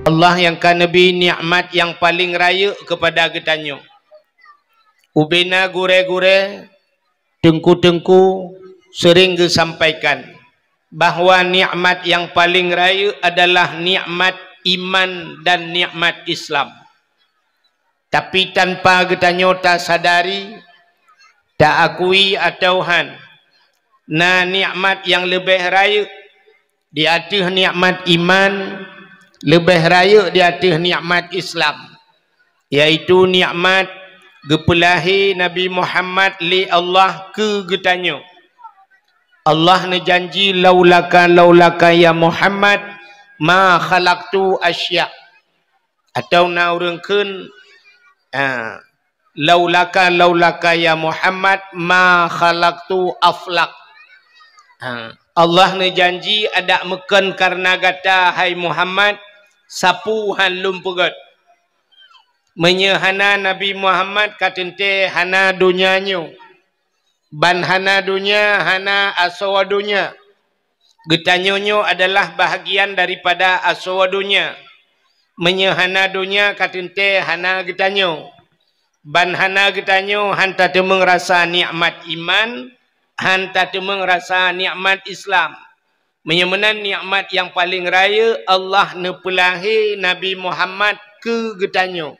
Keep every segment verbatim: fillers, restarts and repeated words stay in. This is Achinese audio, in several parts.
Allah nyang ka neubri nikmat nyang paleng rayeuk keupada geutanyoe. Ubena gurée-gurée, teungku-teungku seuring geusampaikan bahwa nikmat nyang paleng rayeuk adalah nikmat iman dan nikmat Islam. Tapi tanpa geutanyoe tasadari, taakui atawa han, na nikmat nyang leubeh rayeuk di ateueh nikmat iman, leubeh rayeuk di ateueh nikmat Islam, yaitu nikmat geupeulahé Nabi Muhammad lé Allah keu geutanyoe. Allah neujanji, "Laulaka, laulaka ya Muhammad, ma khalaqtu asya." Atawa na ureuëng kheun, ah, "Laulaka, laulaka ya Muhammad, ma khalaqtu aflak." Ah, Allah neujanji, "Adak meukon kareuna gata, hai Muhammad, sapeue han lôn peugét." Meunyoe hana Nabi Muhammad, ka teuntée hana donya nyoe. Ban hana donya, hana asoe donya. Geutanyoe nyoe adalah bahagian daripada asoe donya. Meunyoe hana donya, ka teuntée hana geutanyoe. Ban hana geutanyoe, han tateumeung rasa nikmat iman, han tateumeung rasa nikmat Islam. Meunyoe meunan, nikmat nyang paleng rayeuk, Allah neupeulahé Nabi Muhammad keu geutanyoe.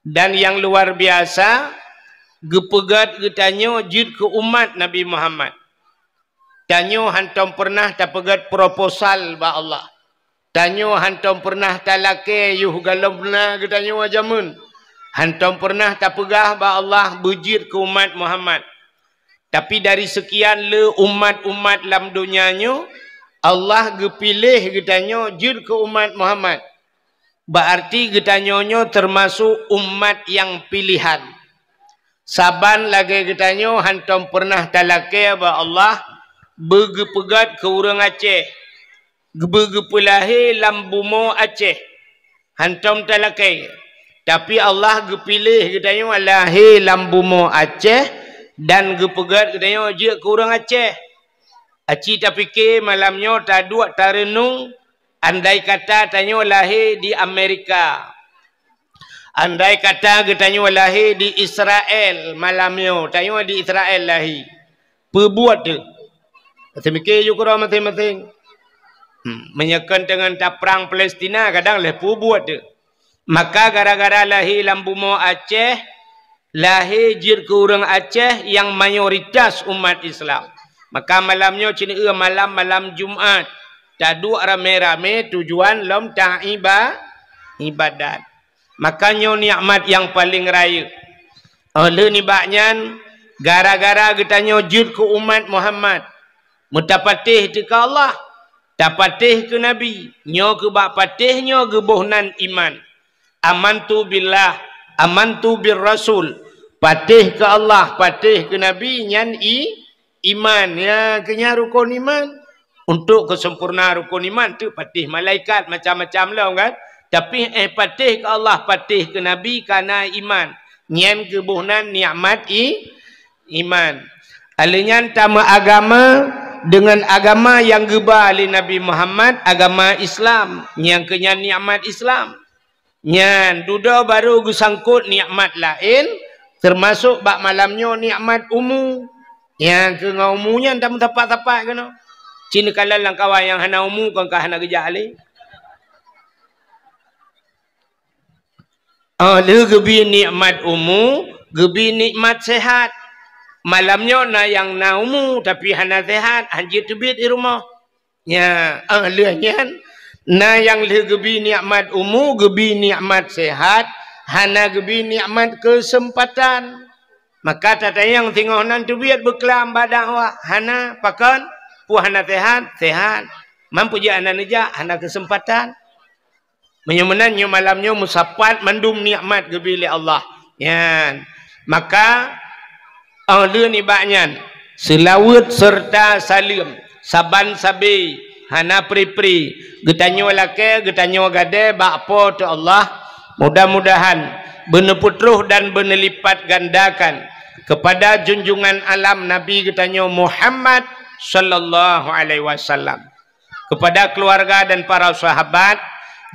Dan nyang luar biasa, geupeugét geutanyoe jeuet keu umat Nabi Muhammad. Tanyoe hantom peureunah tapeugét proposal bak Allah. Tanyoe hantom peureunah talakée yoh gohlom na geutanyoe jameun. Hantom peureunah tapeugah bak Allah beujeuet keu umat Muhammad. Tapi dari seukian le umat-umat lam donya nyoe, Allah geupiléh geutanyoe jeuet keu umat Muhammad. Beuarti geutanyoe nyoe teumasok umat nyang piléhan. Saban lagée geutanyoe hantom peureunah talakée bak Allah beugeupeugét keu ureuëng Aceh, beugeupeulahé lam bumoe Aceh. Hantom talakée. Tapi Allah geupiléh geutanyoe lahé lam bumoe Aceh dan geupeugét geutanyoe jeuet keu ureuëng Aceh. Aci tapike malam nyoe, taduek tareunong, andai kata tanyoe lahé di Amerika, andai kata geutanyoe lahé di Israel malam nyoe, tanyoe di Israel lahé. Peue buet teuh? Maté mike yue keudroe maséng-maséng. Hmm, meunyoe kon teungon taprang Palestina, kadang lheueh peue buet teuh. Maka gara-gara lahé lam bumoe Aceh, lahé jeuet keu ureuëng Aceh nyang mayoritas umat Islam. Maka malam nyoe cit eu malam, malam Jumat. Taduek ramé-ramé tujuan lom taiba-, ibadat. Maka nyoe nikmat nyang paleng rayeuk. Óh lheueh nibak nyan, gara-gara geutanyoe jeuet keu umat Muhammad, meutapatéh teuh keu Allah, tapatéh keu Nabi, nyoe keu bak patéh nyoe geuboh nan iman. Amantu billah, amantu bir rasul. Patéh keu Allah, patéh keu Nabi, nyan i-, iman. Ya, keu nyan rukon iman. Untuk keuseumpurna rukon iman teuh patéh malaikat macam-macam lom kan. Tapi, eh, patéh keu Allah, patéh keu Nabi ka na iman. Nyan geuboh nan nikmat i-, iman. Alheuh nyan tameuagama deungon agama nyang geuba lé Nabi Muhammad, agama Islam. Nyang keu nyan nikmat Islam. Nyan dudoe barô geusangkot nikmat laén, teumasok bak malam nyoe nikmat umu. Nyang keu ngon umu nyan tameusapat-sapat keunoe. Cit neukalon lam kawan nyang hana umu kon ka hana geujak lé. Óh lheueh geubi nikmat umu, geubi nikmat sehat. Malam nyoe na nyang na umu tapi hana sehat, han jeuet teubiet di rumoh. Nya, óh lheueh nyan, na nyang lheueh geubi nikmat umu, geubi nikmat sehat, hana geubi nikmat keuseumpatan. Maka tatanyong singoh nan teubiet beuklam bak dakwah, hana, pakon? Peue hana sehat? Sehat. Man peue jeuet hana neujak? Hana keuseumpatan. Meunyoe meunan, nyoe malam nyoe meusapat mandum nikmat geubi lé Allah. Nyan. Maka, óh lheueh nibak nyan, seulaweuet seureuta saleuem saban sabe, hana pri-pri, geutanyoe lakée, geutanyoe gadée bak Po teu Allah. Mudah-mudahan beuneupeutroh dan beuneulipatgandakan keupada junjungan alam Nabi geutanyoe Muhammad sallallahu alaihi wasallam, keupada keuluwarga dan para sahabat,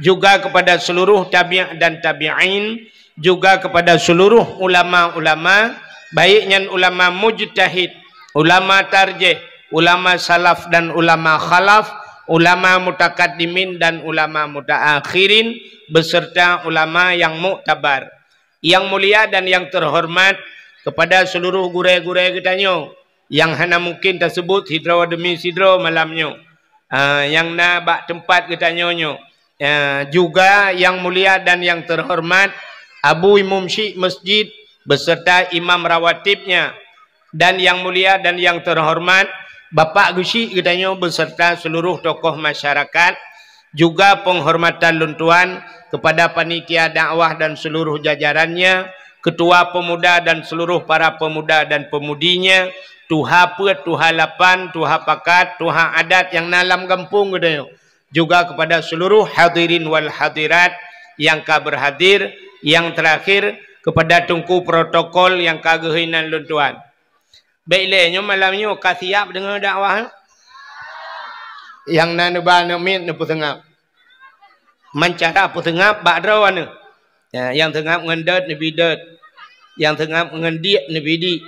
juga kepada seluruh tabi' dan tabi'in, juga kepada seluruh ulama-ulama, baik nyan ulama mujtahid, ulama tarjih, ulama salaf dan ulama khalaf, ulama mutakaddimin dan ulama mutaakhirin, beserta ulama yang muktabar. Yang mulia dan yang terhormat kepada seluruh gurée-gurée geutanyoe nyang hana mungkin tasebut sidroe demi sidroe malam nyoe, ah, nyang na bak teumpat geutanyoe nyoe, ah, juga yang mulia dan yang terhormat Abu Imum Syik Masjid beserta imam rawatibnya, dan yang mulia dan yang terhormat Bapak Geuchik geutanyoe beserta seluruh tokoh masyarakat, juga penghormatan lôn tuan kepada panitia dakwah dan seluruh jajarannya, ketua pemuda dan seluruh para pemuda dan pemudinya, tuha peuet, tuha lapan, tuha pakat, tuha adat nyang na lam gampông geutanyoe, juga kepada seluruh hadirin wal hadirat nyang ka berhadir, yang terakhir kepada teungku protokol nyang ka geuhôi nan lôn tuan. Bék lé nyoe malam nyoe ka siap deungoe dakwah? Nyang na neuba aneuk miet neupeuseungab. Man cara peuseungab bak droe aneuk. Ya, nyang seungab ngon dot neubi dot. Nyang seungab ngon diek neubi diek.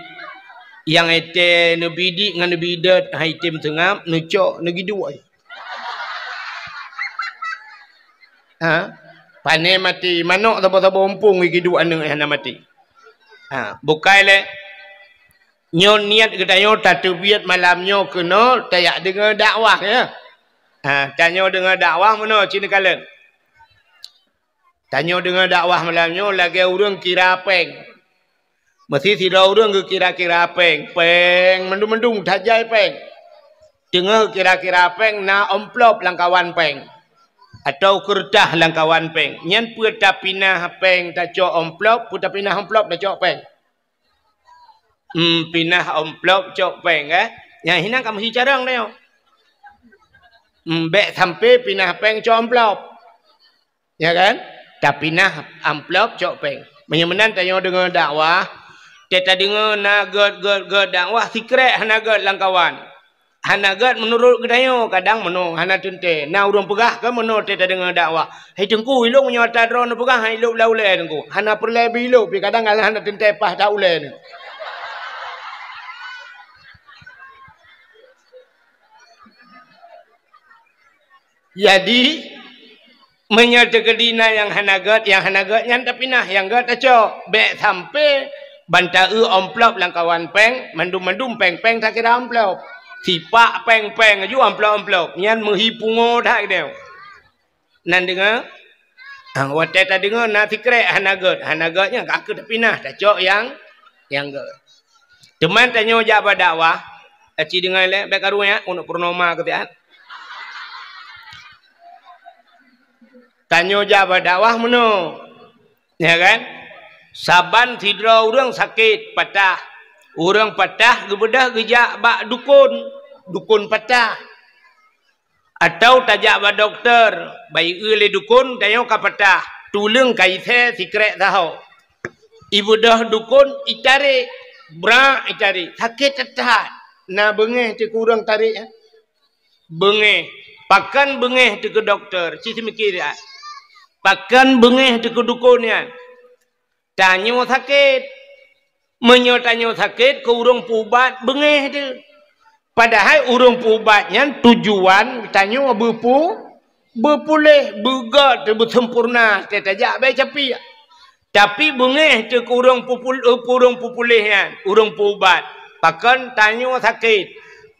Nyang étée neubi diek ngon neubi dot hai tem seungab, neucok neugiduek. Ha? Pane maté manok saboh-saboh umpung giduek aneuk hana maté. Ha, bukai lé. Nyoe niet geutanyoe tateubiet malam nyoe keunoe tajak deungoe dakwah, ya. Ha, tanyoe deungoe dakwah meunoe cit neukalon. Tanyoe deungoe dakwah malam nyoe lagée ureuëng kira péng. Meusi sidroe ureuëng geukira-kira péng, péng mandum-mandum tajai péng. Teungoh kira-kira péng na amplop lam kawan péng atau keureutah lam kawan péng. Nyan peue tapinah péng tacok amplop, peue tapinah amplop tacok péng. Hmm, pinah amplop cok péng, eh? Nyang hinan ka meuhi carông tanyoe. Hmm, bék sampai pinah péng cok amplop. Ya kan? Tapinah amplop cok péng. Meunyoe meunan tanyoe deungoe dakwah, teuka deungoe na gét-gét-gét dakwah, sikrek hana gét lam kawan. Hana gét meunurot geutanyoe, kadang meunoe hana teuntée. Na ureuëng peugah keu meunoe teuka deungoe dakwah. Hai teungku, ilong nyoe ata droe neupeugah hai lôb lam ulée teungku. Hana peureulée beu ilôb, pi kadang hana teuntée paih that ulée nyoe. Jadi, meunyoe teukeudi na nyang hana gét, nyang hana gét nyan tapinah, nyang gét tacok. Bék sampai ban ta-eu amplop lam kawan péng, mandum-mandum péng-péng takira amplop. Sipak péng-péng aju amplop-amplop. Nyan meuhi pungo that geutanyoe. Nan deungoe? Ah, watée tadeungoe na sikrek hana gét, hana gét nyan ka keuh tapinah, tacok nyang, nyang gét. Teuma tanyoe jak bak dakwah, aci deungoe lé, bék karu nyan, uneuk purnoma keu siat. Tanyoe jak bak dakwah meunoe. Ya kan? Saban sidroe ureuëng sakét, patah. Ureuëng patah geubeudôh geujak bak dukon, dukon patah. Atau tajak bak dokto, bak ieu lé dukon, tanyoe ka patah. Tuleueng ka isée sikrek saho. Ibeudôh dukon, itarek, brak itarek. Sakét that-that. Na beungéh teuh keu ureuëng tarek, eh? Beungéh. Pakon beungéh teuh keu dokto? Ci seumiké siat. Pakon beungéh teuh keu dukon nyan? Tanyoe sakét. Meunyoe tanyoe sakét, keu ureuëng peuubat beungéh teuh. Padahai ureuëng peuubat nyan tujuan tanyoe beupeu-, beupuléh, beugét teuh, beuseumpurna, teuh tajak bak capiek. Tapi beungéh teuh keu ureuëng peupul-, eh, ureuëng peupuléh nyan, ureuëng peuubat. Pakon tanyoe sakét?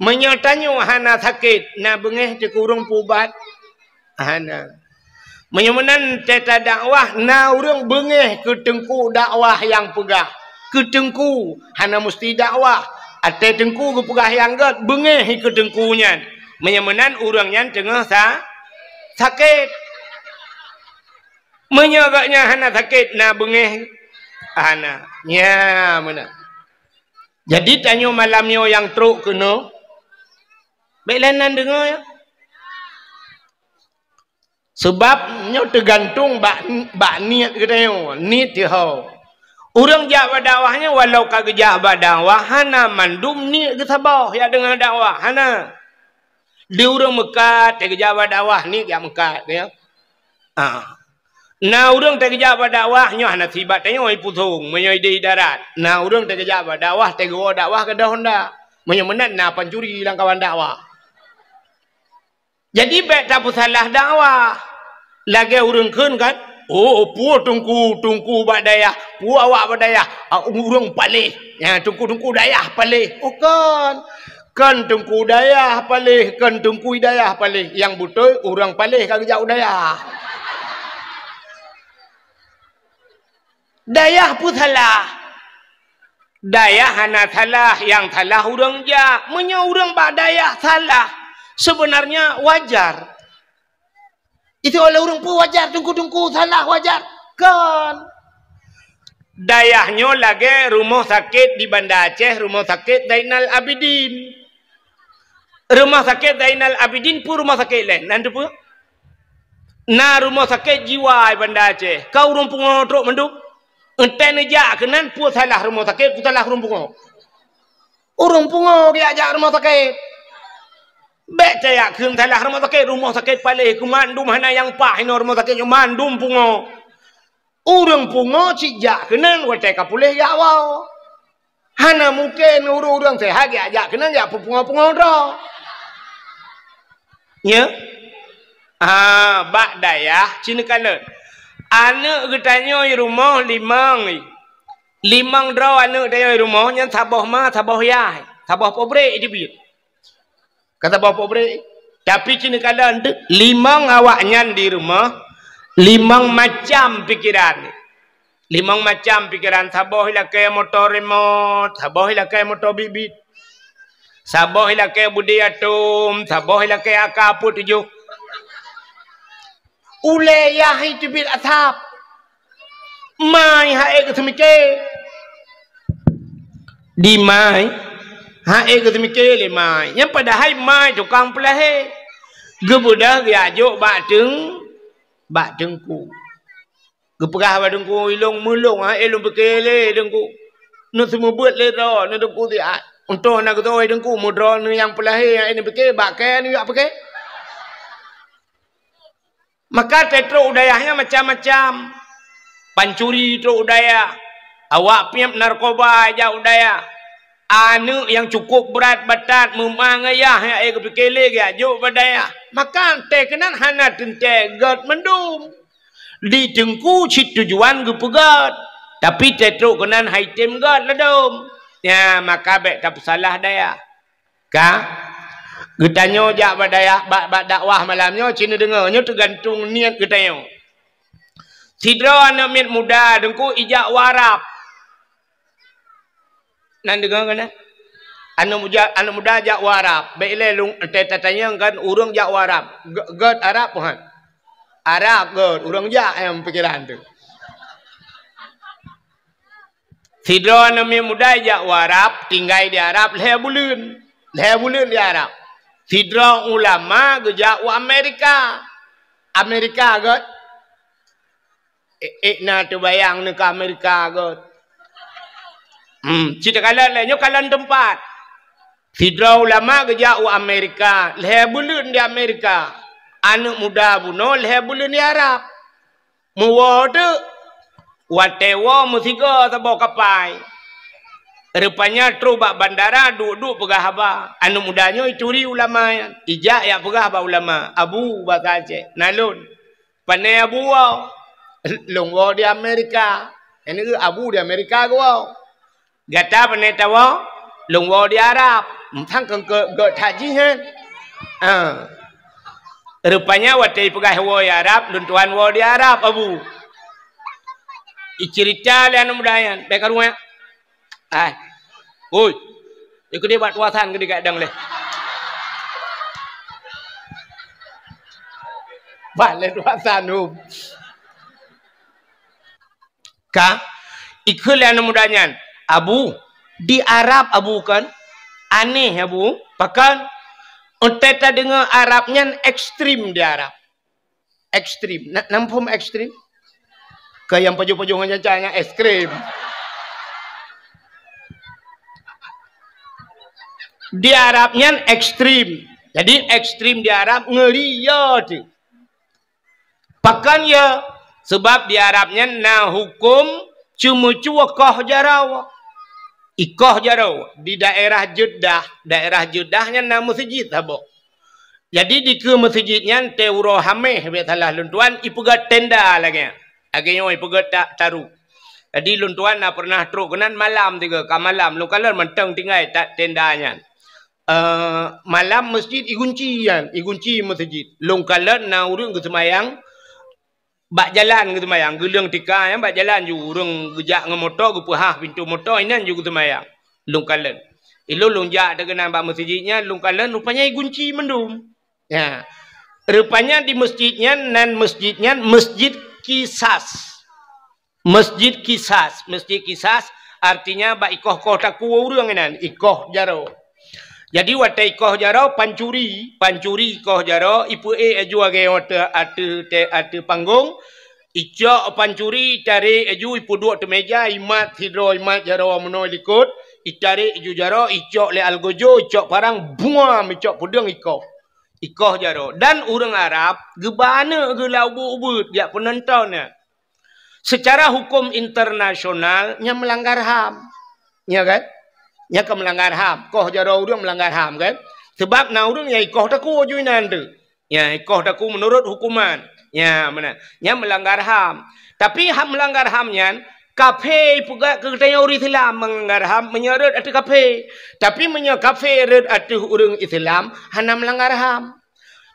Meunyoe tanyoe hana sakét, na beungéh teuh keu ureuëng peuubat? Hana. Meunyoe meunan teuka dakwah, na ureuëng beungéh keu teungku dakwah nyang peugah. Keu teungku, hana musti dakwah. Até teungku geupeugah nyang gét, beungéh keu teungku nyan. Meunyoe meunan ureuëng nyan teungoh sa-, sakét. Meunyoe gobnyan hana sakét, na beungéh? Hana. Nya meunan. Jadi tanyoe malam nyoe nyang trok keunoe, bék lé nan deungoe, ya. Sabab nyoe teugantung bak, bak niet geutanyoe, niet teuho. Ureuëng jak bak dakwah nyoe walau ka geujak bak dakwah, hana mandum niet geusaboh jak deungoe dakwah, hana. Di ureuëng meukat, teuh geujak bak dakwah, niet jak meukat, ya. Ah. Na ureuëng teugeujak bak dakwah, nyoe hana sibak tanyoe ipusong, meunyoe ideh darat. Na ureuëng teugeujak bak dakwah, teugeujak dakwah keudeh honda. Meunyoe meunan na pancuri lam kawan dakwah. Jadi bék tapeusalah dakwah. Lagée ureuëng kheun kan, "Oh, peue teungku, teungku bak dayah, peue awak bak dayah, ah, ureuëng paléh." Ya, teungku-teungku dayah paléh. Oh, kon. Kon teungku dayah paléh, kon teungku dayah paléh. Nyang beutôi ureuëng paléh ka geujak u dayah. Dayah peue salah? Dayah hana salah, nyang salah ureuëng jak. Meunyoe ureuëng bak dayah salah, sebenarnya wajar. Itu oleh ureuëng peue wajar, teungku-teungku salah wajar? Kon. Dayah nyoe lagée rumoh sakét di Banda Aceh, Rumoh Sakét Zainal Abidin. Rumoh Sakét Zainal Abidin peue rumoh sakét laén? Nan teupeue? Na rumoh sakét jiwa di Banda Aceh. Ka ureuëng pungo trok mandum. Entée neujak keunan, peue salah rumoh sakét, peue salah ureuëng pungo? Ureuëng pungo geujak rumoh sakét. Bék tajak kheun salah rumoh sakét, rumoh sakét paléh keu mandum hana nyang paih inoe rumoh sakét nyoe mandum pungo. Ureuëng pungo cit jak keunan watée ka puléh jak woe. Hana mungken ureuëng-ureuëng seuhat jak, jak keunan jak peupungo-pungo droe. Nya? Ah, bak dayah cit neukalon. Aneuëk geutanyoe rumoh limong. Limong droe aneuëk tanyoe rumoh nyan saboh ma, saboh yah, saboh pabrék teubiet. Ka saboh pabrék. Tapi cit neukalon limong awaknyan di rumoh, limong macam pikeran. Limong macam pikeran, saboh ilakée moto remote, saboh ilakée moto bit-bit. Saboh ilakée beudé atom, saboh ilakée AK peuet tujoh. Ulée yah teubiet asab. Mai han ék geuseumike. Di mai han ék geuseumike lé mai. Nyan padahai mai tukang peulahé. Geubeudôh geujak jok bak teung-, bak teungku. Geupeugah bak teungku, "Ilong meulong, han ék lôn pike lé teungku. Neuseumeubeuet lé droe, neuteupeu siat. Untông na geutoe teungku, meudroe neu nyang peulahé, han ék neupike, bak kée neujak pike." Maka teutrok u dayah nyan macam-macam. Pancuri trok u dayah. Awak piep narkoba jak u dayah. Aneuëk nyang cukup brat batat meuma ngon yah, han ék geupike lé geujak jok bak dayah. Maka tée keunan hana teuntée gét mandum. Di teungku cit tujuan geupeugét, tapi teutrok keunan han item gét ladom. Nya, maka bék tapeusalah dayah. Ka? Geutanyoe jak bak dayah, bak, bak dakwah malam nyoe, cit neudeungoe, nyoe teugantung niet geutanyoe. Sidroe aneuëk miet muda teungku ijak u Arab. Nan deungoe keunan? Aneuëk muda, aneuëk muda jak u Arab. Bék ilée lôn, tée tatanyong kan ureuëng jak u Arab. Gét, gét Arab peue han? Arab gét, ureuëng jak nyang pikeran teuh. Sidroe aneuëk miet muda jak u Arab, tinggai di Arab lhée buleuen. Lhée buleuen di Arab. Sidroe ulama geujak u Amerika. Amerika gét. Ék, ék na teubayang neuh ka Amerika gét. Hmm, cit takalon lé, nyoe kalon teumpat. Sidroe ulama geujak u Amerika, lhée buleuen di Amerika. Aneuëk muda bunoe lhée buleuen di Arab. Meuwoe teuk, watée woe meusigoe saboh kapai. Rupanya trok bak bandara, duek-duek peugah haba. Aneuëk muda nyoe ituri ulama nyan. Ijak jak peugah bak ulama, "Abu," basa Aceh, "Na lôn." "Pane Abu woe?" "Lôn woe di Amerika." Nyan keuh Abu di Amerika geuwoe. "Gata pane tawoe?" "Lôn woe di Arab." "Mantong keu, keu, keu that jih, hé?" Ah. Rupanya watée ipeugah woe di Arab, "Lôn tuan woe di Arab, Abu." Iceurita lé aneuëk muda nyan, bék karueng. Hai. Oi. Ikut dia buat tuasan ke dekat dang leh. Bak lé tuasan tu. Ka ikheun lé aneuëk muda nyan, "Abu, di Arab Abu kan? Aneh Abu, pakon? Entée tadeungoe Arab nyan ekstrim di Arab." Ekstrim. Na, na muphom ekstrim? Keu nyang pajoh-pajoh ngon nyan, nyan ekstrim. Di Arab nyan ekstrim. Jadi ekstrim di Arab ngeri ya tu. Pakon ya? Sebab di Arab nyan na huköm ceumeucue koh jaroe. Ikoh jaroe di daerah Jeddah, daerah Jeddah nyan na meuseujid saboh. Jadi dikeue meuseujid nyan teuh uroe Hamèh, bèk salah lôn tuan, ipeugöt tenda lagèe nyan. Lagèe nyoe ipeugöt ta-, taru. Jadi lôn tuan na pernah trok keunan malam tiga, ka malam lôn kalon mantong tinggai ta-, tenda nyan. Eh, malam meuseujid igunci nyan, igunci meuseujid. Lôn kalon na ureueng geuseumayang bak jalan geuseumayang, geuleueng tika nyan bak jalan ju ureueng geujak ngon moto, geupeuhah pintoe moto, inan ju geuseumayang. Lôn kalon. Ilôn lôn jak teuh keunan bak meuseujid nyan, lôn kalon rupanya igunci mandum. Ya. Rupanya di meuseujid nyan, nan meuseujid nyan Meuseujid Kisas. Meuseujid Kisas, Meuseujid Kisas artinya bak ikoh-koh takue ureueng inan, ikoh jaroe. Jadi watèe ikoh jaroe pancuri, pancuri ikoh jaroe, ipeuék laju lagèe watèe ateueh, ateueh panggong, icok pancuri, itarek laju, ipeuduek ateueh mèja, imat sidroe, imat jaroe meunoe likot, itarek laju jaroe, icok lé algojo, icok parang, buam, icok peudeueng ikoh. Ikoh jaroe. Dan ureueng Arab geuba aneuk geuh lam ubeuet-ubeuet jak peunonton nyan. Secara huköm internasional, nyan meulanggar HAM. Ya kan? Nyan ka meulanggar HAM. Koh jaroe ureueng meulanggar HAM kan? Sebab na ureueng nyang ikoh takue ju inan teuh. Ya, ikoh takue meunurot huköman. Ya, meunan. Nyan meulanggar HAM. Tapi HAM meulanggar HAM nyan, kafé ipeugah keu geutanyoe ureueng Islam meulanggar HAM meunyoe rhot ateueh kafé. Tapi meunyoe kafé rhot ateueh ureueng Islam, hana meulanggar HAM.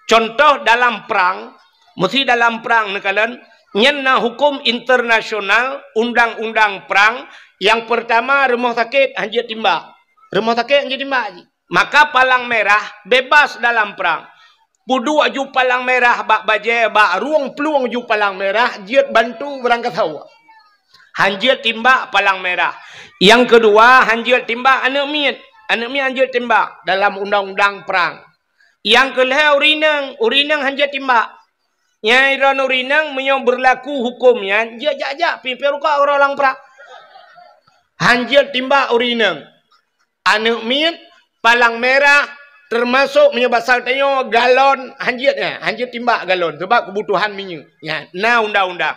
Contoh dalam prang, meusi dalam prang neukalon, nyan na huköm internasional, undang-undang prang, nyang peurtama rumoh sakét hanjeuet timbak. Rumoh sakét hanjeuet timbak jih. Maka palang merah bebas dalam prang. Peuduek ju palang merah bak bajèe, bak rueng plueng ju palang merah, jeuet bantu beurangkasoe. Hanjeuet timbak palang merah. Nyang keudua, hanjeuet timbak aneuk miet. Aneuk miet hanjeuet timbak dalam undang-undang prang. Nyang keulhèe ureueng inong, ureueng inong hanjeuet timbak. Nyang droeneuh ureueng inong meunyoe beurlaku huköm nyan, jeuet jak-jak pih peuruka uroe lam prang. Hanjeuet timbak ureueng inong. Aneuk miet, palang merah, teumasok meunyoe basa tanyoe galon, hanjeuet nyan, hanjeuet timbak galon, sabab keubutuhan minyeuk. Nyan, na undang-undang.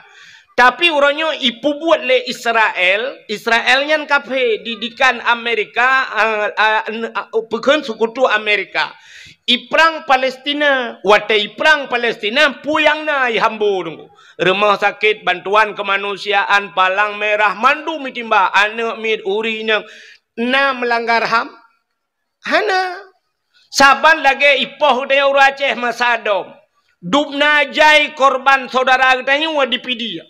Tapi uroe nyoe ipeubuet lé Israel, Israel nyan kafé, didikan Amerika, a, a, n-, a, peukheun seukutu Amerika. Iprang Palestina, watèe iprang Palestina, peue nyang na ihambo teungku. Rumoh sakét, bantuan keumanusiaan, palang merah, mandum itimbak, aneuk miet, ureueng inong, na meulanggar HAM? Hana. Saban lagèe ipoh geutanyoe ureueng Aceh masa dom. Dubna jai korban syedara geutanyoe di Pidie.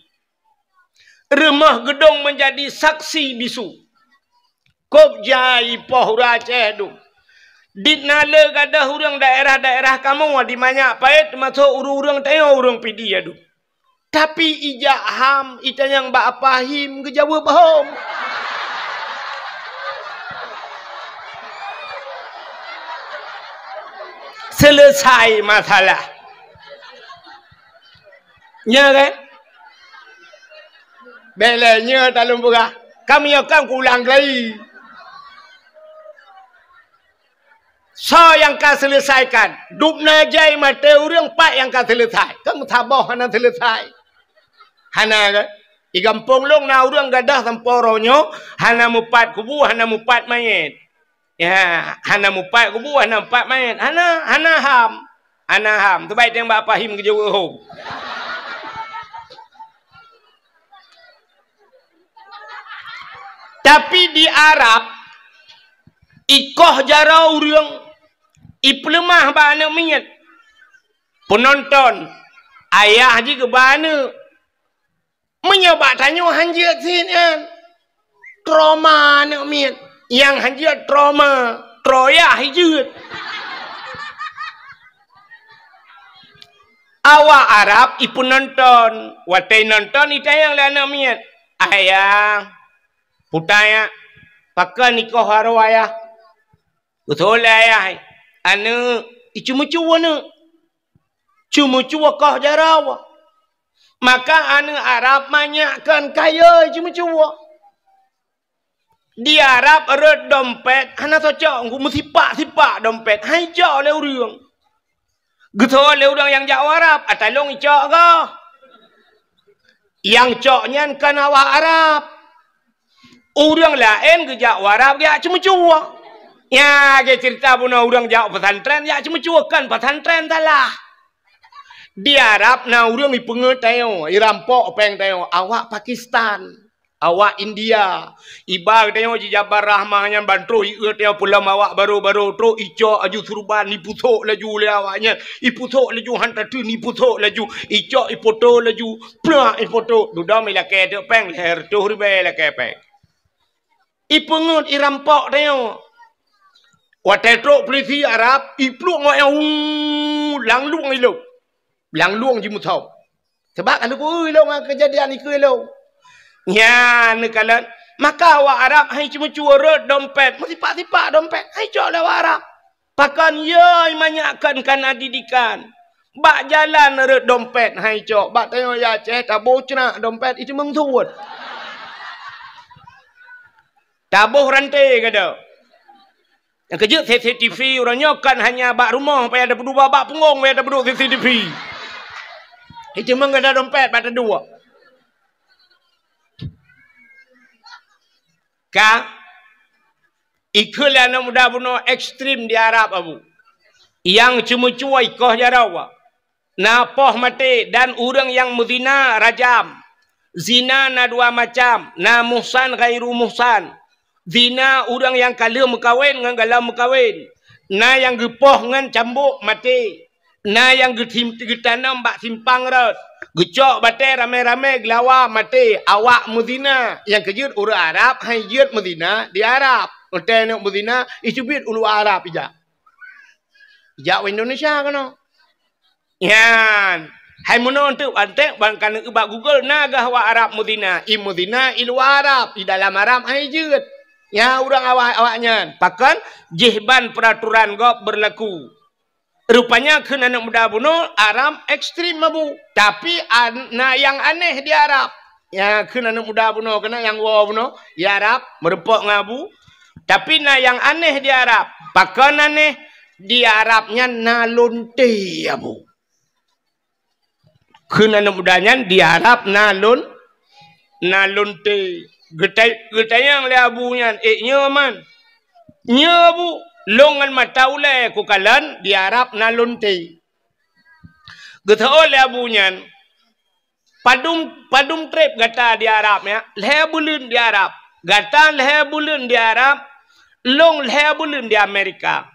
Rumoh geudong meunjadi saksi bisu. Kôb jai ipoh ureueng Aceh dum. Dinan le gadôh ureueng daerah-daerah kamoe di Manyak Payet, teumasok ureueng-ureueng tanyoe ureueng Pidie dum. Tapi ijak HAM, itanyong bak Apa Him, geujaweueb hom. Selesai masalah. Nya kan? Bèk lé nyoe talôn peugah. Ka meunyoe kan kuulang kali. Soe nyang ka seuleusaikan? Dubna jai maté ureueng, pat nyang ka seuleusai? Kan saboh hana seuleusai. Hana kan? Di gampông lôn na ureueng gadôh sampoe uroe nyoe, hana mupat kubu, hana mupat manyét. Ya, hana mupat kubu, hana mupat manyét. Hana, hana HAM. Hana HAM. Sabab itanyong bak Apa Him geujaweueb hom. Tapi di Arab, ikoh jaroe ureueng, ipeuleumah bak aneuk miet. Peunonton, ayah jih geuba aneuk. Meunyoe bak tanyoe hanjeuet sit nyan, trauma aneuk miet. Nyang hanjeuet trauma, troyah ijeuet. Awak Arab ipeunonton, watèe nonton itanyong lé aneuk miet, "Ayah, puta nyak, pakon ikoh jaroe ayah?" Beutôi lé ayah, aneuk, iceumeucue aneuk. Ceumeucue koh jaroe. Maka aneuk Arab manyak kon kayèe ceumeucue. Di Arab rhot dompet hana tacok, meusipak-sipak dompet, han icok lé ureueng. Geutho lé ureueng nyang jak u Arab, "Ata lôn icok goh." Nyang cok nyan kon awak Arab. Ureuëng laén geujak u Arab geujak ceumeucue. Nyan lagée ceurita bunoe ureuëng jak pesantren jak ceumeucue, kon pesantren salah. Di Arab na ureuëng ipeungeut tanyoe, irampok péng tanyoe, awak Pakistan, awak India. Iba geutanyoe jijabar rahmah nyan ban troh ieu tanyoe peulom awak barô-barô, troh icok laju surban, ipusok laju lé awak nyan, ipusok laju han tateun, ipusok laju, icok ipoto laju, plak ipoto, dudoe ilakée teuk péng, lhée reutôh ribée ilakée péng. Ipeungeut irampok tanyoe. Watée trok peulisi Arab, ipluek ngon nyang uu, langlueng ilong. Langlueng jimusau. Sabab ka lheueh ilong ngon keujadian ikeue ilong. Nyan neukalon, maka awak Arab hai ceumeucue rot dompet, meusipak-sipak dompet, hai cok lé awak Arab. Pakon yoi manyak kon kana didikan. Bak jalan rot dompet hai cok, bak tanyoe ya Aceh taboh ceunak dompet itu meungsuet. Taboh ranté gada. Nyang keujeuet C C T V uroe nyoe kon hanya bak rumoh payah tapeuduek, bak punggong payah tapeuduek C C T V. Itu meung gada dompet bak taduek. Ka ikheun lé aneuk muda bunoe ekstrem di Arab abu. Nyang ceumeucue ikoh jaroe. Na poh maté dan ureuëng nyang meuzina rajam. Zina na dua macam, na muhsan ghairu muhsan. Zina ureuëng nyang ka lheueh meukawen ngon galom meukawen. Na nyang geupoh ngon cambuk maté. Na nyang geutim-, geutanom bak simpang rot. Geucok batée ramé-ramé geulawa maté. Awak meuzina. Nyang keujeuet ureuëng Arab hai jeuet meuzina di Arab. Watée neuk meuzina, icubit u luwa Arab ijak. Jak u Indonesia keunoe. Nyan. Hai meunoe teuk antek ban ka neuk bak Google na gah awak Arab meuzina. I meuzina i luwa Arab, i dalam Arab hai jeuet. Nyan ureuëng awak, awak nyan. Pakon jih ban peraturan gob berlaku. Rupanya kheun aneuk muda bunoe Arab ekstrem abu. Tapi an-, na nyang aneh di Arab. Ya, kheun aneuk muda bunoe keunan nyang woe bunoe, ya Arab, meureumpok ngon abu. Tapi na nyang aneh di Arab. Pakon aneh? Di Arab nyan na lonte abu. Kheun aneuk muda nyan di Arab na lon-, na lonte. Geutai-, geutanyong lé abu nyan, "Eh, nyoe man?" "Nyoe abu, lôn ngon mata ulée kukalon di Arab na lonte." Geuseuôt lé abu nyan, Padum, padum treb gata di Arab, ya? Lhée buleuen di Arab. Gata lhée buleuen di Arab, lôn lhée buleuen di Amerika.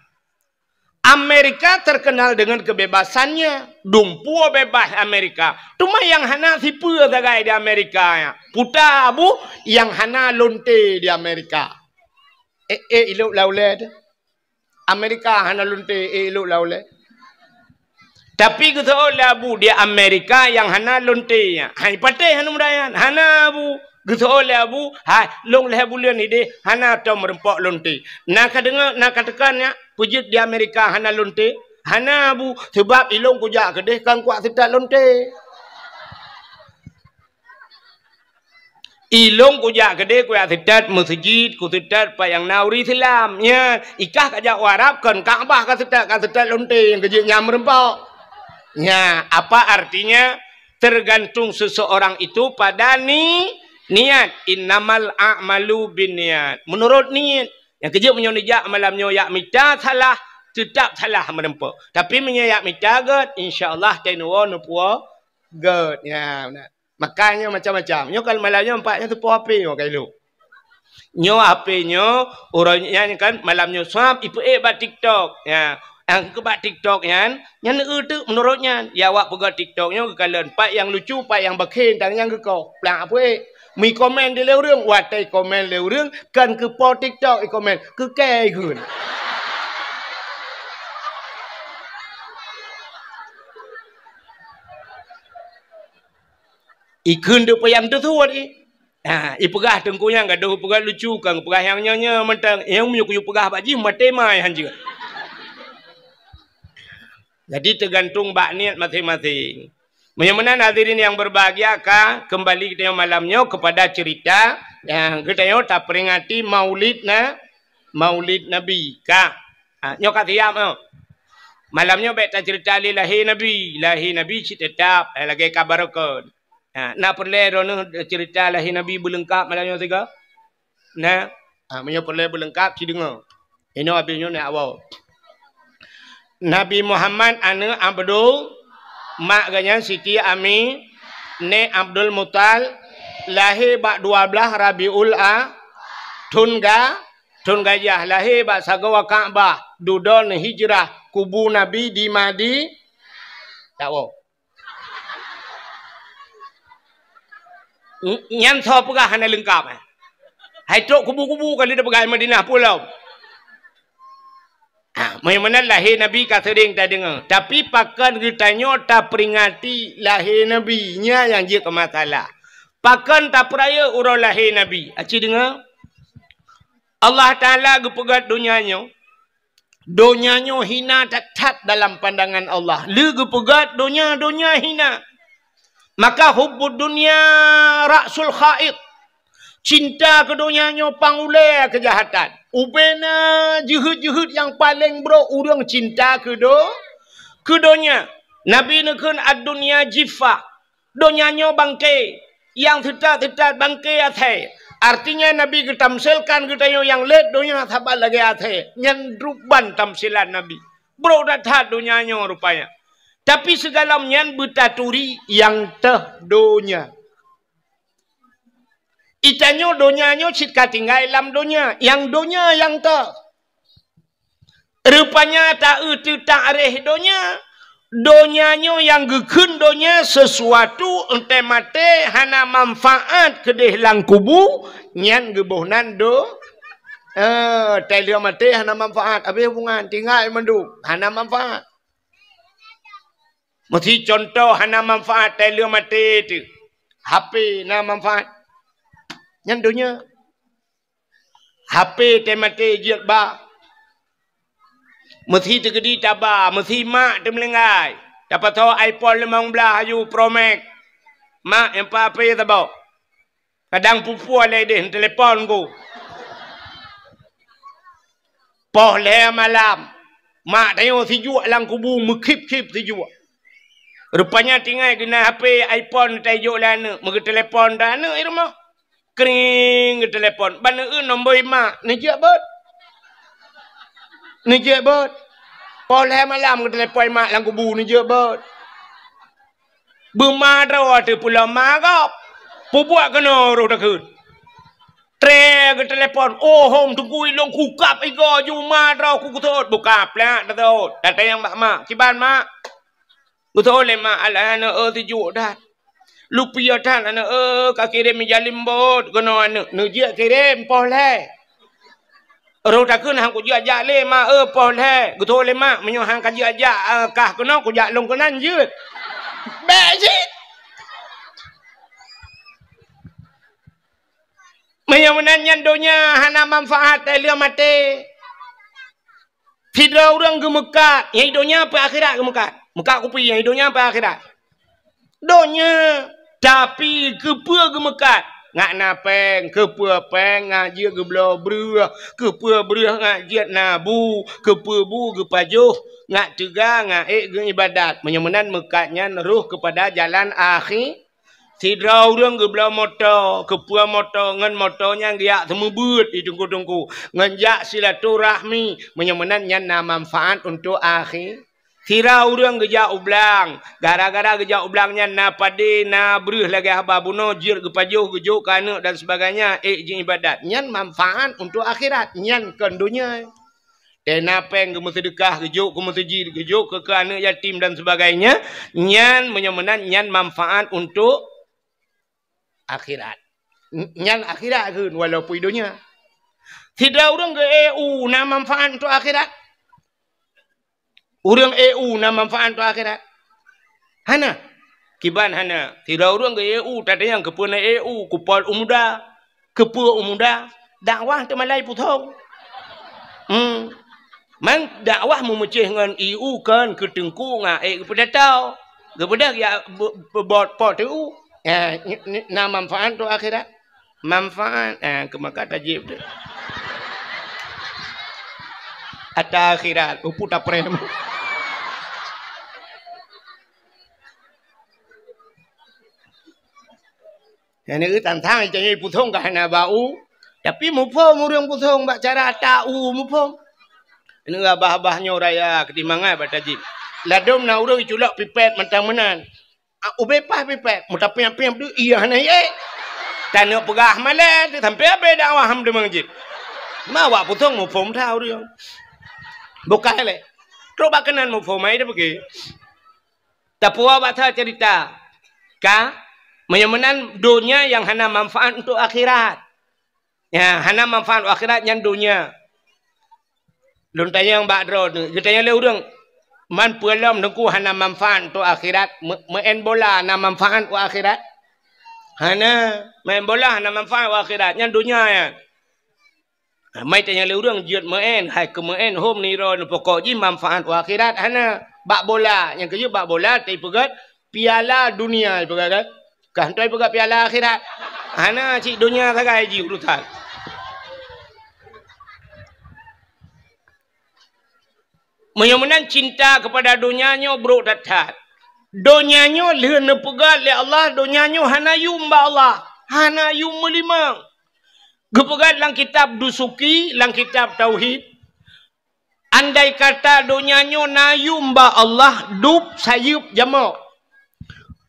Amerika terkenal dengan kebebasannya. Dumpeue bebas Amerika. Teuma nyang hana sipeue sagai di Amerika, ya. Puta abu nyang hana lonte di Amerika. Eh, eh, ilok laulée tu. Amerika hana lonte, eh, ilok laulée. Tapi geuseuôt lé abu di Amerika nyang hana lonte nyan. Hai patéh hana mudayan, hana abu. Geuseuôt lé abu, hai, lôn lhée buleuen ideh, hana tom meureumpok lonte. Na ka deungoe, na ka teuka nyan, peujeuet di Amerika hana lonte? Hana abu, sabab ilôn kujak keudeh kon kuat seutat lonte. Ilôn kujak keudeh kujak seutat meuseujid, kuseutat pat nyang na ureuëng Islam. Nyan, ikah kajak u Arab kon Ka'bah kaseutat, kaseutat lonte nyang keujeuet nyan meureumpok. Nyan, apa artinya? Tergantung seseorang itu pada ni-, niat. Innamal a'malu binniyat. Menurut niat. Nyang keujeuet meunyoe neujak malam nyoe jak mita salah, teutap salah meureumpok. Tapi meunyoe jak mita gét, insya Allah teunoe neupuwoe gét. Nyan, na. Makanya macam-macam. Nyoe kan malam nyoe nampak nyoe teupoh H P nyoe ka ilok. Nyoe H P nyoe, uroe nyan kan malam nyoe swab ipeuék bak TikTok. Ya. Nyang keu bak TikTok nyan, nyan eu teuk meunurot nyan. Ya awak peugah TikTok nyoe geukalon pat nyang lucu, pat nyang bakhen, dan nyang geukoh. Plang ipeuék. Mi komen di lé ureuëng, watée komen lé ureuëng, kan keu po TikTok ikomen, keu kée ikheun. Ikheun deuk payah teusuet i. Ha, ipeugah teungku nyang gadoh peugah lucu, kang peugah nyang nyoe-nyoe mantong. Nyang meunyoe kuyue peugah bak jih maté mai hanjeuet. Jadi teugantung bak niet maséng-maséng. Meunyoe meunan hadirin yang berbahagia ka kembali geutanyoe malam nyoe kepada cerita nyang geutanyoe taperingati Maulid na, Maulid Nabi ka. Ha, nyoe ka siap nyoe. Malam nyoe bék tacerita lé lahé Nabi, lahé Nabi cit teutap, eh, lagée ka barokon. Ha, na peureulée droeneuh ceurita lahé Nabi beuleungkab malam nyoe sigoe? Na, ha, meunyoe peureulée beuleungkab, ci deungoe. Inoe abéh nyoe na awai. Nabi Muhammad aneuëk Abdul, mak geuh nyan Siti Ami, nèk Abdul Muthalib, lahé bak dua blaih Rabiul A, thon ga, thon gajah, lahé bak sagoe Ka'bah, dudoe hijrah, kubu Nabi di Madi-, tak woe. N-, nyan soe peugah hana leungkab, eh? Hai trok kubu-kubu ka lheueh peugah Madinah pulo. Ah, meunyoe meunan lahé Nabi ka seuring tadeungoe, tapi pakon geutanyoe taperingati lahé Nabi, nyan nyang jeuet keu masalah. Pakon tapeurayeuk uroe lahé Nabi? Aci deungoe, Allah Taala geupeugét donya nyoe, donya nyoe hina that-that dalam pandangan Allah. Lé geupeugét donya, donya hina. Maka hubbud dunya ra'sul kha'it. Cinta keu donya nyoe pang ulée keujahatan. Ubena jeuhet-jeuhet nyang paleng brok ureuëng cinta keu do-, keu donya. Nabi neukheun ad-dunya jiffah. Donya nyoe bangke, nyang seutat-seutat bangke asèe. Artinya Nabi geutamsilkan geutanyoe nyang lét donya saban lagée asèe. Nyan ruban tamsilan Nabi. Brok that-that donya nyoe rupanya. Tapi sigohlom nyan beutaturi nyang teuh donya. Geutanyoe donya nyoe cit ka tinggai lam donya, nyang donya nyang teuh. Rupanya ta-eu teutak réh donya, donya nyoe nyang geukheun donya sesuatu, enteuk maté hana manfaat keudeh lam kubu, nyan geuboh nan do-, eh, tai lheueh maté hana manfaat, habéh hubungan, tinggai mandum, hana manfaat. Meusi contoh hana manfaat tai lheueh maté teuh. H P na manfaat. Nyan donya. H P tai maté jeuet ba. Meusi teukeudi taba, meusi mak teumeulinggai. Tapasoe iPhone limong blaih aju Pro Max. Mak, nyang pa H P saboh. Kadang pue-pue lé deh, telepon ku. Poh lhèe malam, mak tanyoe sijuek lam kubu, meukhip-khip sijuek. Rupanya tinggai keunan H P iPhone tajok lé aneuk, meugeuteulepon dah aneuk di rumoh. Kring, geuteulepon. Ban eu nombor mak, neujeuet beuet. Neujeuet beuet. Poh lhèe malam geuteulepon mak lam kubu, neujeuet beuet. Beuma droe teuh pulo ma gob. Peubuet keunoe roh takheun. Tré geuteulepon, "Oh, hom teungku ilôn kukab igoe ju ma droe ku geuseuôt." Bukab plak geuseuôt. Datang bak mak. "Kiban, Mak?" Geuseuôt lé mak, "Alah, aneuk, eu, sijuek that. Lupiôh that, aneuk, eu, ka kirém ija limbot keunoe aneuk." Neujeuet kirém poh lhèe. Roh takheun, "Han kujeuet jak lé, Mak, eu, poh lhèe." Geuteuôt lé mak, "Meunyoe han ka jeuet jak, eu, kah keunoe, kujak lôn keunan jeuet." Bèk cit. Meunyoe meunan nyan donya hana manfaat, tai lheueh maté. Sidroe ureuëng geumeukat, nyang di donya peue akhirat geumeukat. Meukat kupi, nyang di donya peue akhirat. Donya, tapi keupeue geumeukat? Ngat na péng, keupeue péng ngat jeuet geubloe breueh, keupeue breueh ngat jeuet na bu, keupeue bu geupajoh, ngat teuga, ngat ék geuibadat. Meunyoe meunan meukat nyan roh keupada jalan akhi-, Sidroe ureuëng geubloe moto, keupeue moto, ngon moto nyan geujak seumeubeuet di teungku-teungku, ngon jak silaturahmi, meunyoe meunan nyan na manfaat untuk akhi-, Sira ureuëng geujak u blang, gara-gara geujak u blang nyan na padé, na breueh lagée haba bunoe, jeuet geupajoh, geujok keu aneuëk dan sebagainya, ék jiibadat. Nyan manfaat untuk akhirat, nyan kon donya. Teuh na péng geumeuseudeukah, geujok keu meuseujid, geujok keu, keu aneuëk yatim dan sebagainya, nyan meunyoe meunan nyan manfaat untuk akhirat. N-, nyan akhirat kheun walaupun donya. Sidroe ureuëng geu-E U na manfaat untuk akhirat? Ureuëng E U na manfaat untuk akhirat? Hana. Kiban hana. Sidroe ureuëng geu-E U, tatanyong keupeue na E U, kupol u muda. Keupeue u muda? Dakwah teumalai pusong. Hmm. Man dakwah meumeucéh ngon E U kon keu teungku ngon ék geupeudatau. Geupeugah ya be-, be-, bot po teu. Eh, n-, n-, na manfaat untuk akhirat. Manfaat, eh, keu maka tajib tu. Ata akhirat, upu taprem. Nyang neu tantang itanyoe pusong ka hana bak u, tapi muphom ureuëng pusong bak cara ata u muphom. Neu abah-abah nyoe raya keutimbangan bak tajim. Ladom na ureuëng iculok pipet mantong meunan. Ah, ubé paih pipet, meutapiang-piang tu iya hana ié. Tanyoe peugah malée tu sampai abée dakwah ham deungon jih. Ma awak pusong muphom that ureuëng. Bukai lé. Trok bak keunan muphom ai dah pergi. Tapuwoe bak that cerita. Ka? Meunyoe meunan donya nyang hana manfaat untuk akhirat. Ya, hana manfaat untuk akhirat nyan donya. Lôn tanyong bak droe tu, geutanyong lé ureuëng, "Man peue lom Teungku hana manfaat untuk akhirat? Me-, meu'en bola na manfaat untuk akhirat?" Hana, meu'en bola hana manfaat untuk akhirat. Nyan donya nyan. Ha, mai tanyong lé ureuëng jeuet meu'en, hai keu meu'en hom niro neupokok jih manfaat u akhirat hana. Bak bola, nyang keujeuet bak bola teupeugét piala dunia ipeugét kan. Kah hana ipeugét piala akhirat. Hana cit donya sagai jih urusan. Meunyoe meunan cinta keupada donya nyoe brok that-that. Donya nyoe lheueh neupeugét lé Allah, donya nyoe hana yum bak Allah, hana yum meulimong. Geupeugét lam kitab Dusuki, lam kitab Tauhid, andai kata donya nyoe na yum bak Allah, dub sayeuep jamok.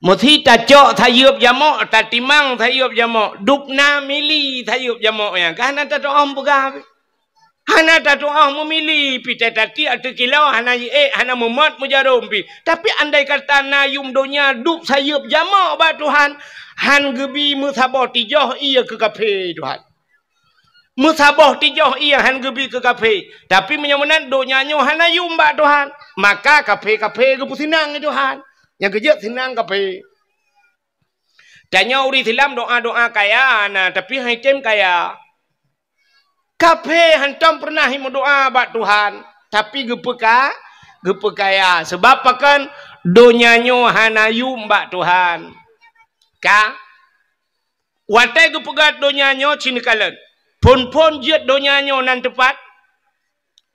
Meusi tacok sayeuep jamok, tatimang sayeuep jamok, dub na mili sayeuep jamok nyan. Ka hana tatu'oh peugah. Hana tatu'oh meumili, pi tatatik ateueh kilo, hana jiék, hana meumot meujarom pi. Tapi andai kata na yum donya dub sayeuep jamok bak Tuhan, han geubi meusaboh tijoh ié keu kafé Tuhan. Meusaboh tijoh ié han geubi keu kafé. Tapi meunyoe meunan donya nyoe hana yum bak Tuhan, maka kafé-kafé geupeusinang lé Tuhan. Nyang keujeuet sinang kafé. Tanyoe ureuëng Islam doa-doa kaya na, tapi han item kaya. Kafé hantom peureunah meudoa bak Tuhan, tapi geupeuka-, geupeukaya. Sebab pakon? Donya nyoe hana yum bak Tuhan. Ka? Watée geupeugét donya nyoe cit neukalon. Phon-phon jeuet donya nyoe nan teupat?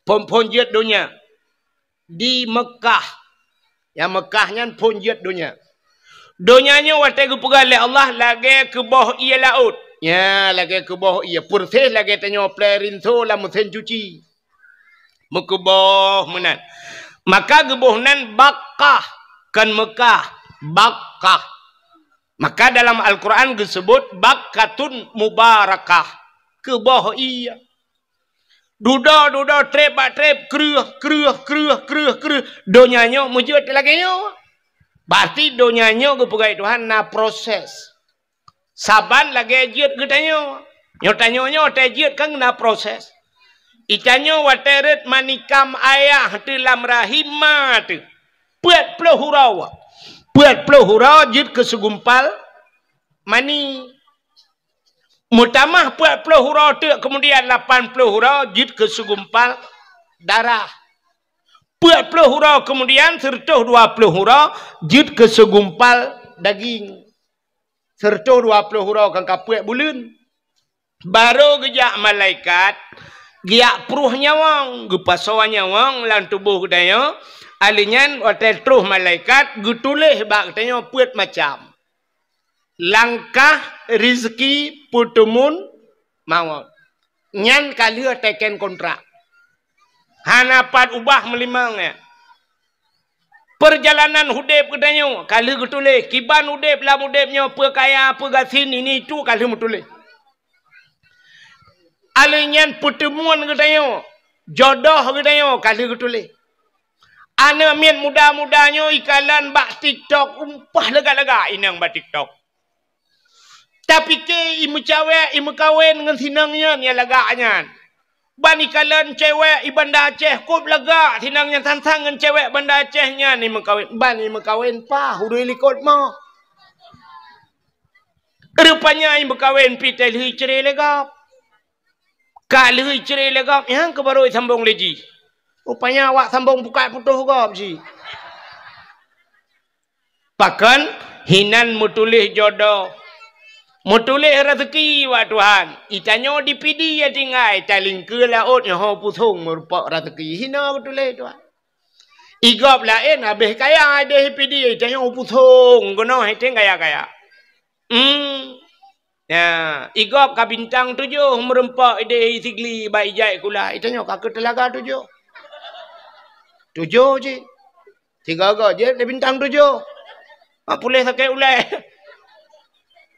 Phon-phon jeuet donya di Meukah. Nyang Meukah nyan phon jeuet donya. Donya nyoe watée geupeugah lé Allah lagée keuboh ié laôt. Nya, lagée keuboh ié, peureséh lagée tanyoe plée rinso lam meusén cuci. Meukeuboh meunan. Maka geuboh nan Bakkah, kon Meukah, Bakkah. Maka dalam Al-Quran geuseubut Bakkatun Mubarakah, keuboh ié. Dudoe, dudoe, treb bak treb, kreueh, kreueh, kreueh, kreueh, kreueh. Donya nyoe meujeuet lagée nyoe. Berarti donya nyoe geupeugah Tuhan na proses. Saban lagée jeuet geutanyoe. Nyoe tanyoe nyoe watée jeuet kan na proses. Itanyoe watée rot manikam ayah teuh lam rahim ma teuh. Peuet ploh uroe. Peuet ploh uroe jeuet keu segumpal mani. Meutamah peuet ploh uroe teuk, keumudian lapan ploh uroe jeuet keu segumpal darah. Peuet ploh uroe keumudian, seureutôh dua ploh uroe jeuet keu segumpal daging. Seureutôh dua ploh uroe kan ka peuet buleuen. Barô geujak malaikat, geujak pruh nyawöng, geupasoe nyawöng lam tuboh geutanyoe. Alheuh nyan watée troh malaikat, geutuléh bak geutanyoe peuet macam. Langkah, rizki, peuteumun, mawöt. Nyan ka lheueh teken kontrak. Hana pat ubah meulimong nyan. Peurjalanan udeb geutanyoe ka lheueh geutuléh, kiban udeb lam udeb nyoe, peue kaya, peue gasien, ini itu ka lheueh meutuléh. Alheuh nyan peuteumun geutanyoe, jodoh geutanyoe ka lheueh geutuléh. Aneuk miet muda-muda nyoe ikalon bak TikTok, umpah lagak-lagak inong bak TikTok. Tapike imeucawek, imeukawen ngon sinong nyan nyang lagak nyan. Ban ikalon cewek i Banda Aceh, kôb lagak sinong nyan sang-sang ngon cewek Banda Aceh nyan imeukawen. Ban imeukawen paih ureuëng likot moh. Rupanya imeukawen pih teuh lheueh icre lé gob. Ka lheueh icre lé gob, nyang keuh barô isambong lé jih. Rupanya awak sambong bukai putôh gob jih. Pakon? Hinan meutuléh jodoh. Meutuléh raseuki bak Tuhan. Itanyoe di Pidie tinggai, talingkeue laôt nyoe ho pusong meurupok raseuki. Hinoe geutuléh Tuhan. Igob laén habéh kaya ideh Pidie, itanyoe pusong keunoe hiteng kaya-kaya. Hmm. Ya, i gob ka bintang tujoh meureumpok ideh i Sigli bak ijai kula. Itanyoe ka keu teulaga tujoh. Tujoh cit. Tiga gob jeuet di bintang tujoh. Ha, puléh sakét ulée.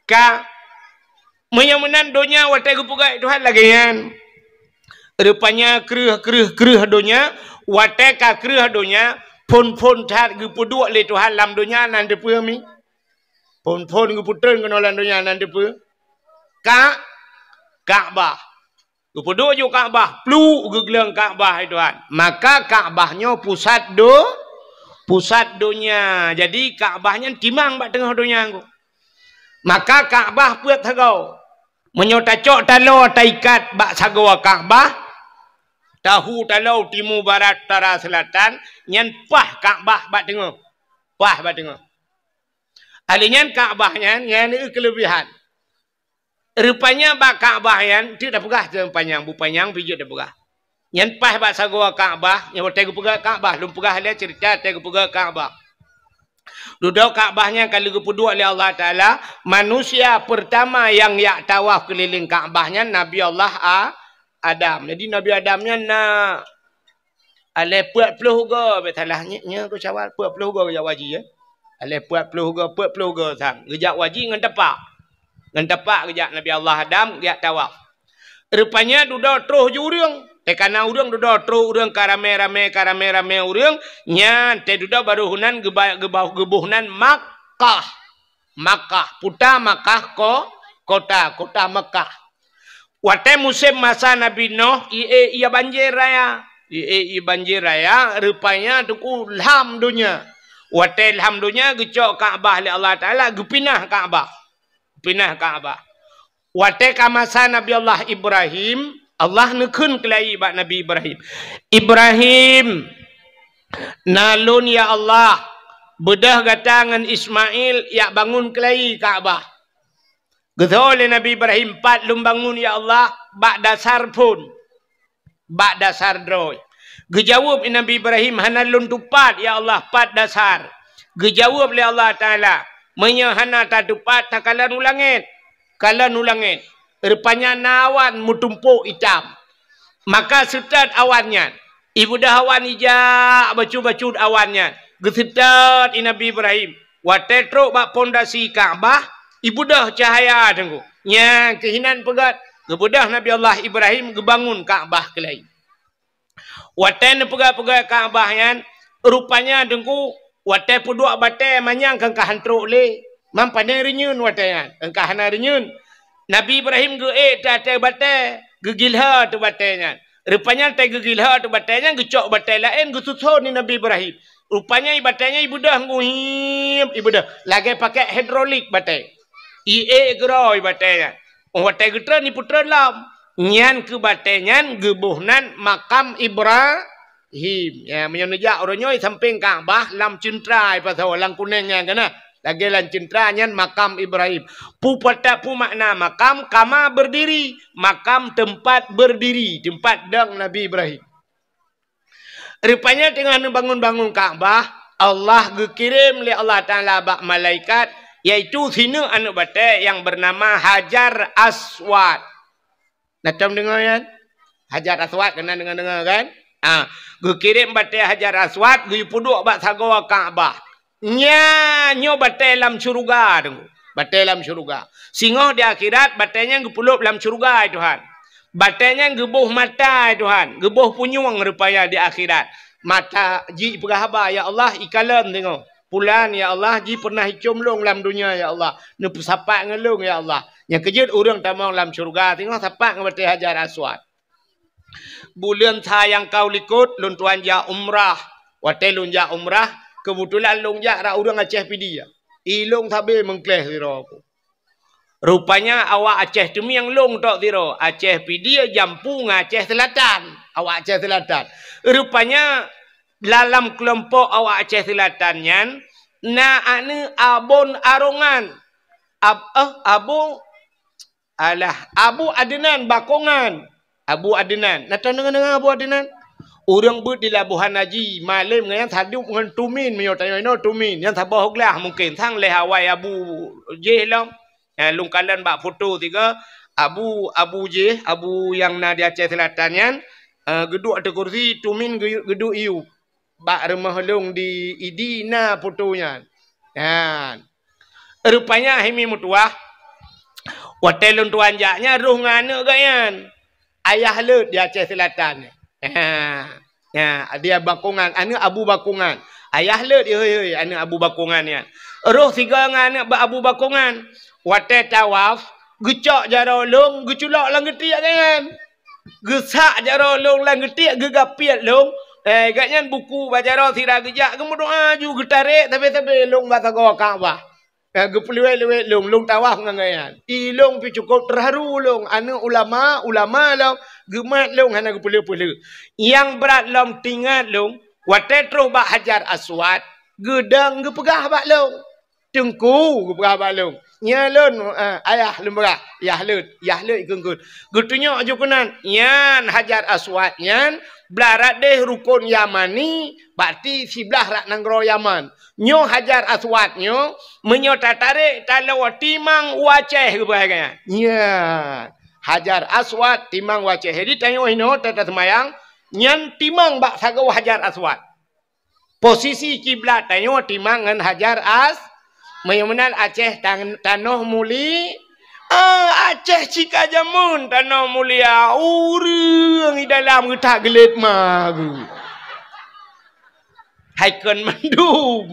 Ka. Meunyoe meunan donya watée geupeugah Tuhan lagée nyan. Rupanya kreueh, kreueh, kreueh donya, watée ka kreueh donya, phon-phon that geupeuduek lé Tuhan lam donya nan teupeue mi? Phon-phon geupeutreun keunoe lam donya nan teupeue? Ka-, Ka'bah. Geupeuduek ju Ka'bah, pluek geugleueng Ka'bah, hai Tuhan. Maka Ka'bah nyoe pusat do-, pusat donya. Jadi Ka'bah nyan timang bak teungoh donya nyoe. Maka Ka'bah peuet sagoe. Meunyoe tacok taloe taikat bak sagoe Ka'bah, tahu taloe timu barat utara selatan, nyan paih Ka'bah bak teungoh. Paih bak teungoh. Ahli nyan Ka'bah nyan, nyan keuleubihan. Rupanya bak Ka'bah nyan, teuk tapeugah teuh panyang, bu panyang pih jeuet tapeugah. Nyan paih bak sagoe Ka'bah, nyan watée geupeugah Ka'bah, lôn peugah lé ceurita watée geupeugah Ka'bah. Dudoe Ka'bah nyan ka lheueh geupeuduek lé Allah Taala, manusia pertama nyang jak tawaf keulileng Ka'bah nyan Nabi Allah A-, Adam. Jadi Nabi Adam nyan na aleh peuet ploh goe, bèk salah nyoe, nyoe keu Syawal, peuet ploh goe geujak u haji, ya. Aleh peuet ploh goe, peuet ploh goe sang. Geujak u haji ngon tapak. Ngon tapak geujak Nabi Allah Adam geujak tawaf. Rupanya dudoe troh ju ureuëng. Teuka na ureuëng dudoe troh ureuëng ka ramé-ramé, ka ramé-ramé ureuëng. Nyan teududoe baroe nan geuba-, geuba-, geuboh nan Makkah. Makkah. Puta Makkah ko-, kota, kota Makkah. Watée musém masa Nabi Nuh, ié, ié banjir raya. Ié, ié banjir raya, rupanya teungku lham donya. Watée lham donya, geucok Ka'bah lé Allah Taala, geupinah Ka'bah. Pinah Ka'bah. Watée ka masa Nabi Allah Ibrahim, Allah neukheun keulayi bak Nabi Ibrahim, "Ibrahim, na lôn ya Allah, beudôh gata ngon Ismail jak bangun keulayi Ka'bah." Geutho lé Nabi Ibrahim, "Pat lôn bangun ya Allah, bak dasar phon." Bak dasar droe. Geujaweueb Nabi Ibrahim, "Hana lôn tupat, ya Allah, pat dasar." Geujaweueb lé Allah Taala, "Meunyoe hana tatupat, takalon u langét." Kalon u langét. Rupanya na awan meutumpôk itam. Maka seutôt awan nyan. Ibeudôh awan ijak bacut-bacut awan nyan. Geuseutôt Nabi Ibrahim. Watée trok bak pondasi Ka'bah, ibeudôh cahya teungku. Nyang keuhinan peugét, geubeudôh Nabi Allah Ibrahim geubangun Ka'bah keulayi. Watée neupeugét-peugét Ka'bah nyan, rupanya teungku, watée peuduek batée manyang keu ka han trok lé. Mam pane reunyeun watée nyan, keu ka hana reunyeun. Nabi Ibrahim geuék teuh ateueh batée, geugilhô teuh batée nyan. Rupanya teuh geugilhô teuh batée nyan, geucok batée laén geususon di Nabi Ibrahim. Rupanya i batée nyan ibeudôh ngui, ibeudôh. Lagée pakai hidrolik batée. Iék keudroe batée nyan. Óh watée geutreun, ipeutreun lom. Nyan keuh batée nyan geuboh nan makam Ibrahim. Ya, meunyoe neujak uroe nyoe sampéng Ka'bah lam ceuntra ipasoe lam kunéng nyan kana. Lagée lam ceuntra nyan makam Ibrahim. Peue pat, peue makna makam? Kama berdiri. Makam tempat berdiri, tempat dong Nabi Ibrahim. Rupanya teungoh neubangun-bangun Ka'bah, Allah geukirém lé Allah Taala bak malaikat, yaitu sineuk aneuëk batée nyang beunama Hajar Aswad. Na tom deungoe nyan? Hajar Aswad, keunan deungoe-deungoe kan? Ah, geukirém batée Hajar Aswad geupeuduek bak sagoe Ka'bah. Nya nyoe batée lam syeuruga teungku. Batée lam syeuruga. Singoh di akhirat, batée nyan geupeulop lam syeuruga, ya Tuhan. Batée nyan geuboh mata, ya Tuhan. Geuboh punyueng rupanya di akhirat. Mata jih peugah haba, "Ya Allah, ikalon singoh. Pulan, ya Allah, jih pernah icom lôn lam dunia, ya Allah. Neupeusapat ngon lôn, ya Allah." Nyang keujeuet ureuëng tamong lam syeuruga, singoh sapat ngon batée Hajar Aswad. Buleuen sa nyang ka u likot, lôn tuan jak umrah. Watée lôn jak umrah, keubeutulan lôn jak rot ureuëng Aceh Pidie. I lôn sabe meukleh sidroe. Rupanya awak Aceh Teumieng lôn tok sidroe. Aceh Pidie jampu ngon Aceh Seulatan. Awak Aceh Seulatan. Rupanya dalam keulompok awak Aceh Seulatan nyan, na aneuëk Abon Arongan. Ab-, eh, Abu Alah, Abu Adnan Bakongan. Abu Adnan. Na tom deungoe-deungoe Abu Adnan? Ureuëng beuet di Labuhan Haji, malem ngon nyan sadub ngon tumin, meunyoe tanyoe inoe tumin, nyan saboh glah mungken, sang lhée awai abu jih lom. Eh, lôn kalon bak foto tiga, abu, abu jih, abu nyang na di Aceh Selatan nyan, eh, geuduek ateueh kursi, tumin geu-, geuduek iyup bak rumoh lôn di Idi na foto nyan. Nyan. Rupanya hai mi meutuwah, watèe lôn tuan jak nyan rôh ngon aneuk geuh nyan. Ayah leuet di Aceh Selatan. Ha. Ha, dia Bakongan, aneuk Abu Bakongan. Ayah leuet, hei, hei, aneuk Abu Bakongan nyan. Rôh sigoe ngon aneuk ba-, Abu Bakongan. Watèe tawaf, geucok jaroe lôn, geuculok lam geutiek geuh nyan. Geusak jaroe lôn lam geutiek, geugapiet lôn. Eh, geuh nyan buku bak jaroe sira geujak geumeudoa ju geutarek sabe-sabe lôn bak sagoe Ka'bah. Eh, geupeuleuwet-leuwet lôn, lôn tawaf ngon geuh nyan. I lôn pih cukôp teuharu lôn, aneuk ulama, ulama lôn, geumat lôn hana geupeuleueh-peuleueh. Nyang brat lom teuingat lôn, watèe trôh bak Hajar Aswad, geudong geupeugah bak lôn. Teungku, geupeugah bak lôn. Nyan lôn, eh, ayah lôn peugah, yah leuet, yah leuet ikheun-kheun. Geutunyok ju keunan, nyan Hajar Aswad nyan, blah rot deh rukon Yamani, berarti siblah rot nanggroe Yaman. Nyoe Hajar Aswad nyoe, meunyoe tatarek taloe timang u Aceh geupeugah nyan. Nyan. Hajar Aswad timang u Aceh. Jadi tanyoe inoe ta-, taseumayang, nyan timang bak sagoe Hajar Aswad. Posisi kiblat tanyoe timang ngon Hajar As-, meunyoe meunan Aceh tan-, tanoh muli-, ah, Aceh cit ka jameun tanoh mulia, ureueng i dalam geutak geulet ma geuh. Hai kon mandum.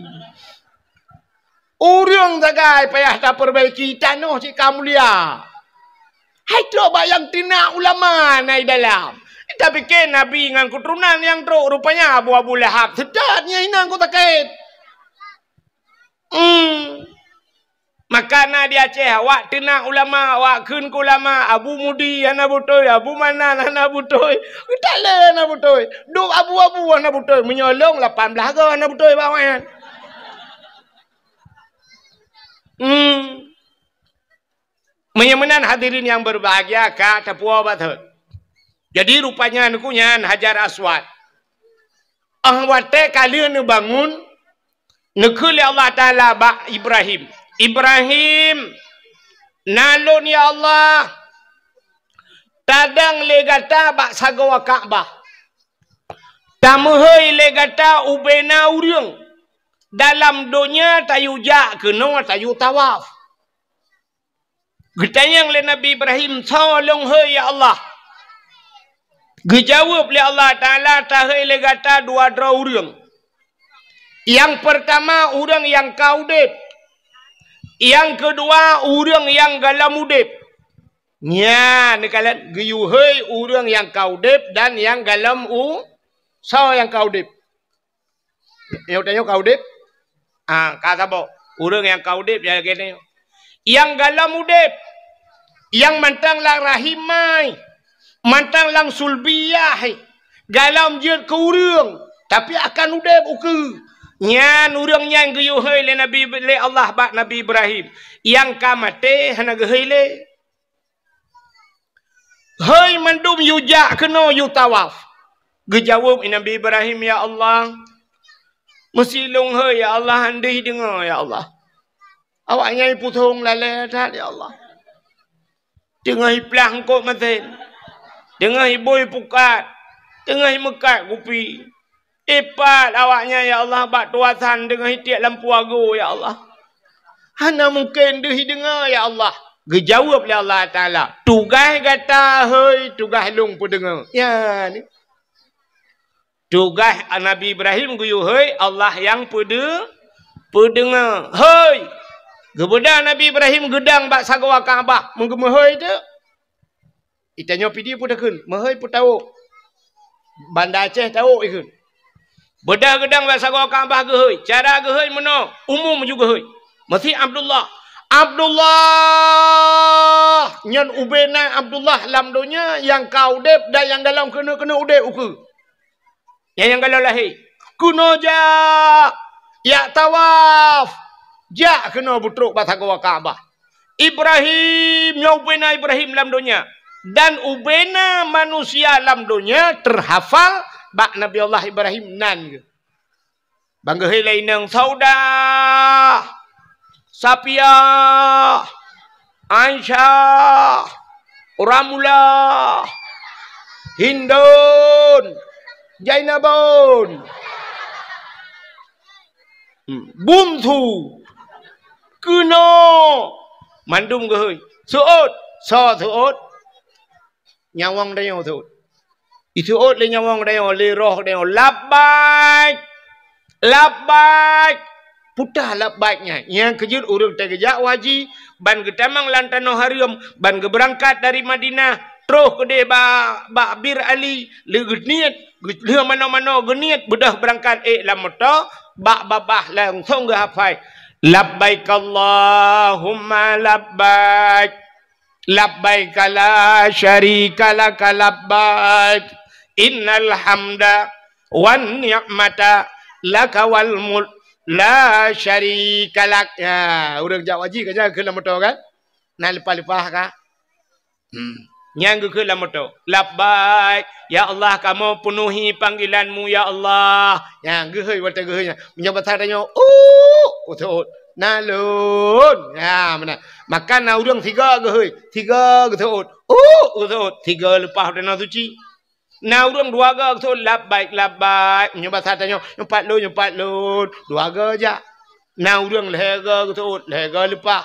Ureueng sagai payah tapeubaiki, tanoh cit ka mulia. Hai trok bak nyang teunak ulama na i dalam. Tapike Nabi ngon keuturonan nyang trok, rupanya Abu, Abu Lahab. Seutôt nyan inong ku sakét. Hmm. Maka na di Aceh, awak teunak ulama, awak kheun keu ulama, Abu Mudi hana beutôi, Abu Manan hana beutôi, geutalé hana beutôi, dub abu-abu hana beutôi, meunyoe lôn lapan blaih goe hana beutôi bak awaknyan. Hmm. Meunyoe meunan hadirin nyang berbahagia ka tapuwoe bak thot. Jadi rupanya neuku nyan Hajar Aswad. Ah watèe ka lheueh neubangun, neukheun lé Allah Taala bak Ibrahim, "Ibrahim, na lôn ya Allah, tadong lé gata bak sagoe Ka'bah. Tameuhôi lé gata ubena ureueng. Dalam donya tayue jak keunoe tayue tawaf." Geutanyong lé Nabi Ibrahim, "Soe lôn hôi ya Allah?" Geujaweueb lé Allah Taala, "Tahôi lé gata dua droe ureueng. Nyang peurtama ureueng nyang ka udeb. Nyang keudua ureueng nyang gohlom udeb." Nyan neukalon geuyue hôi ureueng nyang ka udeb dan nyang gohlom u-, soe nyang ka udeb? Nyoe tanyoe ka udeb? Ah, ka saboh. Ureueng nyang ka udeb ya lagèe nyoe. Nyang gohlom udeb, nyang mantong lam rahim mai, mantong lam sulbiyah, gohlom jeuet keu ureueng, tapi akan udeb ukeue. Nyan ureueng nyan geuyue hôi lé Nabi, lé Allah bak Nabi Ibrahim. Nyang ka maté hana geuhôi lé. Hôi mandum yue jak keunoe yue tawaf. Geujaweueb Nabi Ibrahim, "Ya Allah, meusi lôn hôi ya Allah, han deuh deungoe ya Allah. Awaknyan pusong lalée that ya Allah. Teungoh iplah eungkôt masen, teungoh ibui pukat, teungoh imeukat kupi." Ipat awaknyan, ya Allah, bak tuasan deungon itiek lampu ago, ya Allah. Hana mungken deuh ideungoe, ya Allah. Geujaweueb lé Allah Taala, "Tugaih gata hôi, tugaih lôn peudeungoe." Ya, ni. Tugaih Nabi Ibrahim geuyue hôi, Allah nyang peude-, peudeungoe. Hôi! Geubeudôh Nabi Ibrahim geudong bak sagoe Ka'bah, meugeumeuhôi teuk. Itanyoe pih di peue takheun, meuhôi peutawök. Banda Aceh tawök ikheun. Beudôh geudong bak sagoe Ka'bah geuhôi. Cara geuhôi meunoe, umum ju geuhôi. Meusi Abdullah. Abdullah! Nyan ubena Abdullah lam donya nyang ka udeb dan nyang golom keuneuk-keuneuk udeb ukeue. Nyang, nyang gohlom lahé. Keunoe jak, jak tawaf. Jak keunoe beutrok bak sagoe Ka'bah. Ibrahim, nyoe ubena Ibrahim lam donya. Dan ubena manusia lam donya teuhafal bak Nabi Allah Ibrahim nan geuh. Ban geuhôi lé inong Saudah, Sapiah, Aisyah, Ramlah, Hindun, Jainabun, hmm, Bungsu, keunoe, mandum geuhôi. Seuôt, soe seuôt? Nyawöng tanyoe seuôt. Iseuôt lé nyawöng tanyoe, lé roh tanyoe, "Labbaik! Labbaik!" Peue teuh labbaik nyan? Nyang keujeuet ureuëng teuh geujak u haji, ban geutamong lam tanoh hareuem, ban geubeurangkat dari Madinah, troh keudeh ba-, bak Bir Ali, lé geuniet, geu-, lheueh manoe-manoe geuniet, beudôh beurangkat ék lam moto, bak babah langsong geuhafai, "Labbaik Allahumma labbaik." Labbaika la syarika laka labbaik. Innal hamda wan ni'mata laka wal mulk la syarika lak. Ya, ureuëng jak haji kan nyan geukheun lam moto kan? Na leupah-leupah ka? Hmm. Nyan geukheun lam moto. Labbaik. Ya Allah, kamoe peunuhi panggilan-Mu, ya Allah. Nyan geuhôi watée geuhôi nyan. Meunyoe basa tanyoe, "Uh," geuseuôt. "Na lôn." Ya, meunan. Maka na ureuëng sigoe geuhôi, sigoe geuseuôt, "Uh," geuseuôt, sigoe leupah u tanoh suci. Na ureuëng dua goe geuseuôt, "Labbaik, labbaik." Meunyoe basa tanyoe, "Nyoe pat lôn, nyoe pat lôn." Dua goe jak. Na ureuëng lhée goe geuseuôt, lhée goe leupah.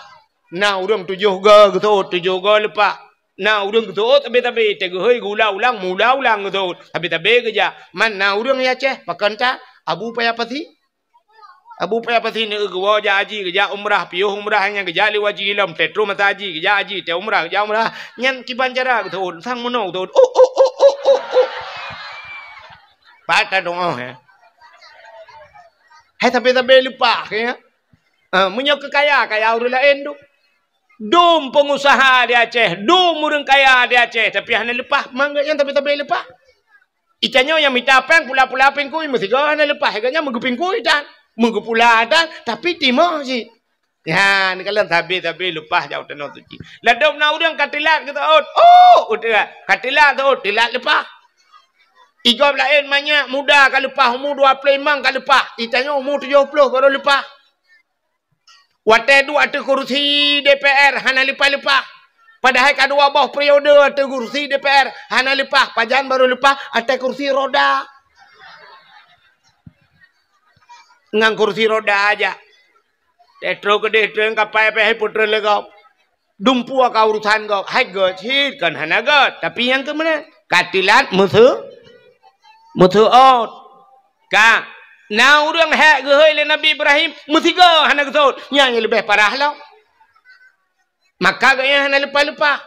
Na ureuëng tujoh goe geuseuôt, tujoh goe leupah. Na ureuëng geuseuôt sabe-sabe, teuh geuhôi geuulang-ulang, meuulang-ulang geuseuôt, sabe-sabe geujak. Man na ureuëng di Aceh, pakon that, Abu Paya Pasi. Abu Paya Pasi neu geuwoe jak haji, geujak umrah, piôh umrah nyan geujak lé haji lom, teuh troh masa haji, geujak haji, teuh umrah, geujak umrah. Nyan kiban cara geuseuôt, sang meunoe geuseuôt. Uh, uh, uh, uh, uh, uh. Pat that doá, ya. Hai sabe-sabe leupah, ya. Ah, meunyoe keu kaya, kaya ureuëng laén tu. Dum peungusaha di Aceh, dum ureuëng kaya di Aceh, tapi hana leupah, mangat nyan tapi-tapi leupah. Itanyoe nyang mita péng pula-pula pingkui meusigoe hana leupah, gobnyan meugeupingkui tan, meugeupula tan, tapi timoh cit. Ya, neukalon sabe-sabe leupah jak u tanoh suci. Ladôm na ureuëng ka teulat geuseuôt, oh, udeb, ka teulat seuôt, teulat leupah. Igob laén manyak muda ka leupah, umu dua ploh limong ka leupah, itanyoe umu tujoh ploh baru leupah. Watée duek ateueh kursi D P R hana leupah-leupah. Padahai ka dua boh periode ateueh kursi D P R hana leupah, pajan baru leupah ateueh kursi roda. Ngon kursi roda aja. Teuh troh keudeh treun kapai pih hai putreun lé gob. Dumpeue ka urusan gob, hai gét cit kon hana gét, tapi nyang keu meunan ka teulat meuseu-, meuseuôt. Ka na ureuëng hék geuhôi lé Nabi Ibrahim, meusigoe hana geuseuôt, nyan nyang leubeh parah lom. Maka gobnyan hana leupah-leupah.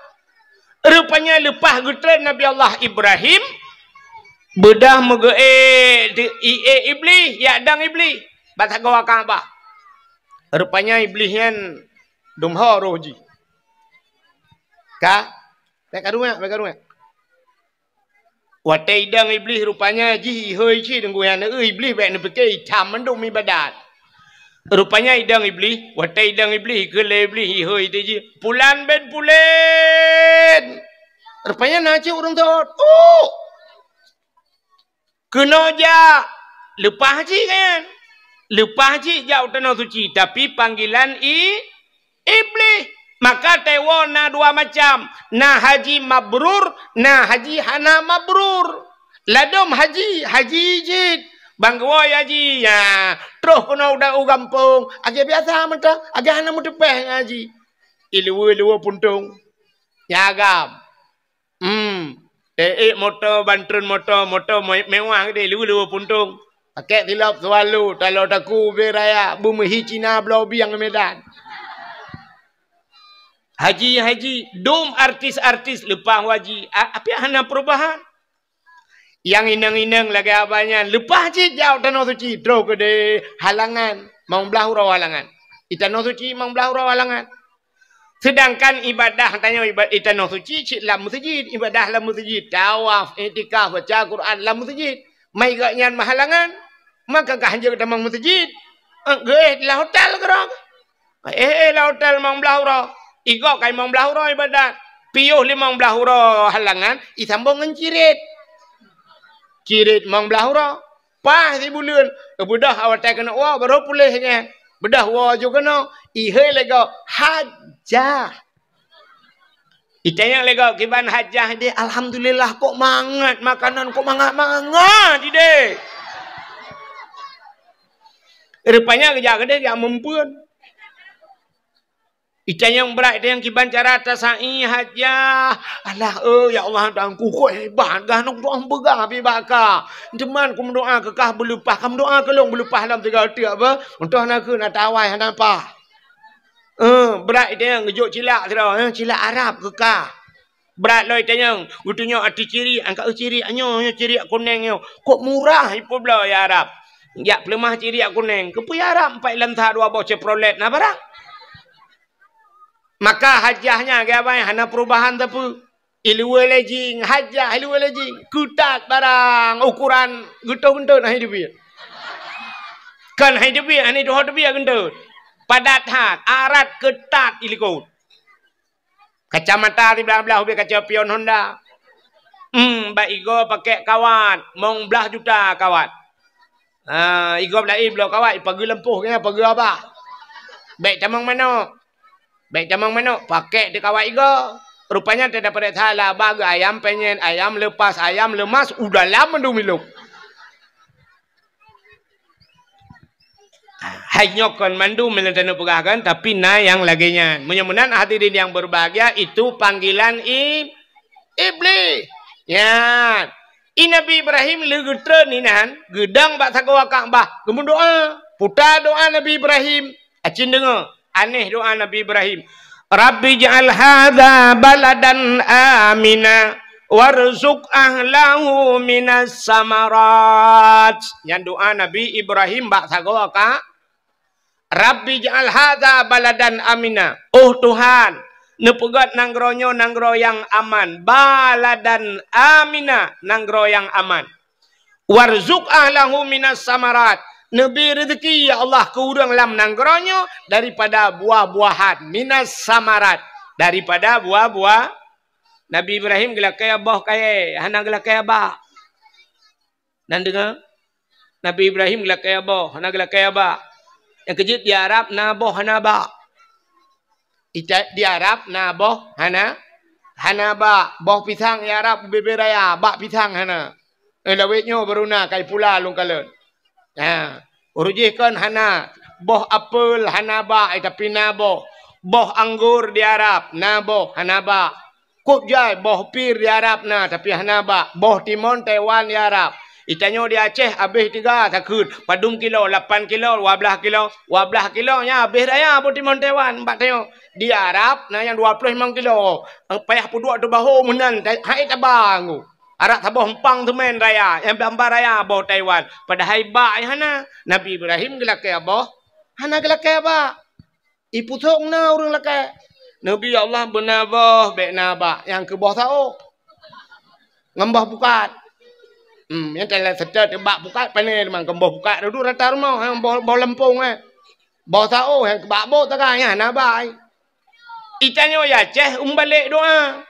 Rupanya leupah geutreun Nabi Allah Ibrahim, beudôh meugeuék di, iék Iblih, jak dong Iblih. Bak sagoe Ka'bah. Rupanya Iblih nyan dum ho roh jih. Ka? Bék karuek, bék karuek. Watée idong Iblih rupanya jih ihôi cit deungon nyan, eh, Iblih bék neupike itam mandum ibadat. Rupanya idong Iblih, watée idong Iblih, keu lé Iblih ihôi teuh jih, "Pulan bin pulan." Rupanya na cit ureuëng seuôt. Uh! Keunoe jak, leupah cit nyan. Leupah cit jak u tanoh suci, tapi panggilan i-, Iblih. Maka teuwoe na dua macam, na haji mabrur, na haji hana mabrur. Ladôm haji, haji jih. Ban geuwoe haji, ya, troh keunoe u da-, u gampông, lagée biasa mantong, lagée hana meuteupeh ngon haji. Iluweue-luweue puntông. Nyan agam. Hmm. Ék-ék moto, ban treun moto, moto me-, mewah geude, luweue-luweue puntông. Pakèk silop Swallow, taloe taku ubé raya, beumeuhi Cina bloe bieng Medan. Haji, haji, dum artis-artis leupah haji, a-, api hana perubahan. Nyang inong-inong lagée abah nyan, leupah cit jak u tanoh suci, troh keudeh halangan, limong blaih uroe halangan. I tanoh suci limong blaih uroe halangan. Seudangkan ibadah tanyoe iba-, i tanoh suci cit lam meuseujid, ibadah lam meuseujid, tawaf, iktikaf, baca Quran lam meuseujid. Mai gobnyan meuhalangan, maka ka hanjeuet tamong meuseujid. Eh, geuéh lam hotel keudroe. Eh, eh, lam hotel limong blaih uroe. Igob ka limong blaih uroe ibadat. Piôh limong blaih uroe halangan, isambong ngon cirit. Cirit limong blaih uroe. Paih sibuleuen, beudôh awai keuneuk woe, barô puléh nyan. Beudôh woe ju keunoe, ihôi lé gob, hajah. Itanyong lé gob kiban hajah idéh, alhamdulillah, kok mangat makanan, kok mangat-mangat idéh. Rupanya geujak keudéh jak meumpeuen. Itanyong brat, itanyong kiban cara tasai hajah. Alah, eh, ya Allah, Tuhanku, kok hebat, gah nong doa peugah pi baka. Teuma kumeudoa keu kah beuleupah, kumeudoa keu lôn beuleupah lam tiga teuk apa? Untôh na keu na tawai hana pah. Eh, brat itanyong geujok cilak sidroe, eh, cilak Arab keu kah. Brat lom itanyong, geutunyok ateueh ciriek, angkat ciriek nyoe, nyoe ciriek kuneng nyoe. Kok murah ipeubloe ya Arab. Jak peuleumah ciriek kuneng. Keupeue ya Arab, empat lam sa dua boh Chevrolet na barang. Maka hajah nyan geubai hana perubahan sapeue. Iluwa lejing, hajah iluwa lejing. Keutat barang ukuran geutot-geutot hai teubiet. Kan hai teubiet, hai tuho teubiet geutot. Padat that, arat keutat ilikot. Kacamata siblah-blah ubé kaca pion Honda. Hmm, bak igoe pakai kawat, mong blah juta kawat. Ha, igob laén bloe kawat, ipageue lampôh keunan, pageue abah. Bèk tamong manok. Bèk tamong manok, pakai di kawat igob. Rupanya teudapat salah, abah geu ayam penyet, ayam lepas, ayam lemas, u dalam mandum ilok. Hai nyoe kon mandum meunyoe taneuk peugah kan, tapi na nyang lagèe nyan. Meunyoe meunan hadirin yang berbahagia, itu panggilan i-, Iblih. Nyan. I Nabi Ibrahim lé geutreun inan, geudong bak sagoe Ka'bah, geumeudoa. Puta doa Nabi Ibrahim. Acin deungoe, aneh doa Nabi Ibrahim. "Rabbi ij'al hadza baladan amina warzuq ahlahu minas samarat." Nyan doa Nabi Ibrahim bak sagoe Ka-, "Rabbi ij'al hadza baladan amina." Oh Tuhan, neupeugöt nanggroe nyoe nanggroe nyang aman. Baladan amina, nanggroe nyang aman. "Warzuq ahlahu minas samarat." Neubri rezeki, ya Allah, keu ureuëng lam nanggroe nyoe daripada buah-buahan. Minas samarat, daripada buah-buah. Nabi Ibrahim geulakée boh kayée, hana geulakée bak. Nan deungoe? Nabi Ibrahim geulakée boh, hana geulakée bak. Nyang keujeuet di Arab na boh hana bak. Ita-, di Arab na boh hana, hana bak. Boh pisang di Arab ubé-bé raya, bak pisang hana. Eh, lawét nyoe baru na kai pula lôn kalon. Ha, ureuëng jih kon hana. Boh apel hana bak, eh, tapi na boh. Boh anggor di Arab na boh, hana bak. Kok jai boh pir di Arab na, tapi hana bak. Boh timon Taiwan di Arab. Itanyoe di Aceh abéh tiga takheun. Padum kilo, lapan kilo, dua blaih kilo. Dua blaih kilo nyan abéh raya boh timon Taiwan. Bak tanyoe di Arab na nyang dua ploh limong kilo. Payah peuduek teubaho meunan, hai taba nggu. Arak saboh empang teumén raya, nyang bamba raya boh Taiwan. Padahai bak nyang hana. Nabi Ibrahim geulakée boh, hana geulakée bak. Ipusok na ureuëng lakée. Nabi Allah beuna boh, bék na bak, nyang keu boh saôh. Ngon boh pukat. Hmm, nyang teulah seutôt bak pukat pané teuma, ngon boh pukat dudu rata rumoh, nyang boh, boh lampông, eh. Boh saôh, nyang keu bak bôk taga, nyan hana bai. Itanyoe di Aceh umbalek doa.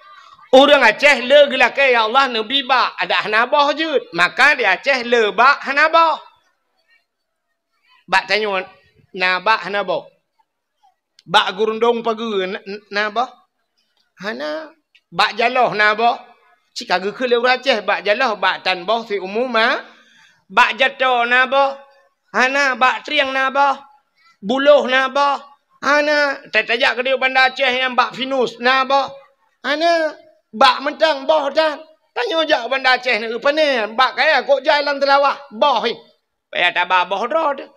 Ureuëng Aceh le geulakée, "Ya Allah, neubi bak," adak hana boh jeuet. Maka di Aceh le bak hana boh. Bak tanyoe na bak hana boh. Bak gurundong pageue na, na boh? Hana. Bak jaloh na boh? Cit ka geukheun lé ureuëng Aceh, bak jaloh, bak tan boh siumu ma. Bak jato na boh? Hana. Bak trieng na boh? Buloh na boh? Hana. Ta-, tajak keudéh Banda Aceh nyang bak pinus na boh? Hana. Bak mantong boh tan. Tanyoe jak Banda Aceh na geupané, bak kaya kok jai lam teulawah, boh hi. Payah taba boh droe teuh.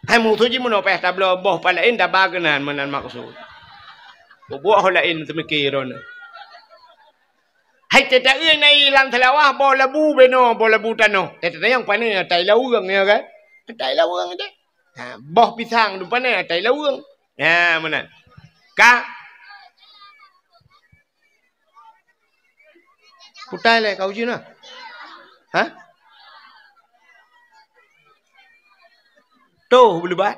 Hai musoh jih meunoe payah tabloe boh pat laén taba keunan meunan maksud. Bubuet ho laén teumiki droeneuh. Hai teuta-eu na i lam teulawah boh labu benoe, boh labu tanoh. Teuta nyang pané atai laweueng, ya kan? Atai laweueng deh. Ha, boh pisang tu pané atai laweueng. Ha, meunan. Ka Putai lé kau jih na. Ha? Toh beulebat.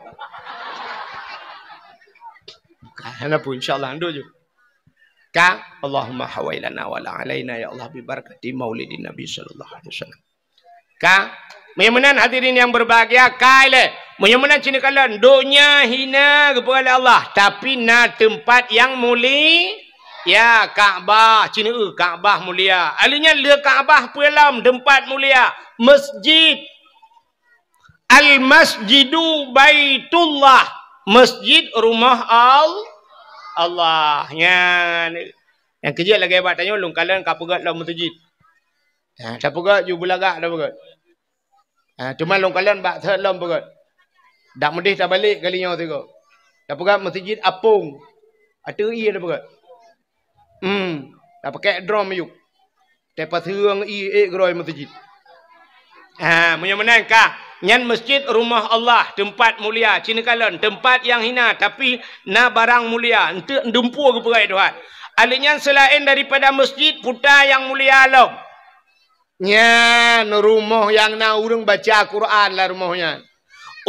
Hana pun, insya Allah, anduk ju. Ka, Allahumma hawailana wala alaina, ya Allah, bi barakati maulidin Nabi sallallahu alaihi wasallam. Ka, meunyoe meunan hadirin yang berbahagia, kai lé. Meunyoe meunan cit neukalon, donya hina geupeugah lé Allah, tapi na teumpat nyang muli-, Ya, Ka'bah, ci neueu Ka'bah mulia. Ahli nyan le Ka'bah peue lom teumpat mulia. Masjid. Al-masjidu baitullah. Masjid rumah Al-, Allah. Nyan. Nyang keujeuet lagèe bak tanyoe lôn kalon ka peugöt lom meuseujid. Ha, tapeugöt ju beulagak tapeugöt. Ha, teuma lôn kalon bak thot lom peugöt. Dak meudeh tabalek kali nyoe sigoe. Tapeugöt meuseujid apong. Ateueh ié tapeugöt. Hmm, tapakèk drom ayub. Tapaseueng ié ék geurôi meuseujid. Ha, meunyoe meunan ka, nyan masjid rumah Allah, teumpat mulia, ci neukalon, teumpat nyang hina, tapi na barang mulia, eunteuk dumpeue geupeugöt Tuhan. Ahli nyan seulaén daripada masjid, peue nyang mulia lom. Nyan rumoh nyang na ureueng baca Quran lam rumoh nyan.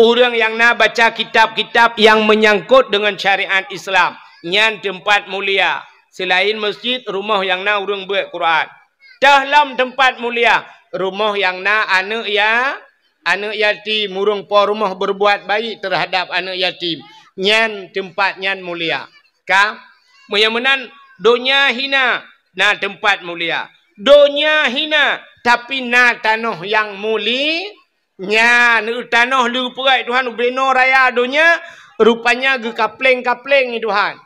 Ureueng nyang na baca kitab-kitab nyang meunyangkot deungon syariat Islam, nyan teumpat mulia. Seulaén masjid, rumoh nyang na ureueng beuet Quran. Toh lom teumpat mulia, rumoh nyang na aneuk ya-, aneuk yatim, ureueng po rumoh berbuat baik terhadap aneuk yatim. Nyan teumpat nyan mulia. Ka? Meunyoe meunan, donya hina, na teumpat mulia. Donya hina, tapi na tanoh nyang muli-, nyan, tanoh le geupeugöt Tuhan ubé noe raya donya, rupanya geukapleng-kapleng Tuhan.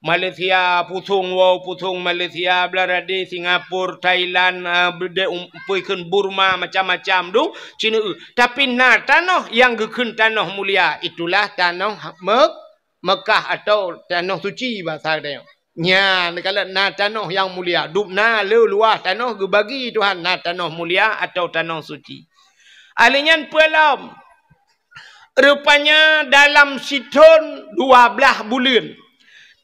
Malaysia pusong, woe pusong Malaysia, Bangladesh, Singapura, Thailand, ah, beudé um-, peue kheun Burma, macam-macam dum, ci neueu. Tapi na tanoh nyang geukheun tanoh mulia, itulah tanoh Mek-, Mekah atau tanoh suci bahasa geutanyoe. Nyan, neukalon na tanoh nyang mulia. Dum na le luwah tanoh geubagi Tuhan na tanoh mulia atau tanoh suci. Ahli nyan peue lom? Rupanya dalam sithon dua blaih buleuen,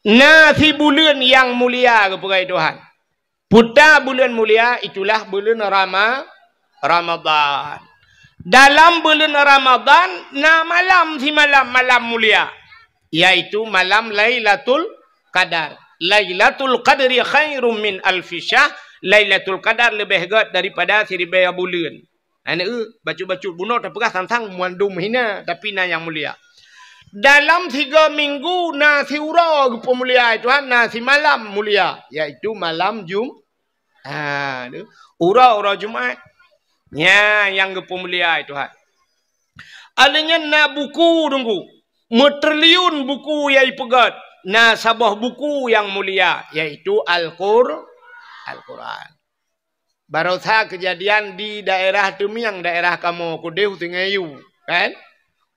na sibuleuen nyang mulia geupeugöt Tuhan. Peue buleuen mulia, itulah buleuen Rama-, Ramadhan. Dalam buleuen Ramadhan na malam simalam malam mulia, yaitu malam Lailatul Qadar. Lailatul Qadri khairum min alfi syahr. Lailatul Qadar leubeh göt daripada siribèe buleuen. Aneuk, bacut-bacut bunoe tapeugah sang-sang mandum hina, tapi na nyang mulia. Dalam tiga minggu na siuroe geupeumulia Tuhan, na simalam mulia, yaitu malam Jum-, ha, tu. Uroe-uroe Jumat. Nyan nyang geupeumulia Tuhan. Alèh nyan na buku teungku. Meutriliun buku nyang ipeugöt. Na saboh buku nyang mulia, yaitu Al-Qur-, Al-Quran. Barosa keujadian di daerah Teumieng, daerah kamoe keudeh u Sungai Yu, kan?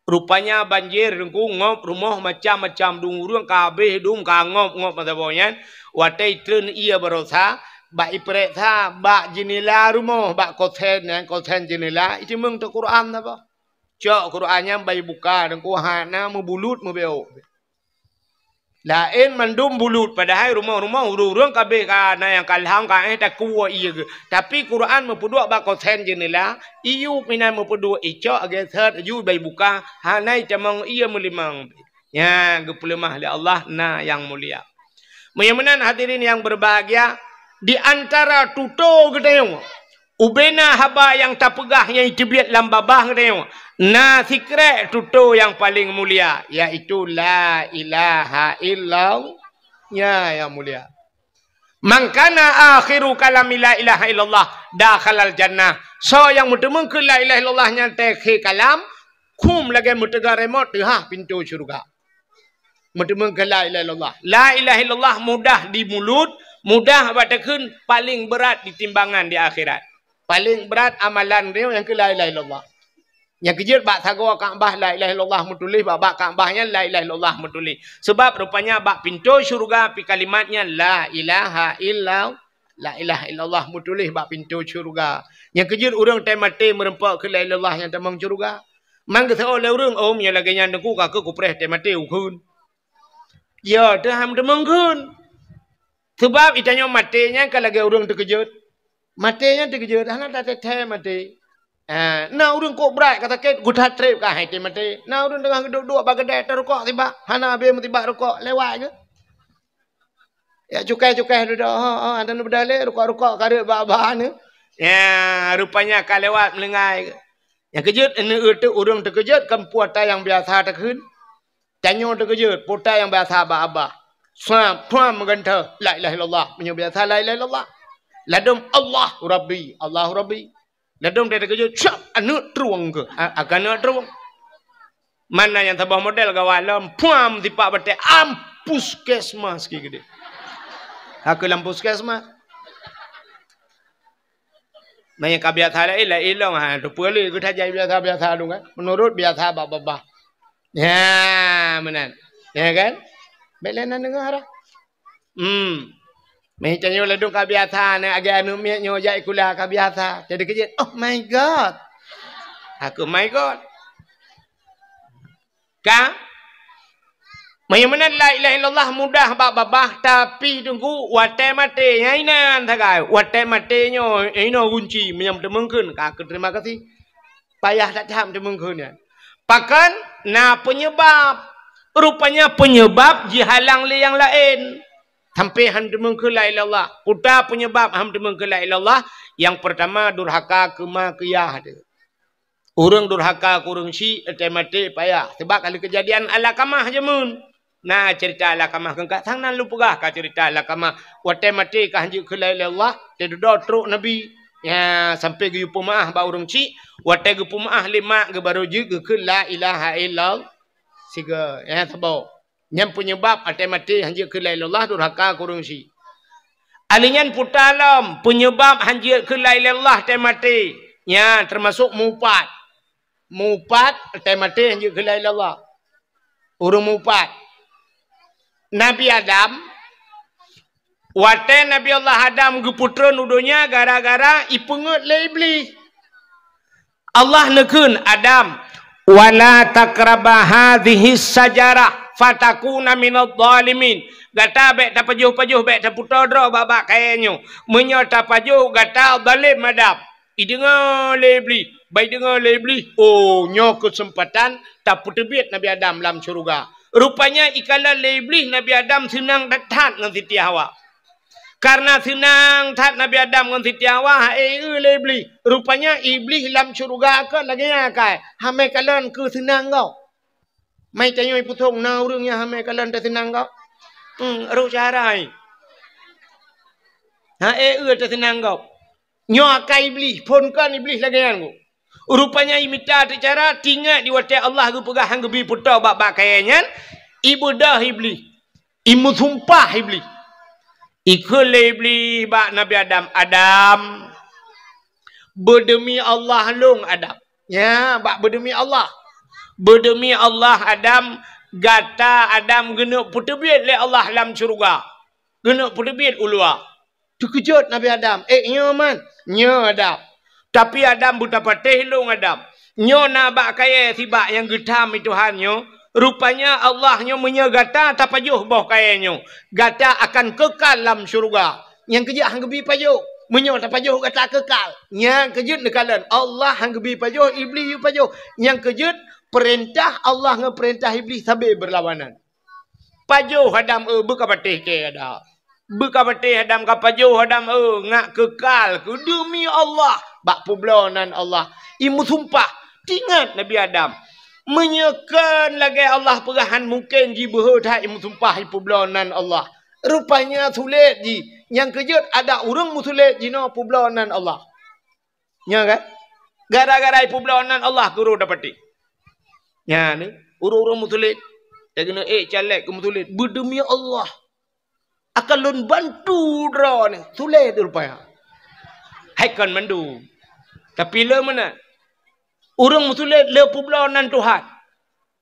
Rupanya banjir teungku ngop rumoh macam-macam dum ureueng ka habéh dum ka ngop-ngop masa boh nyan. Watèe itreun ié barosa, bak ipeurèksa bak jeunela rumoh, bak kosen nyan, kosen jeunela, iteumeung teuh Quran saboh. Cok Quran nyan bak ibuka teungku hana meubulut meubeuôk. Laén mandum bulut, padahai rumoh-rumoh ureueng-ureueng ka abéh ka na nyang ka lham ka éh takue ié geuh. Tapi Quran meupeuduek bak kosen jeunela, iyup inan meupeuduek icok geuseuet laju bak ibuka, hana itamong ié meulimong. Nyan geupeuleumah lé Allah na nyang mulia. Meunyoe meunan hadirin yang berbahagia, di antara tutoe geutanyoe Ubena haba nyang tapeugah nyang iteubiet lam babah geutanyoe, na sikrek tutoe nyang paleng mulia, yaitu la ilaha illallah. Nya nyang mulia. Man kana akhiru kalami la ilaha illallah dakhalal jannah. Soe nyang meuteumeung keu la ilaha illallah nyang teukhe kalam, khum lagèe meuteuga remote teuhah pintoe syeuruga. Meuteumeung keu la ilaha illallah. La ilaha illallah mudah di mulut, mudah bak takheun, paleng brat di timbangan di akhirat. Paleng brat amalan droe nyang keu la ilaha illallah. Nyang keujeuet bak sagoe Ka'bah la ilaha illallah meutuléh, bak, bak Ka'bah nyan la ilaha illallah meutuléh. Sabab rupanya bak pintoe syeuruga pi kalimat nyan la ilaha illallah. La ilaha illallah meutuléh bak pintoe syeuruga. Nyang keujeuet ureueng teumaté meureumpok keu la ilaha illallah nyang tamong syeuruga. Man geuseuôt lé ureueng, "Oh, meunyoe lagèe nyan teungku ka keuh kupreh teumaté ukheun." Ya, teuh han teumeung kheun. Sabab itanyoe maté nyan ka lagèe ureueng teukeujot. Maté nyan teukeujot, hana tateuthèe maté. Ah, na ureueng kok brat ka sakét, geutat trép ka hai teumaté. Na ureueng teungoh geuduek-duek bak keudè tarukok sibak, hana abéh meusibak rukok, lewat geuh. Ya, cukai-cukai dudoe, ha, ha, dan beudalé rukok-rukok ka rhot bak-bak nyoe. Ya, rupanya ka lewat meulinggai. Nyang keujeuet, aneuk ureueng teukeujot kan peue ata nyang biasa takheun. Tanyoe teukeujot, peue ata nyang biasa bak abah. Swab, swab meugantoh. La ilaha illallah. Meunyoe biasa la ilaha illallah. Ladôm Allah Rabbi, Allah Rabbi. Ladôm teukeujot, swab, aneuk trueng keuh. A-, akan aneuk trueng. Mana nyang saboh model gawat lom, puam sipak batée, am puskesmas ki gede. Haka lam puskesmas. Manyang ka biasa laén, laén lom, ha, tu peue lé geutajak biasa-biasa tu kan. Menurut biasa bak babah. Ya, meunan. Ya kan? Bèk lé na deungoe dah. Hmm. Meh tanyoe ladôm ka biasa, na agé aneuk miet nyoe jak sikula ka biasa. Jadi keujeuet, "Oh my God." Aku, "My God." Ka? Meunyoe meunan la ilaha illallah mudah bak babah, tapi teungku watée maté, nyan inan sagai. Watée maté nyoe, inoe gunci, meunyoe teumeung kheun, ka keu terima kasih. Payah that-that teumeung kheun nyan. Pakon? Na peunyeubab. Rupanya peunyeubab jihalang lé nyang laén. Sampai han teumeung kheun la ilaha illallah. Peue ta peunyeubab han teumeung kheun la ilaha illallah? Nyang peurtama durhaka keu ma keu yah teuh. Ureuëng durhaka keu ureuëng syik, watée maté payah. Sabab ka lheueh keujadian Alqamah jameun. Na ceurita Alqamah keu ka sang nan lôn peugah ka ceurita Alqamah. Watée maté ka han jeuet kheun la ilaha illallah, teududoe trok Nabi. Ya, sampai geuyue peumeuáh bak ureuëng syik, watée geupeumeuáh lé mak geuh barô jeuet geukheun la ilaha illallah. Sigoe, ya, saboh. Nyan peunyeubab watée maté han jeuet kheun la ilaha illallah durhaka keu ureuëng syik. Alèh nyan peue ta lom peunyeubab han jeuet kheun la ilaha illallah watée maté. Nyan teumasok mupat. Mupat watée maté han jeuet kheun la ilaha illallah. Ureuëng mupat. Nabi Adam, watée Nabi Allah Adam geupeutreun u donya gara-gara ipeungeuet lé Iblih. Allah neukheun, "Adam, wala taqraba hadhihi syajarah fatakuna minadh dhalimin." Gata bèk tapajoh-pajoh, bèk tapeutoe droe bak-bak kayée nyoe. Meunyoe tapajoh, gata zalém Adam. Ideungoe lé Iblih, bak ideungoe lé Iblih, oh, nyoe keuseumpatan tapeuteubiet Nabi Adam lam syeuruga. Rupanya ikalon lé Iblih Nabi Adam seunang that-that ngon Siti Hawa. Kareuna seunang that Nabi Adam ngon Siti Hawa, ha-e eu lé Iblih. Rupanya Iblih lam syeuruga kon lagée nyan akai, hamé kalon keu seunang gob. Mai tanyoe ipeusong na ureuëng nyang hamé kalon teuseunang gob. Hmm, rôh cara hai. Ha-e eu teuseunang gob. Nyoe akai Iblih, phon kon Iblih lagée nyan gob. Rupanya imita teucara, tingat di watée Allah geupeugah han geubi peutoe bak-bak kayée nyan, ibeudôh Iblih. Imeusumpah Iblih. Ikheun lé Iblih bak Nabi Adam, "Adam, beudeumi Allah lôn, Adam." Nya, bak beudeumi Allah. "Beudeumi Allah, Adam, gata, Adam, geuneuk peuteubiet lé Allah lam syeuruga. Geuneuk peuteubiet u luwa." Teukeujot Nabi Adam, "Eh, nyoe man?" "Nyoe, Adam." "Tapi Adam beutapatéh lôn, Adam. Nyoe na bak kayée sibak nyang geutham i Tuhan nyoe. Rupanya Allah nyoe meunyoe gata tapajoh boh kayée nyoe, gata akan keukal lam syeuruga. Nyang keujeuet han geubi pajoh. Meunyoe tapajoh gata keukal." Nyang keujeuet neukalon Allah han geubi pajoh, Iblih yue pajoh. Nyang keujeuet peurintah Allah ngon peurintah Iblih sabe beurlawanan. Pajoh Adam eu beuka patéh kée Adam. Beuka patéh Adam ka pajoh Adam eu ngak keukal keu deumi Allah bak peubloe nan Allah. Imeusumpah, tingat Nabi Adam. Meunyoe kon lagée Allah peugah han mungken jibeuhe that imeusumpah ipeubloe nan Allah. Rupanya sulet jih. Nyang keujeuet adak ureuëng meusulet jinoe peubloe nan Allah. Nya kan? Gara-gara ipeubloe nan Allah keu roh dapatéh. Nya ni, ureuëng-ureuëng meusulet. Nyang keuneuk ék caleg keu meusulet. Beudeumi Allah. Akan lôn bantu droeneuh. Sulet rupanya. Hai kon mandum. Tapi le meunan. Ureuëng meusulet le peubloe nan Tuhan.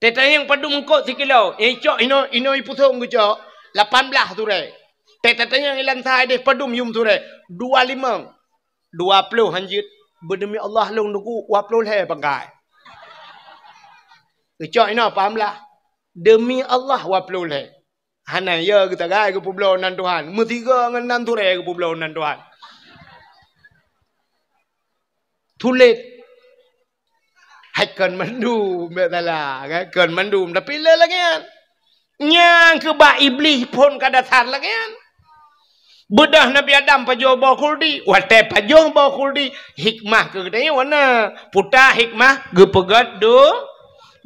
Teuh tanyong padum eungkot sikilo. Nyang icok inoe, inoe ipeusong geucok. Lapan blaih surée. Teuh tatanyong ilan sa ideh padum yum surée. Dua limong. Dua ploh hanjeuet. Beudeumi Allah lôn teungku, dua ploh lhée pangkai. Geucok inoe paham lah. Deumi Allah dua ploh lhée. Hana ya geutagai geupeubloe nan Tuhan. Meusigoe ngon nan surée geupeubloe nan Tuhan. Sulet. Hai kon mandum, bèk salah, kan? Kon mandum, tapi le lagée nyan. Nyang keu bak Iblih phon ka dasar lagée nyan. Beudôh Nabi Adam pajoh boh khuldi, watée pajoh boh khuldi, hikmah keu geutanyoe na. Peue ta hikmah geupeugét do-,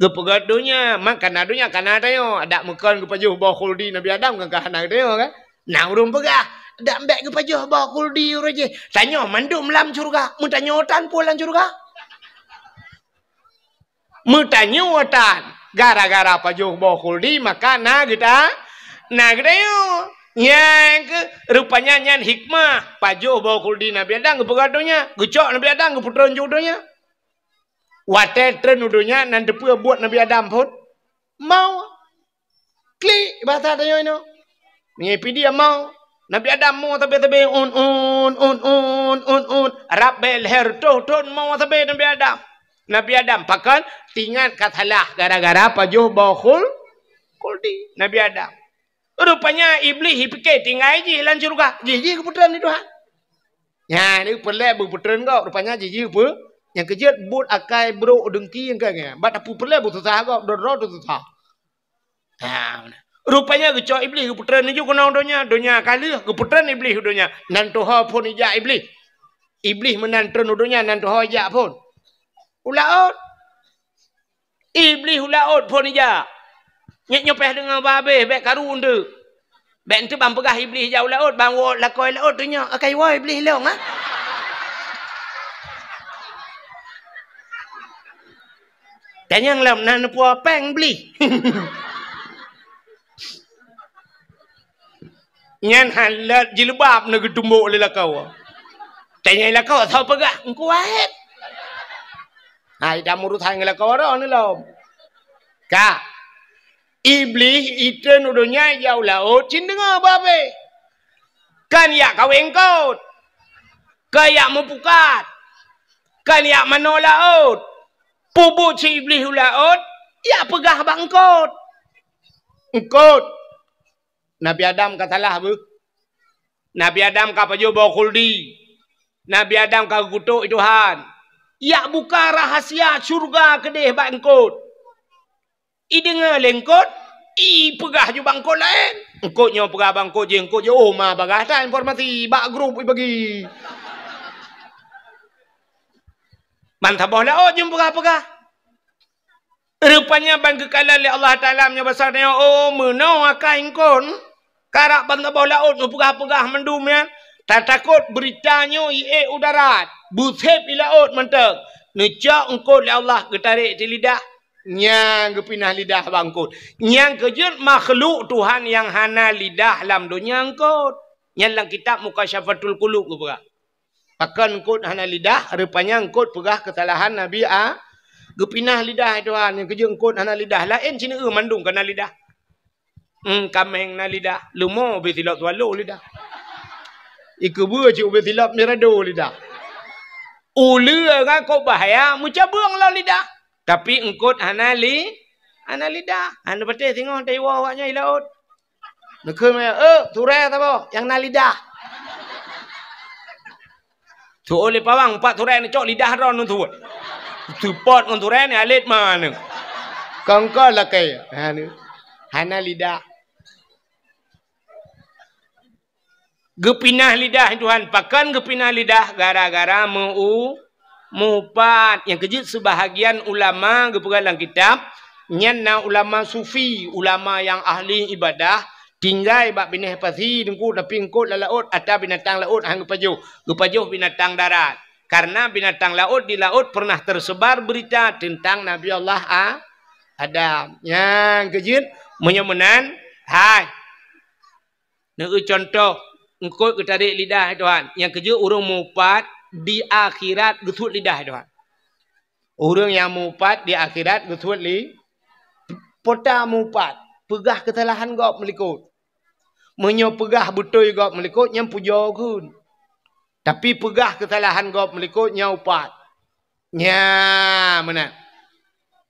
Geupeugah donya, mak kana donya kana tanyoe. Adak meukon geupajoh boh khuldi Nabi Adam kan ka hana tanyoe kan? Na ureuëng peugah, dak bèk geupajoh boh khuldi uroe jih. Tanyoe mandum lam syurga. Meutanyoe tan peue lam syurga? Meutanyoe tan. Gara-gara pajoh boh khuldi maka na geuta, na geutanyoe. Nyang keu rupanya nyan hikmah pajoh boh khuldi Nabi Adam geupeugah donya, geucok Nabi Adam geupeutreun ju donya. Watèe treun u donya nan teupeue buet Nabi Adam phon? Mau. Klik bahasa tanyoe inoe. Meunyoe pih dia mau. Nabi Adam mau sabe-sabe un un un un un un. Rab bèe lhèe reutôh thon mau sabe Nabi Adam. Nabi Adam pakon tingat ka salah gara-gara pajoh boh khul khuldi Nabi Adam. Rupanya Iblih jipike tinggai jih lam syeuruga. Jih-jih geupeutreun lé Tuhan. Nyan ni peureulèe beupeutreun gob. Rupanya jih-jih peu nyang keujeuet buet akai brok deungki nyang ka nyan. Bak tapeureulèe beususah gob, droe-droe teususah. Ha, rupanya geucok Iblih geupeutreun laju keunoe donya, donya ka lheueh geupeutreun Iblih u donya. Nan tuho phon ijak Iblih. Iblih meunan treun u donya nan tuho ijak phon. U laôt. Iblih u laôt phon ijak. Nyoe nyoe payah deungoe babeh, bèk karu eunteuk. Bèk eunteuk ban peugah Iblih ijak u laôt, ban woe lakoe laôt teunyoe. Akai woe Iblih lôn, ha? Tanyong lom na neupue péng Iblih. Nyan halat jilbab na geutumbok lé lakoe. Tanyong lakoe, soe peugah? Engku Wahid. Hai, dak meurusan ngon lakoe droe ni lom. Ka. Iblih itreun u donya ijak u laôt cit deungoe babeh. Kan ijak kawé eungkôt. Kan ijak meupukat. Kan ijak manoe laôt. Peubuet si Iblih u laôt, ijak peugah bak eungkôt. Eungkôt. Nabi Adam ka salah beuh. Nabi Adam ka pajoh boh khuldi. Nabi Adam ka geukutok Tuhan. Ijak buka rahasia syeuruga keudeh bak eungkôt. Ideungoe lé eungkôt, ipeugah ju bak eungkôt laén. Eungkôt nyoe peugah bak eungkôt jih, eungkôt jih, oh, ma bagah that informasi bak grup ibagi. Ban saboh laôt jeuem peugah-peugah. Rupanya ban geukalon lé Allah Taala meunyoe basa nyoe, oh, meunoe akai eungkôt. Karab ban saboh laôt neupeugah-peugah mandum nyan, tatakot beurita nyoe iék u darat, beusép i laôt mantong. Neucok eungkôt lé Allah geutarek di lidah, nyang geupinah lidah bak eungkôt. Nyang keujeuet makhluk Tuhan nyang hana lidah lam donya eungkôt. Nyan lam kitab Mukasyafatul Qulub geupeugah. Pakon eungkôt hana lidah, rupanya eungkôt peugah keusalahan Nabi A, geupinah lidah Tuhan. Nyang keujeuet eungkôt hana lidah, laén sineuk mandum ka na lidah. Hmm, kaméng na lidah, leumo ubé silop swallow lidah. Ikeubeue cit ubé silop mirado lidah. Uleue ngon kok bahaya meucabeueng lom lidah. Tapi eungkôt hana li, hana lidah. Hana patéh singoh taiwoe awaknyan i laôt. Neukheun maya, "Eh, turée saboh nyang na lidah." Tu'oh lé pawang, pat turée neucok lidah droe neutuwot. Seupôt ngon turée ni alet ma neuh. Kongkol lakée. Ha, ni. Hana lidah. Geupinah lidah Tuhan. Pakon geupinah lidah? Gara-gara meu-, meuupat. Nyang keujeuet seubahagian ulama geupeugah lam kitab, nyan na ulama sufi, ulama nyang ahli ibadah, tinggai bak binéh pasi teungku, tapi eungkôt lam laôt, ata binatang laôt han geupajoh, geupajoh binatang darat. Karena binatang laôt di laôt pernah tersebar berita tentang Nabi Allah A-, Adam. Nyang keujeuet, meunyoe meunan, hai. Neueu contoh, eungkôt geutarek lidah Tuhan. Nyang keujeuet ureuëng meuupat di akhirat geusuet lidah Tuhan. Ureuëng nyang meuupat di akhirat geusuet li-, peue ta meuupat, peugah keusalahan gob meulikôt. Meunyoe peugah beutôi gob meulikôt, nyan pujoe kheun. Tapi peugah keusalahan gob meulikôt, nyan upat. Nya, meunan.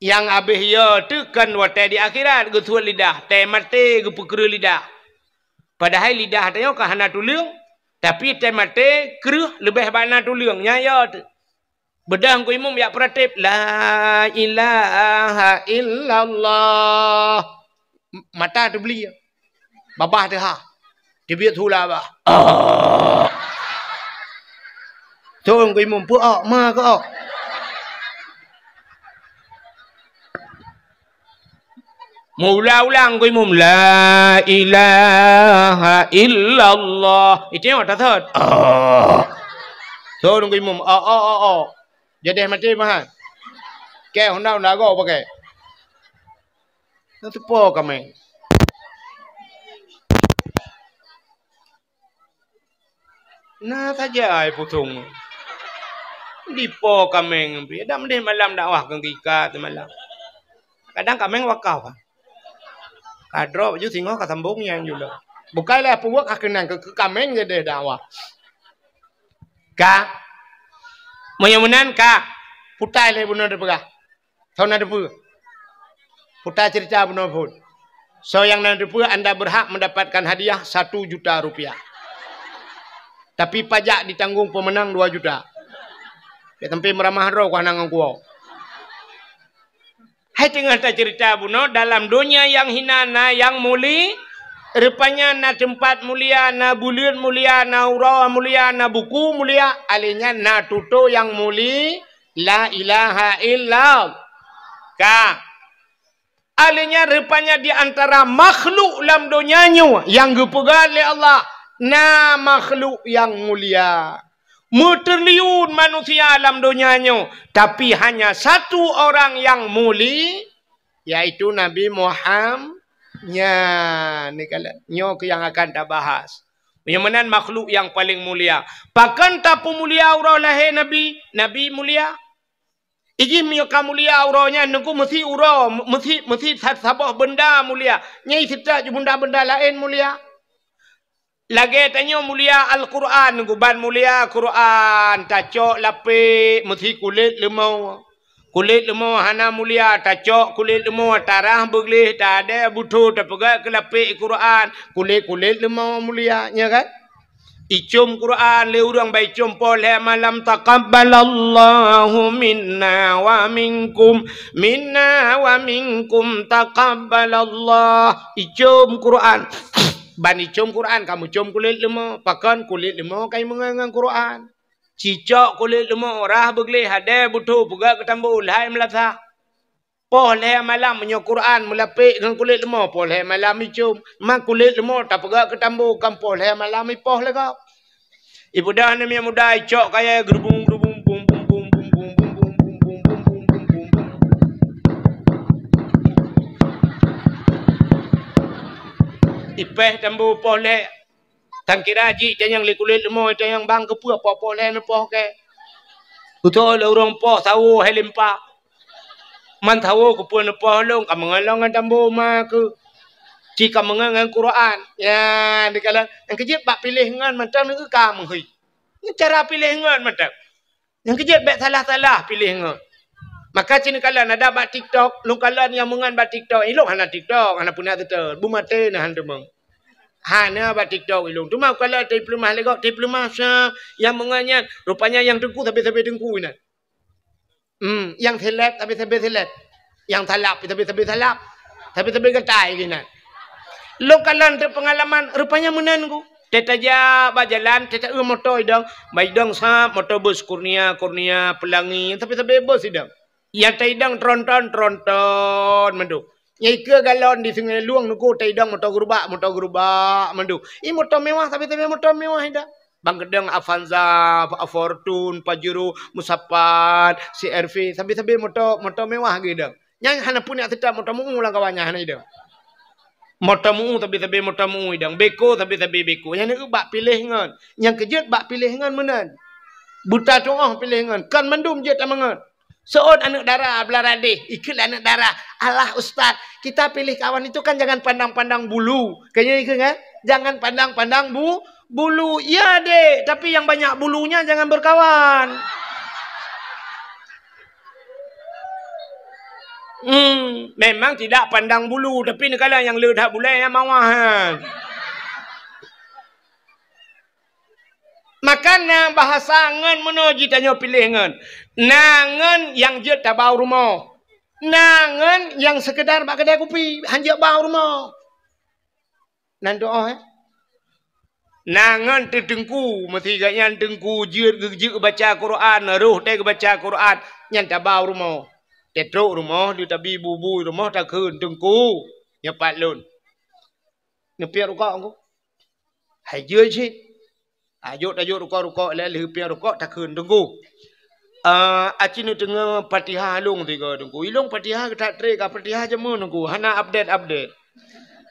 Nyang abéh yo teuh kon watée di akhirat geusuet lidah, tée maté geupeukreueh lidah. Padahai lidah tanyoe ka hana tuleueng, tapi tée maté kreueh leubeh bak na tuleueng. Nya yo teuh. Beudôh Teungku Imum jak peuratéb, "La ilaha illallah." M-, mata teubli. Babah teuha. Teubiet su lam babah. Ah. Teungku Imum, peu-ok, ma keu-ok. Meuulang-ulang keu imum, "La ilaha illallah." Itu nyang tasot. Oh. So, nunggu imum. Oh, oh, oh, oh. Jadi mati mahan. Ke honda-honda go pakai. Nang teupeu kami. Na saja ai pusong. Dipo kameng pih. Dak mendeh malam dakwah keu gika teumalam. Kadang kameng wakaf. Ka droe baju singoh ka sambong nyang jula. Bukai lé peubuet ka keunan keu, keu kameng jadi dakwah. Ka. Meunyoe meunan ka. Putai lé bunoe dipeugah. Soe na teupeue? Puta cerita bunoe phon. Soe nyang na teupeue, anda berhak mendapatkan hadiah satu juta rupiah. Tapi pajak ditanggung pemenang dua juta. Bèk sampai meuramah droe ku hana ngon kuwoe. Hai teungoh tacerita bunoe dalam donya nyang hina na nyang muli, rupanya na teumpat mulia, na buleuen mulia, na uroe mulia, na buku mulia, alèh nyan na tutoe nyang muli, La ilaha illallah. Ka. Alèh nyan rupanya di antara makhluk lam donya nyoe nyang geupeugah lé Allah, na makhluk nyang mulia. Meutriliun manusia lam donya nyoe, tapi hanya satu orang nyang muli, yaitu Nabi Muhammad. Nyan, ni kala-, nyoe keuh nyang akan tabahas. Nyang meunan makhluk nyang paleng mulia. Pakon tapeumulia uroe lahé Nabi? Nabi mulia. Iji meunyoe ka mulia uroe nyan, nungku meusi uroe, meusi, meusi sa-, saboh beunda mulia. Nyang seutôt ju beunda-beunda laén mulia. Lagèe tanyoe mulia Al-Qur'an, nungku ban mulia Qur'an, tacok lapék meusi kulét leumo. Kulét leumo hana mulia, tacok kulét leumo tarah beugleh, tadè butho tapeugah keu lapék Qur'an, kulét-kulét leumo mulia, nya kan? Icom Qur'an lé ureueng bak icom poh lhèe malam, "Taqabbalallahu minna wa minkum, minna wa minkum taqabbalallah." Icom Qur'an. Ban icom Qur'an, kamoe com kulét leumo. Pakon kulét leumo ka imeungon ngon Qur'an. Cicok kulét leumo, rah beugleh, hadè butho, peugöt keu tambo, lhai meulasah. Poh lhèe malam meunyoe Qur'an meulapék ngon kulét leumo, poh lhèe malam icom. Ma kulét leumo tapeugöt keu tambo, kan poh lhèe malam ipoh lé gob. Ipeugah aneuk miet muda icok kayèe geurubung-geurubung, bum, bum, bum. Ipèh tambo poh lhèe. Tangkira jih tanyong lé kulét leumo, tanyong bang keupeue poh-poh lhèe neupoh kèe. Beutôi lé ureueng poh sawo hai limpa. Man sawo keupeue neupoh lôn, ka meungon lôn ngon tambo ma keuh. Ci ka meungon ngon Qur'an. Ya, dikalon nyang keujeuet bak piléh ngon mantong neu ka meuhôi. Ngon cara piléh ngon mantong. Nyang keujeuet bèk salah-salah piléh ngon. Maka ci neukalon ada bak TikTok, lôn kalon nyang meungon bak TikTok. Ilôn hana TikTok, hana peue na teuteun. Beumaté na han teumeung. Hana bak TikTok ilôn. Teuma kalon teupeulumah lé gob, teupeulumah sa nyang meungon nyan. Rupanya nyang teungku sabe-sabe teungku inan. Hmm, nyang seleb sabe-sabe seleb. Nyang salab sabe-sabe salab. Sabe-sabe gatai inan. Lôn kalon teupeungalaman, rupanya meunan ku. Teutajak bak jalan, teuta-eu moto idong. Bak idong sab, moto bus Kurnia, Kurnia, Pelangi, sabe-sabe bus idong. Nyang taidong tronton, tronton mandum. Nyang ikeue galon di Sungai Lueng nungku taidong moto gerubak, moto gerubak mandum. I moto mewah, sabe-sabe moto mewah idong. Bang keudong Avanza, Fortuner, Pajero, Musapat, C R V, sabe-sabe moto, moto mewah geuh idong. Nyang hana peuneuk seutôt moto meu-eu lam kawan nyan hana idong. Moto meu-eu sabe-sabe moto meu-eu idong, beko sabe-sabe beko. Nyang neu bak piléh ngon. Nyang keujeuet bak piléh ngon meunan. Buta tuoh piléh ngon. Kon mandum jeuet tameungon. Seuôt aneuk dara beulara deh, ikheun lé aneuk dara, "Alah ustaz, kita pilih kawan itu kan jangan pandang-pandang bulu." Kayèe ikheun kan? Jangan pandang-pandang bu-, bulu. Ya dek, tapi yang banyak bulunya jangan berkawan. Hmm, memang tidak pandang bulu, tapi neukalon nyang le that bulèe nyang mawah nyan. Maka na bahasa ngon meunoe jitanyoe piléh ngon. Na ngon nyang jeuet tabau rumoh. Na ngon nyang seukeudar bak keudè kupi, han jeuet bau rumoh. Nan doa, eh? Na ngon teuteungku, meusi gobnyan teungku jeuet geu-, jeuet geubaca Quran, roh teuh geubaca Quran, nyan tabau rumoh. Teutrok rumoh, di tabi bubui rumoh takheun, "Teungku, Nyoe pat lôn. Neupiep rukok Teungku. Hai jeuet cit. Tajok, tajok rukok-rukok, lheuh piep rukok takheun Teungku. Ah, aci neudeungoe Fatihah lôn sigoe Teungku. Ilôn Fatihah geutak trek ka Fatihah jameun Teungku. Hana update-update.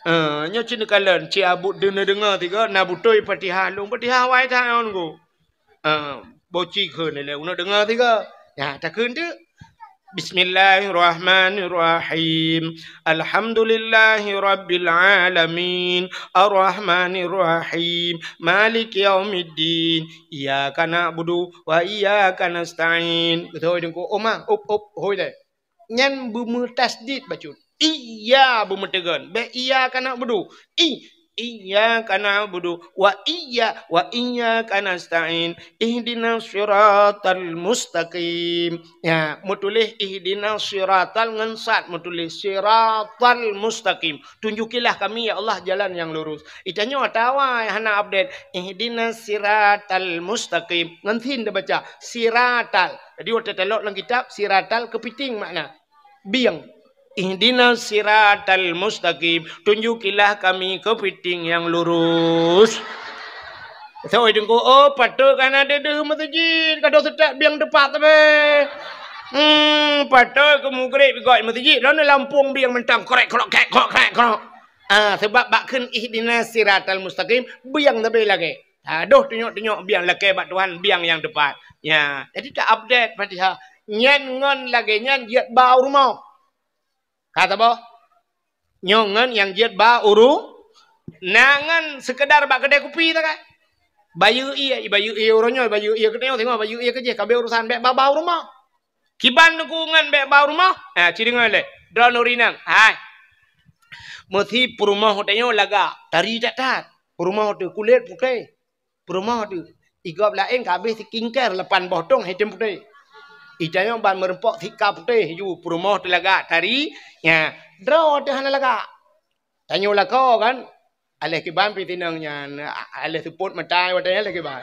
Ah, nyoe ci neukalon, ci abut deungoe-deungoe sigoe, na beutôi Fatihah lôn. Fatihah awai that nyoe Teungku. Ah, boci kheun lé, uneuk deungoe sigoe. Ya, takheun teuk. Bismillahirrahmanirrahim. Alhamdulillahirabbil alamin. Arrahmanirrahim. Maliki yaumiddin. Iyyaka na'budu wa iyyaka nasta'in. Beutôi Teungku, Oma, up, up, hôi deh. Nyan beumeutasydid bacut. Iya beumeuteugon. Bék iyyaka na'budu. I, iyyaka na'budu. Wa iyya, wa iyyaka nasta'in. Ihdinas siratal mustaqim. Ya, meutuléh ihdinas siratal ngon sad meutuléh siratal mustaqim. Tunjukilah kami, ya Allah, jalan yang lurus. Itanyoe atawa hana update. Ihdinas siratal mustaqim. Ngon sin tabaca. Siratal. Jadi, watée talok lam kitab, siratal keupiting makna. Bieng. Ihdinas siratal mustaqim. Tunjukilah kami keupiting yang lurus. Soe Teungku, oh, patôt ka na deuh-deuh meuseujid, ka deuh seutôt bieng teupat sabe. Hmm, patôt keu mugreb igoe meuseujid, lôn lampông bieng mantong, krek, krok, krek, krok, krek, krok. Ah, sebab bak kheun ihdinas siratal mustaqim, bieng sabe lagée. Adoh tunyok-tunyok biang lakée bak Tuhan, biang nyang teupat. Ya, jadi ta-update Fatihah. Nyan ngon lagée nyan jeuet ba u rumoh. Ka saboh? Nyoe ngon nyang jeuet ba u ru-, na ngon seukeudar bak keudée kupi ta kan? Bayeue ié, bayeue ié uroe nyoe, bayeue ié keunoe, singoh bayeue ié keujih, ka abéh urosan bék ba-ba u rumoh. Kiban Teungku ngon bék ba u rumoh? Ha, ci deungoe lé. Droeneuh ureueng inong. Hai. Meusi peurumoh tanyoe lagak, tari that-that. Peurumoh teuh kulét putéh. Peurumoh teuh. Igob laén ka abéh skincare lapan boh tong item putéh. Itanyoe ban meureumpok sika putéh ju peurumoh teuh lagak, tari. Nya, droe teuh hana lagak. Tanyoe lakoe kan? Aléh kiban pih tinong nyan, a-, aléh seupôt mata watée nyan aléh kiban.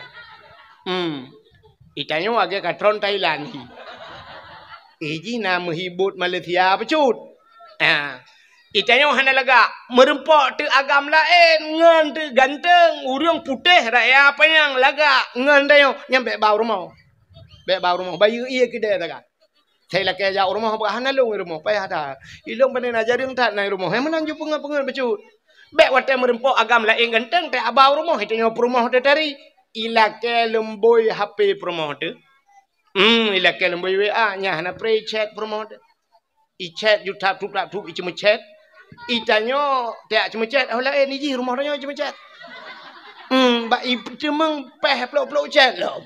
Hmm. Itanyoe lagée katron Thailand. Ih jih na meuhibot Malaysia bacut. Ha. Itanyoe hana lagak, meureumpok teuh agam laén, ngon teuh ganteng, ureueng putéh raya panyang lagak ngon tanyoe, nyan bék ba u rumoh. Bék ba u rumoh, bayeue ié keudée takan. Sai lakée jak u rumoh, bah hana lôn i rumoh, payah that. Ilôn pane na jareueng that na i rumoh, hai meunan ju peungeut-peungeut bacut. Bék watée meureumpok agam laén ganteng, teuh aba u rumoh, itanyoe peurumoh teuh tari. Ilakée leumbôi H P peurumoh teuh. Hmm, ilakée leumbôi W A, nyan hana pré icet peurumoh teuh. Icet ju tap tup tap tup iceumeucet. Itanyoe tiak ceumeucet, oh laén ijih rumoh tanyoe iceumeucet. Hmm, bak iteumeung péh plok-plok cet lom.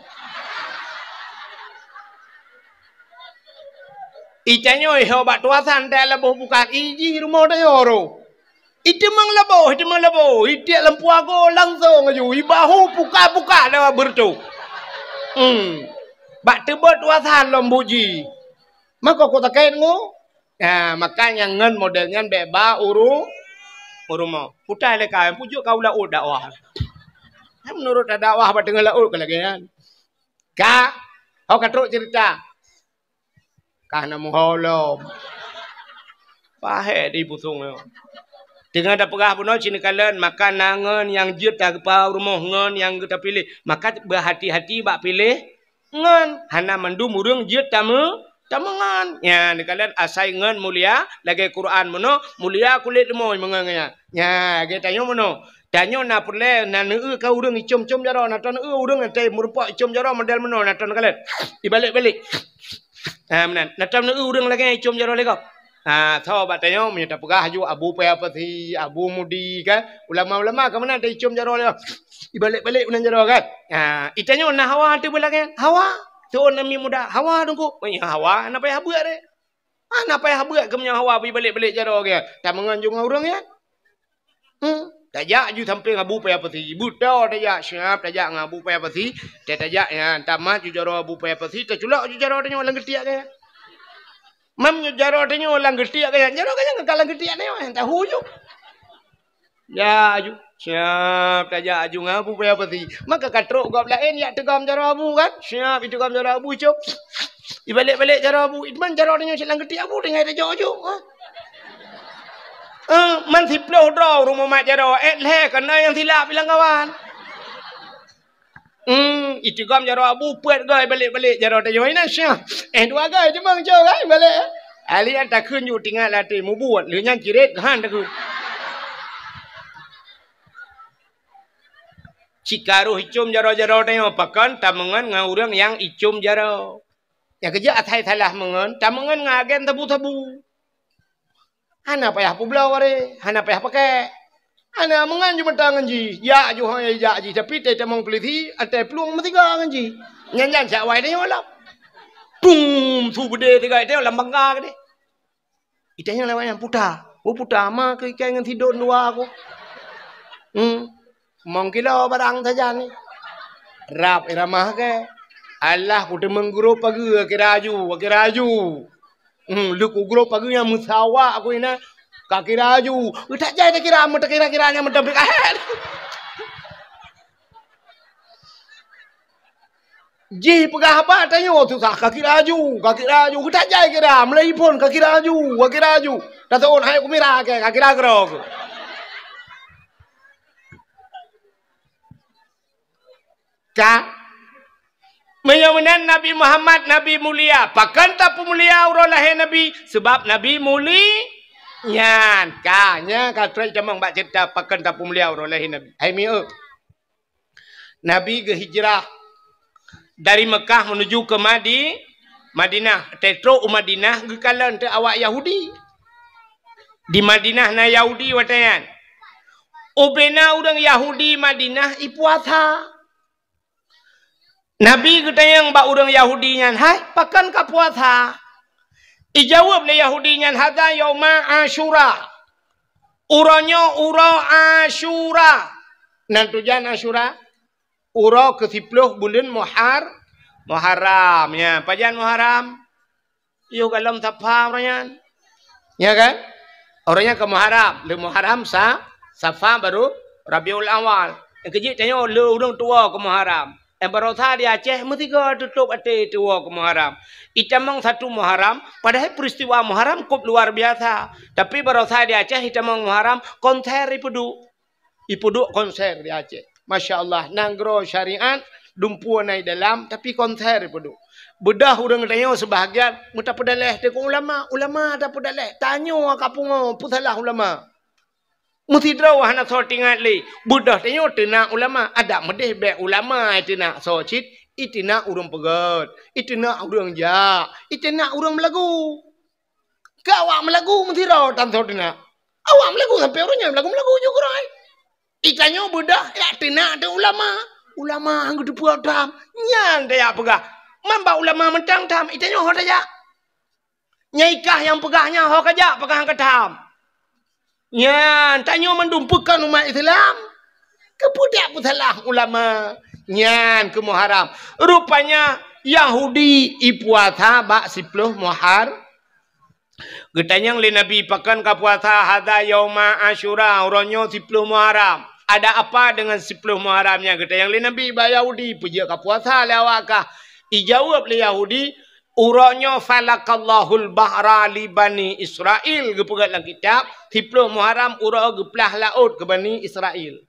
Itanyoe iho bak tuasan teuh laboh bukan ijih rumoh tanyoe ro. Iteumeung laboh, iteumeung laboh, itiek lam puago langsong aju, ibahu puka-puka lewat beureutoh. Hmm. Bak teubot tuasan lom buji. Mako kok takét ngo? Ha, makanya ngon model nyan bék ba uru-, u rumoh. Putai lé ka, pujok ka u laôt dakwah. Kan menurut dakwah bak teungoh laôt ka lagée nyan. Ka, ho ka trok cerita. Ka na muho lom. Pahé di pusong nyoe. Teungoh tapeugah bunoe ci neukalon, maka na ngon nyang jeuet tageupa u rumoh ngon nyang geutapiléh. Maka beuhati-hati bak piléh ngon, hana mandum ureueng jeuet tameu-, tameungon. Nya, neukalon asai ngon mulia, lagée Quran meunoe, mulia kulét leumoi meungon nyan. Nya, lagée tanyoe meunoe. Tanyoe na peureulée, na neueu ka ureueng icom-com jaroe, na ton neueu ureueng teuh meurumpok icom jaroe model meunoe, na ton neukalon. Ibalek-balek. Ha, meunan. Na ton neueu ureueng lagée icom jaroe lé gob. Ha, so bak tanyoe meunyoe tapeugah aju Abu Paya Pasi, Abu Mudi kan, ulama-ulama ka meunan teuicom jaroe lé. Ibalek-balek meunan jaroe kan. Ha, itanyoe na hawa teuh beulagée. Hawa. Tuon nami muda. Hawa Teungku. Oh, ya, hawa hana payah beuet deh. Hana payah beuet keu meunyoe hawa beuibalek-balek jaroe geuh. Tameungon ju ngon ureueng nyan. Hmm. Tajak ju sampéng Abu Paya Pasi. Beutôi tajak siap tajak ngon Abu Paya Pasi. Tajak nyan tamat ju jaroe Abu Paya Pasi. Taculok ju jaroe tanyoe lam geutiek geuh. Mam nyoe jaroe tanyoe lam geutiek geuh. Jaroe geuh nyan ka lam geutiek tanyoe. Tahu ju. Ya, aju. Siap tajak aju ngon Abu Paya Pasi. Maka ka trok gob laén yak teugom jaroe Abu kan? Siap iteugom jaroe Abu icom. Ibalek-balek jaroe Abu. Iman jaroe tanyoe silang geutiek Abu tinggai tajok aju. Ha? Eh, man siploh droe ureuëng mumat jaroe, eh, lhée keunoe nyang silap ilang kawan. Hmm, itigom jaroe abu, peuet goe balek-balek jaroe tanyoe. Ina syah. Eh, dua goe cuma ngco kan balek. Ali an takheun ju tingat latih mubuet, lheueh nyan ciret han takheun. Cikaroh icom jaroe-jaroe tanyoe, pakon tameungon ngon ureuëng nyang icom jaroe. Nyang keujeuet asai salah meungon, tameungon ngon agen sabu-sabu. Hana payah peubloe bareh, hana payah pakèk. Hana meungon jumeuta ngon jih, jak ju hôi jak jih, tapi teutamong peulisi, até plueng meusiga ngon jih. Nyan-nyan siak wai tanyoe lom. Tum, su beudé siga tanyoe lam bangga keudeh. Itanyoe lewat nyan puta. Oh puta ma keu ikai ngon sidon dua aku. Hmm. Mong kilo barang sajan ni. Rab iramah ke. Alah ku teumeng gurop pageue kira aju, kira aju. Hmm, leuku gurop pageue nyang meusawa aku ina. Ka kira aju. Utak jai takira meutakira-kira nyang meutabrik ahet. Jih peugah haba tanyoe susah ka kira aju, ka kira aju. Geutajai kira, meulai phon ka kira aju, ka kira aju. Taseuôn hai kumira ke, ka kira keudroe. Ka? Meunyoe meunan Nabi Muhammad, Nabi mulia. Pakon tapeumulia uroe lahé Nabi? Sabab Nabi muli-, nyan. Ka, nyan ka trok tamong bak ceurita pakon tapeumulia uroe lahé Nabi. Hai mieu. Nabi geuhijrah dari Mekah menuju ke Madi-, Madinah. Tetrok u Madinah geukalon teu awak Yahudi. Di Madinah na Yahudi watée nyan. Ubena ureuëng Yahudi Madinah ipuasa. Nabi geutanyong bak ureuëng Yahudi nyan, "Hai, pakon ka puasa?" Ijaweueb lé Yahudi nyan, "Hadza yauma Asyura." Uroe nyoe uroe Asyura. Nan tujan Asyura? Uroe keusiploh buleuen Muhar-, Muharram. Ya, pajan Muharram? Yoh golom Safa uroe nyan. Ya kan? Uroe nyan ka Muharram. Lé Muharram sa-, Safa baru Rabiul Awal. Nyang keujeuet tanyoe lé ureuëng tuwoe keu Muharram. Eh, barosa di Aceh meusigoe tutôp até tuwoe keu Muharram. Itamong satu Muharram, padahai peristiwa Muharram kôp luar biasa. Tapi barosa di Aceh itamong Muharram, konser ipeuduek. Ipeuduek konser di Aceh. Masya Allah, nanggroe syariat, dumpeue na i dalam, tapi konser ipeuduek. Beudôh ureuëng tanyoe seubahagian meutapeudaleh teuk ulama, ulama tapeudaleh. Tanyoe ka pungo peusalah ulama. Meusidroe hana soe teuingat lé. Beudôh tanyoe teunak ulama, adak meudeh bék ulama iteunak soe cit, iteunak ureuëng peugét, iteunak ureuëng jak, iteunak ureuëng meulagu. Keu awak meulagu meusidroe tan soe teunak. Awak meulagu sampoe uroe nyan meulagu-meulagu ju keurôi. Itanyoe beudôh jak teunak teuh ulama. Ulama han geuteupeue tham. Nyan tajak peugah. Man bak ulama mantong tham, itanyoe ho tajak. Nyang ikah nyang peugah nyan ho kajak, pakon han ka tham. Nyan, tanyoe mandum peue kon umat Islam. Keupeue dak peusalah ulama? Nyan keuh Muharram. Rupanya Yahudi ipuasa bak siploh Muhar-, Geutanyong lé Nabi, "Pakon ka puasa?" "Hadza yauma Asyura, uroe nyoe siploh Muharram." "Ada apa dengan siploh Muharram nyan?" geutanyong lé Nabi bak Yahudi. "Peue jeuet ka puasa lé awak kah?" Ijaweueb lé Yahudi, "Uroe nyoe falaqallahul bahra li Bani Israil," geupeugah lam kitab, siploh Muharram uroe geuplah laôt keu Bani Israil.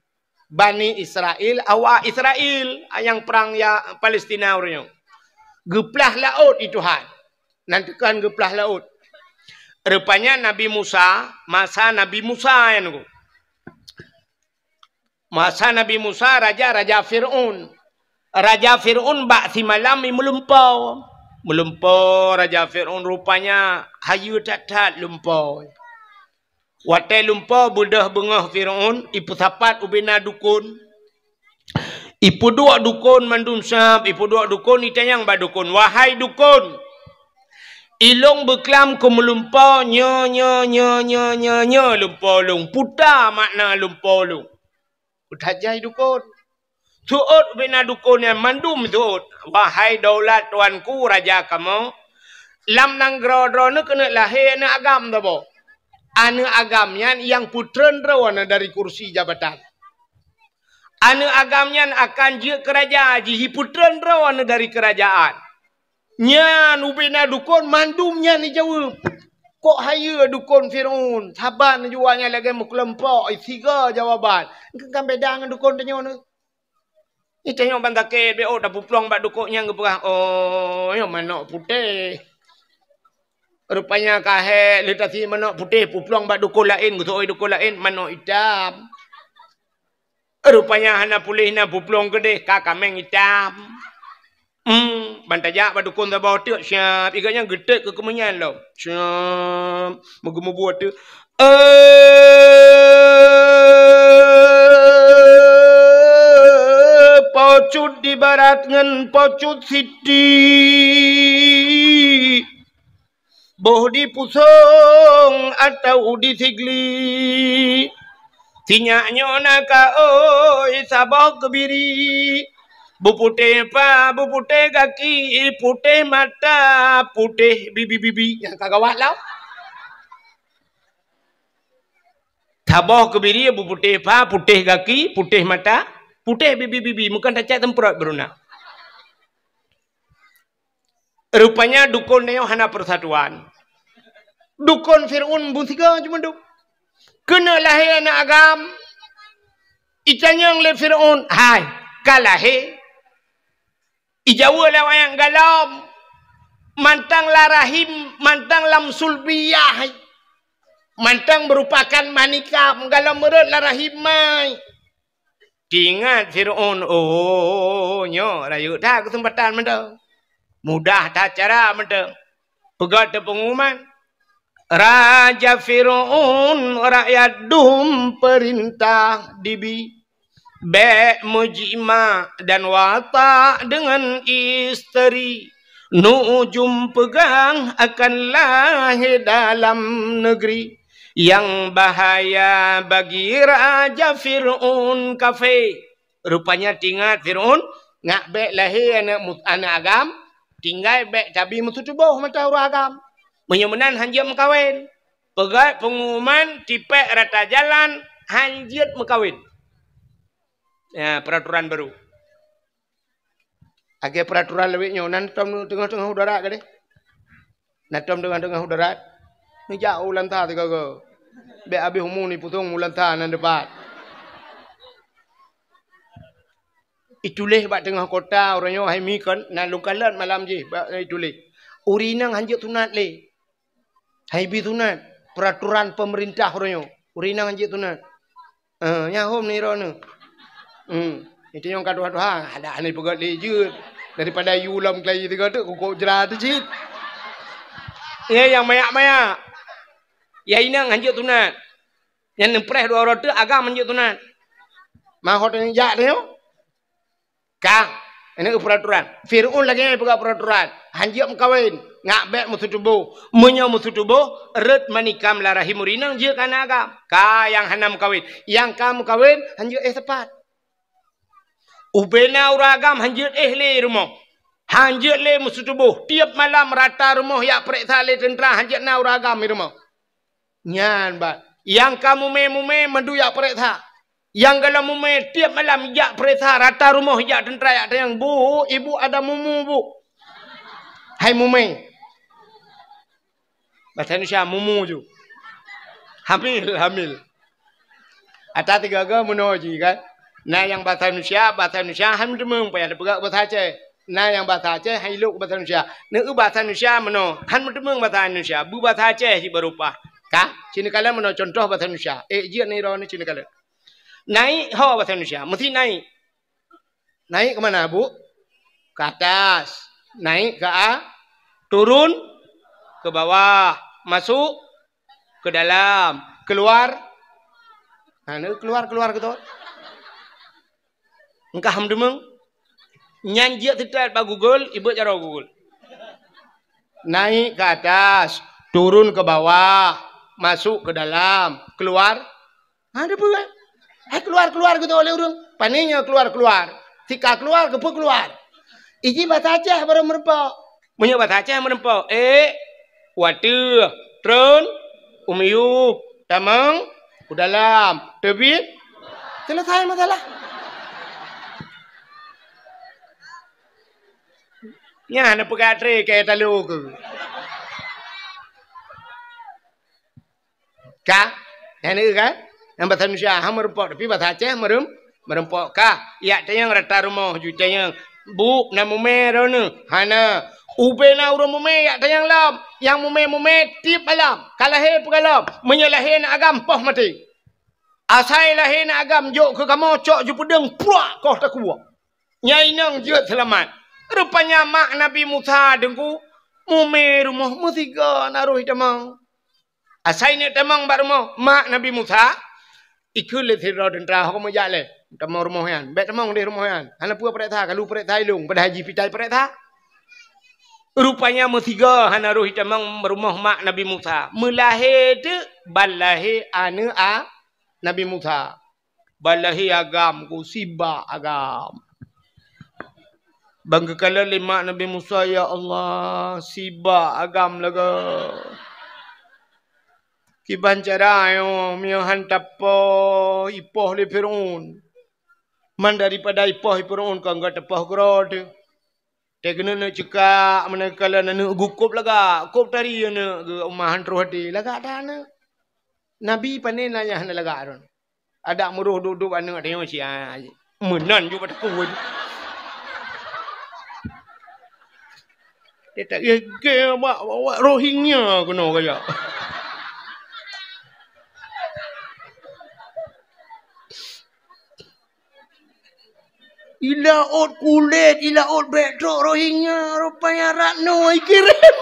Bani Israil, awak Israil nyang prang ya Palestina uroe nyoe. Geuplah laôt i Tuhan. Nan teukan geuplah laôt. Rupanya Nabi Musa, masa Nabi Musa nyan nyoe. Masa Nabi Musa, raja, raja Fir'aun. Raja Fir'aun bak simalam i meulumpoe. Meulumpoe raja Fir'aun rupanya hayeue that-that lumpoe. Watée lumpoe beudôh beungoh Fir'aun, ipeusapat ubena dukon. Ipeuduek dukon mandum sab, ipeuduek dukon, itanyong bak dukon, "Wahai dukon, ilong beuklam keu meulumpoe nyoe, nyoe, nyoe lumpoe lôn. Peue makna lumpoe lôn?" Peue tajai dukon. Seuôt ubena dukon nyan mandum seuôt. "Wahai daulat tuanku raja kamoe, lam nanggroe droeneuh keuneuk lahé aneuëk agam saboh. Aneuëk agam nyan nyang peutreun droeneuh dari kursi jabatan. Aneuëk agam nyan akan jeuet keu raja, jipeutreun droeneuh dari keurajaan." Nyan ubena dukon mandum nyan ijaweueb. Kok hayeue dukon Fir'aun, saban jua nyan lagée meukelompok, siga jawaban. Kan beda ngon dukon tanyoe nyoe. Nyoe tanyoe ban sakét, beu tapeuplong bak dukon nyang geupeugah, "Oh, nyoe manok putéh." Rupanya ka hék, lheueh tasi manok putéh, peuplong bak dukon laén, geuseuôt dukon laén, manok itam. Rupanya hana puléh na peuplong keudeh, ka kaméng itam. Hmm, ban tajak bak dukon saboh teuk, siap. Iga nyan geutek keu keumeuh nyan lom. Siap. Meugeumeubuet teuk. Eh, pocut di barat ngon pocut siti. Boh di pusong atau di sigli. Sinyak nyoe na ka oi saboh keubiri. Beuputéh pa, beuputéh gaki, putéh mata, putéh bibi-bibi. Nyang ka gawat lom. Saboh keubiri beuputéh pa, putéh gaki, putéh mata, putéh bibi-bibi. Meukeun tacak semprot beuruna. Rupanya dukon nyoe hana persatuan. Dukon Fir'aun beusiga cuma duek. Keuneuk lahé aneuëk agam, itanyong lé Fir'aun, "Hai, ka lahé?" Ijaweub lé awaknyan, "Galom, mantong lam rahim, mantong lam sulbiyah, mantong meurupakan manikam, galom meurot lam rahim mai." Teuingat Fir'aun, "Oh, nyoe rayeuk that keuseumpatan mantong. Mudah that cara mantong." Peugah teupeunguman, "Raja Fir'aun, rakyat dum peurintah dibi. Bék meujimak dan watak deungon isteri. Nujum peugah akan lahé dalam negeri. Nyang bahaya bagi Raja Fir'aun kafé." Rupanya teuingat Fir'aun, ngak bék lahé aneuëk mu-, aneuëk agam, tinggai bék tabi meututoboh mata ureuëng agam. Meunyoe meunan hanjeuet meukawen. Peugah peunguman tipék rata jalan hanjeuet meukawen. Ya, peraturan baru. Lagée peraturan lawét nyoe, na tom teungoh-teungoh u darat gadeh. Na tom teungoh-teungoh u darat. Neujak u lanta sigoe-goe. Bék habéh umu ni pusong u lanta nan dipat. Ituléh bak teungoh kota uroe nyoe hai mi kon, na lôn kalon malam jih bak ituléh. Ureuëng inong hanjeuet sunat lé. Hai bi sunat, peraturan pemerintah uroe nyoe. Ureuëng inong hanjeuet sunat. Eh, nyan hom ni droeneuh. Hmm. Itu nyang ka tuha-tuha, ada aneh peugah lé jeuet. Daripada yue lom keulayi tiga tu, kukok jera tu cit. Nyan nyang mayak-mayak. Ya inong hanjeuet sunat. Nyan neupreh dua uroe teuk agam hanjeuet sunat. Mahot nyang jak tu nyoe. Ka, ini peraturan. Fir'aun lagée nyan peugah peraturan. Hanjeuet meukawen, ngak bék meusutuboh. Meunyoe meusutuboh, rot manikam lam rahim ureuëng inong jeuet keu aneuëk agam. Ka nyang hana meukawen. Nyang ka meukawen, hanjeuet éh sapat. Ubena ureuëng agam hanjeuet éh lé rumoh. Hanjeuet lé meusutuboh. Tieb malam rata rumoh jak peureksa lé teuntra hanjeuet na ureuëng agam di rumoh. Nyan bah. Nyang ka mumé-mumé mandum jak peureksa. Nyang galom mumé tieb malam jak peureksa rata rumoh jak teuntra jak tanyong, "Bu, ibu ada mumu, Bu?" Hai mumé. Bahasa Indonesia, mumu ju. Hamil, hamil. Ata tiga-tiga meunoe jih kan. Na nyang bahasa Indonesia, bahasa Indonesia han meuteumong payah tapeugah bahasa Aceh. Na nyang bahasa Aceh han ilok bahasa Indonesia. Neu bahasa Indonesia meunoe, han meuteumong bahasa Indonesia. Bu bahasa Aceh jih baru pah. Ka, sini kalian meunoe contoh bahasa Indonesia. Eh, jeuet ni roh ni sini kalian. Naik ho bahasa Indonesia, mesti naik. Naik ke mana, Bu? Ke atas. Naik ke a-, turun ke bawah. Masuk ke dalam. Keluar. Ha, ni keluar, keluar gitu. Engkah meudeungoe. Nyan jeuet teutat bak Google, ibeuet jaroe Google. Naik ke atas, turun ke bawah, masuk ke dalam, keluar. Ha, ada apa kan? Hai keluar-keluar gitu oleh ureuëng. Pane nyoe keluar-keluar. Tika keluar, keupeu keluar. Iji bahasa Aceh baru meureumpok. Meunyoe bahasa Aceh meureumpok, ék, wateueh, tron, u miyueb, tamong, u dalam, teubiet. Selesai masalah. Nyan na peugah tré keu talo keu. Ka? Nyan kan? Nyang bahasa Indonesia, ha, meurumpok, tapi bahasa Aceh meurum-, meurumpok ka. Jak tanyong rata rumoh ju tanyong. "Bu, na mumè droeneuh?" "Hana." "Ubé na ureueng mumè?" Jak tanyong lom. Nyang mumè-mumè tiep malam. Ka lahé peue goh lom. Meunyoe lahé na agam, poh maté. Asai lahé na agam, jok keu kamoe, cok ju peudeueng, pruak, koh takue. Nyang inong jeuet seulamat. Rupanya mak Nabi Musa, Teungku, mumè rumoh meusigoe na roh itamong. Asai neuk tamong bak rumoh mak Nabi Musa, ikheun lé sidroe teuntra, "Ho kamoe jak lé, tamong rumoh nyan. Bèk tamong deh rumoh nyan. Hana peue pareksa, ka lheueh pareksa ilong, padahai jih pitai pareksa." Rupanya meusigoe hana roh itamong rumoh mak Nabi Musa. Meulahé teuk ban lahé aneuk a Nabi Musa. Ban lahé agam ku, sibak agam. Ban geukalon lé mak Nabi Musa, "Ya Allah, sibak agam lagèe. Kiban cara nyoe, meunyoe han tapoh, ipoh lé Firaun. Man daripada ipoh lé Firaun, kon geupoh keudroe teuh." Teuh keuneuk neuk ceukak, meunan geukalon aneuk geuh kôb lagak, kôb tari aneuk geuh, uma han troh até, lagak that aneuk. Nabi pané na nyang hana lagak droe. Adak meuroh duek-duek aneuk tanyoe sia. Meunan ju bak takue. Dia tak gege bak, bak, bak Rohingya keunoe kajak. Ilaôt kulét, ilaôt bèk trok Rohingya, rupanya Ratno ikirém.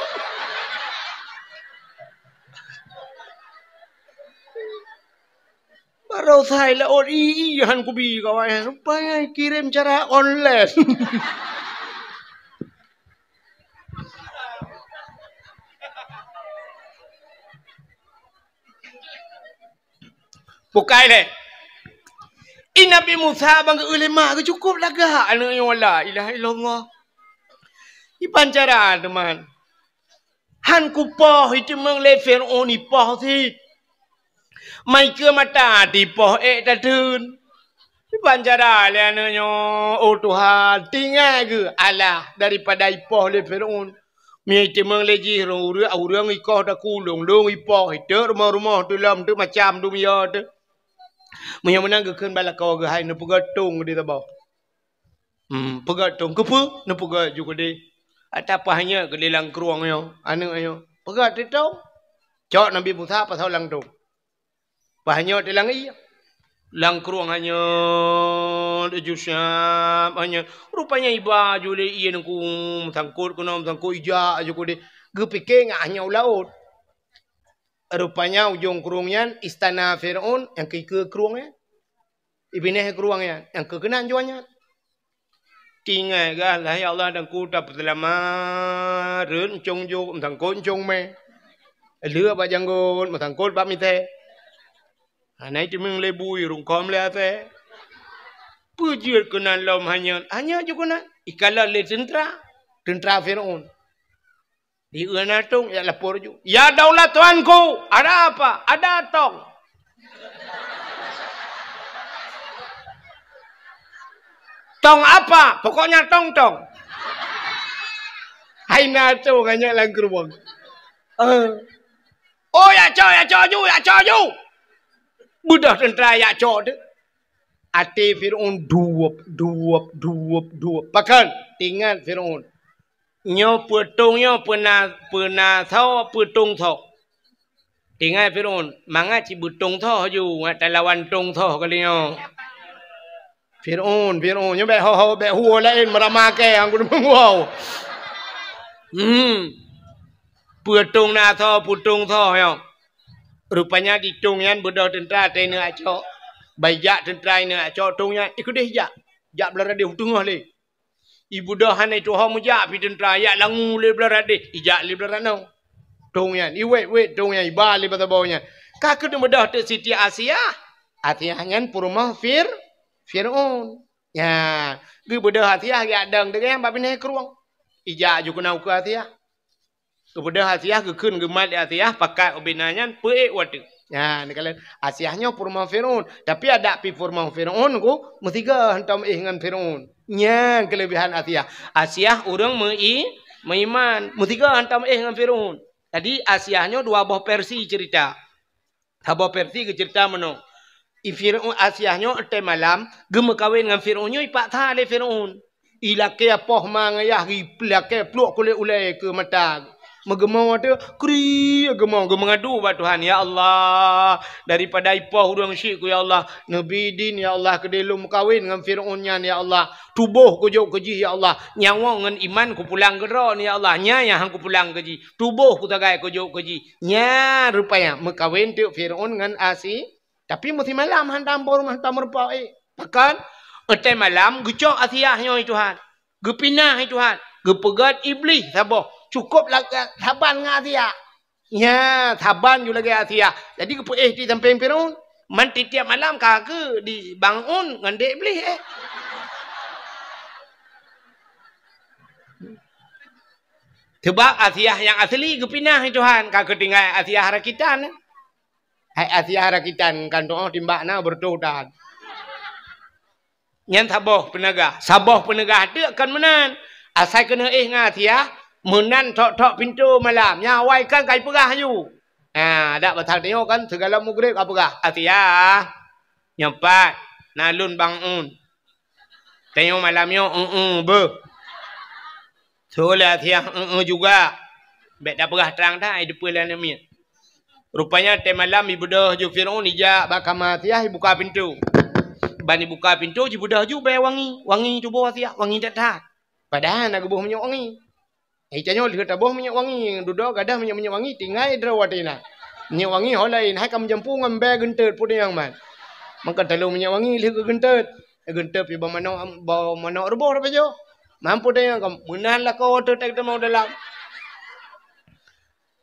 Baroesa ilaôt i, i han kubi kawan, rupanya ikirém cara online. Bukai lé. I Nabi Musa ban geu-eu lé mak geuh cukôp lagak aneuk nyoe, la ilaha illallah. Iban cara teuma. Han kupoh iteumeung lé Firaun ipoh cit. Mai keu mata tipoh ék tateun. Iban cara lé aneuk nyoe, oh Tuhan, tinggai geuh alah daripada ipoh lé Firaun. Meunyoe iteumeung lé jih ureueng, ureueng ikoh takue, lôn-lôn ipoh, iteuk rumoh-rumoh teuh lom, teuk macam dunia teuh. Meunyoe meunan geukheun bak lakoe geuh, hai neupeugöt tông keudeh saboh. Hmm, peugöt tông, keupeue neupeugöt ju keudeh? Ata paih nyoe keudeh lam krueng nyoe, aneuk nyoe. Peugöt teuh tông. Cok Nabi Musa pasoe lam tông. Paih nyoe teuh lam ié. Lam krueng hanyot, ju siap hanyot. Rupanya iba ju lé ié ngon meusangkot keunoe, meusangkot ijak ju keudeh. Geupike ngat hanyot u laôt. Rupanya ujong krueng nyan istana Firaun nyang keu ikeue krueng nyan. Ibinéh krueng nyan nyang keu keunan juah nyan. Tinggai gah, lah ya Allah, Teungku, tapeuseulamat, rhot euncong jok, meusangkot euncong mè. Lheueh bak janggot, meusangkot bak mitée. Hana iteumeung lé bui, rungkôm lé asée. Peue jeuet keunan lom hanyot, hanyot ju keunan. Ikalon lé teuntra, teuntra Firaun. Di eu na tông, jak lapor ju. "Ya daulat tuanku, ada apa?" "Ada tông." "Tông apa?" "Pokoknya tông-tông." Hai na tông hanyot lam krueng. Eh. "Oh, jak cok, jak cok ju, jak cok ju." Beudôh teuntra jak cok teuh. Até Firaun duweueb, duweueb, duweueb, duweueb. Pakon? Teuingat Firaun. Nyoe peue tông nyoe, peue na, peue na soe, peue tông soe. Tinggai Firaun, mangat cit beutông soe ju, ngat talawan tông soe kali nyoe. Firaun, Firaun, nyoe bèk ho-ho, bèk huwoe laén meurama kèe, anggun meunguwoe. Hmm. Peue tông na soe, peue tông soe nyoe. Rupanya di tông nyan beudôh teuntra teuingat cok. Ban jak teuntra ingat cok tông nyan, ikeudeh jak. Jak blah radeh u teungoh lé. Ibeudôh hana ituho meujak pih teuntra, jak langue lé blah radeh, ijak lé blah radeh. Tông nyan, iwét-wét tông nyan, iba lé basa boh nyan. Ka keuneuk beudôh teuk Siti Asiah. Asiah nyan peurumoh Fir-, Firaun. Nyan, geubeudôh Asiah geujak dong deungon bak binéh krueng. Ijak ju keunan ukeue Asiah. Geubeudôh Asiah, geukheun geumat lé Asiah, pakat ubé na nyan, peuék u ateueh. Nyan, neukalon Asiah nyoe peurumoh Firaun. Tapi adak pih peurumoh Firaun ku, meusigoe hantom éh ngon Firaun. Nyan keuleubehan Asiah. Asiah ureueng meu-i-, meuiman, meusigoe hantom éh ngon Firaun. Jadi, Asiah nyoe dua boh versi cerita. Saboh versi geuceurita meunoe. I Firaun, Asiah nyoe watèe malam geumeukawen ngon Firaun nyoe, ipaksa lé Firaun. Ilakèe poh ma ngon yah, ilakèe pluek kulét ulèe keu mata. Meugeumoe teuh, kri geumoe, geumeungadu bak Tuhan, "Ya Allah, daripada ipoh ureueng syik ku, ya Allah, neubi idin, ya Allah, keudéh lôn meukawen ngon Firaun nyan, ya Allah. Tuboh kujok keu jih, ya Allah. Nyawöng ngon iman kupulang keu droe, ya Allah. Nyan nyang han kupulang keu jih. Tuboh kusagai kujok keu jih." Nyan rupanya meukawen teuk Firaun ngon Asi-, Tapi meusimalam hantom bak rumoh, hantom meurumpok, eh. Pakon? Watèe malam geucok Asiah nyoe, Tuhan. Geupinah, Tuhan. Geupeugöt Iblih saboh. Cukôp lagèe saban ngon Asiah. Nya, saban ju lagèe Asiah. Jadi geupeuéh di sampéng Firaun. Man tiep-tiep malam ka keu dibangun ngon dek Iblih, eh. Sebab Asiah nyang asli geupinah, Tuhan. Ka keu tinggai Asiah rakitan. Hai Asiah rakitan, kan doh timbak na beureutoh dan. Nyan saboh peuneugah. Saboh peuneugah teuk kon meunan. Asai keuneuk éh ngon Asiah, meunan thok-thok pintoe malam. Nyan awai kan ka ipeugah aju. Ha, dak pasal tanyoe kan, sigohlom mugreb ka peugah, "Asiah, nyoe pat, na lôn bangun." Tanyoe malam nyoe, eu-eu, beuh. Soe lé Asiah, eu-eu juga. Bèk tapeugah trang that, ai deupeu lé aneuk miet. Rupanya watèe malam ibeudôh ju Firaun, ijak bak kama Asiah, ibuka pintoe. Ban ibuka pintoe, jibeudôh ju bèe wangi. Wangi tuboh Asiah, wangi that-that. Padahai na geuboh minyeuk wangi. Hai tanyoe lheueh taboh minyeuk wangi, dudoe gadoh minyeuk-minyeuk wangi, tinggai droe watèe na. Minyeuk wangi ho laén, hai ka meujampu ngon bèe geunteut peue nyang man. Maka talôn minyeuk wangi lheueh geugeunteut. Geunteut pih bak manok, bak manok ruboh tapajoh. Mampu tanyoe ka meunan lakoe teuh tamong dalam.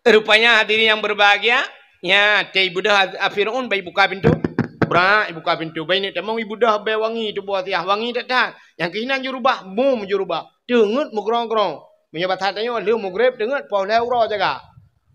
Rupanya hadirin yang berbahagia, nya, watèe ibeudôh Firaun, ban ibuka pintoe. Brak, ibuka pintoe. Ban ineuk tamong ibeudôh bèe wangi tuboh Asiah, wangi that-that. Nyang keuh inan jurubah, bum jurubah. Teungeut meugrong-grong. Meunyoe basa tanyoe lheueh mugreb teungeut poh lhèe uroe jaga.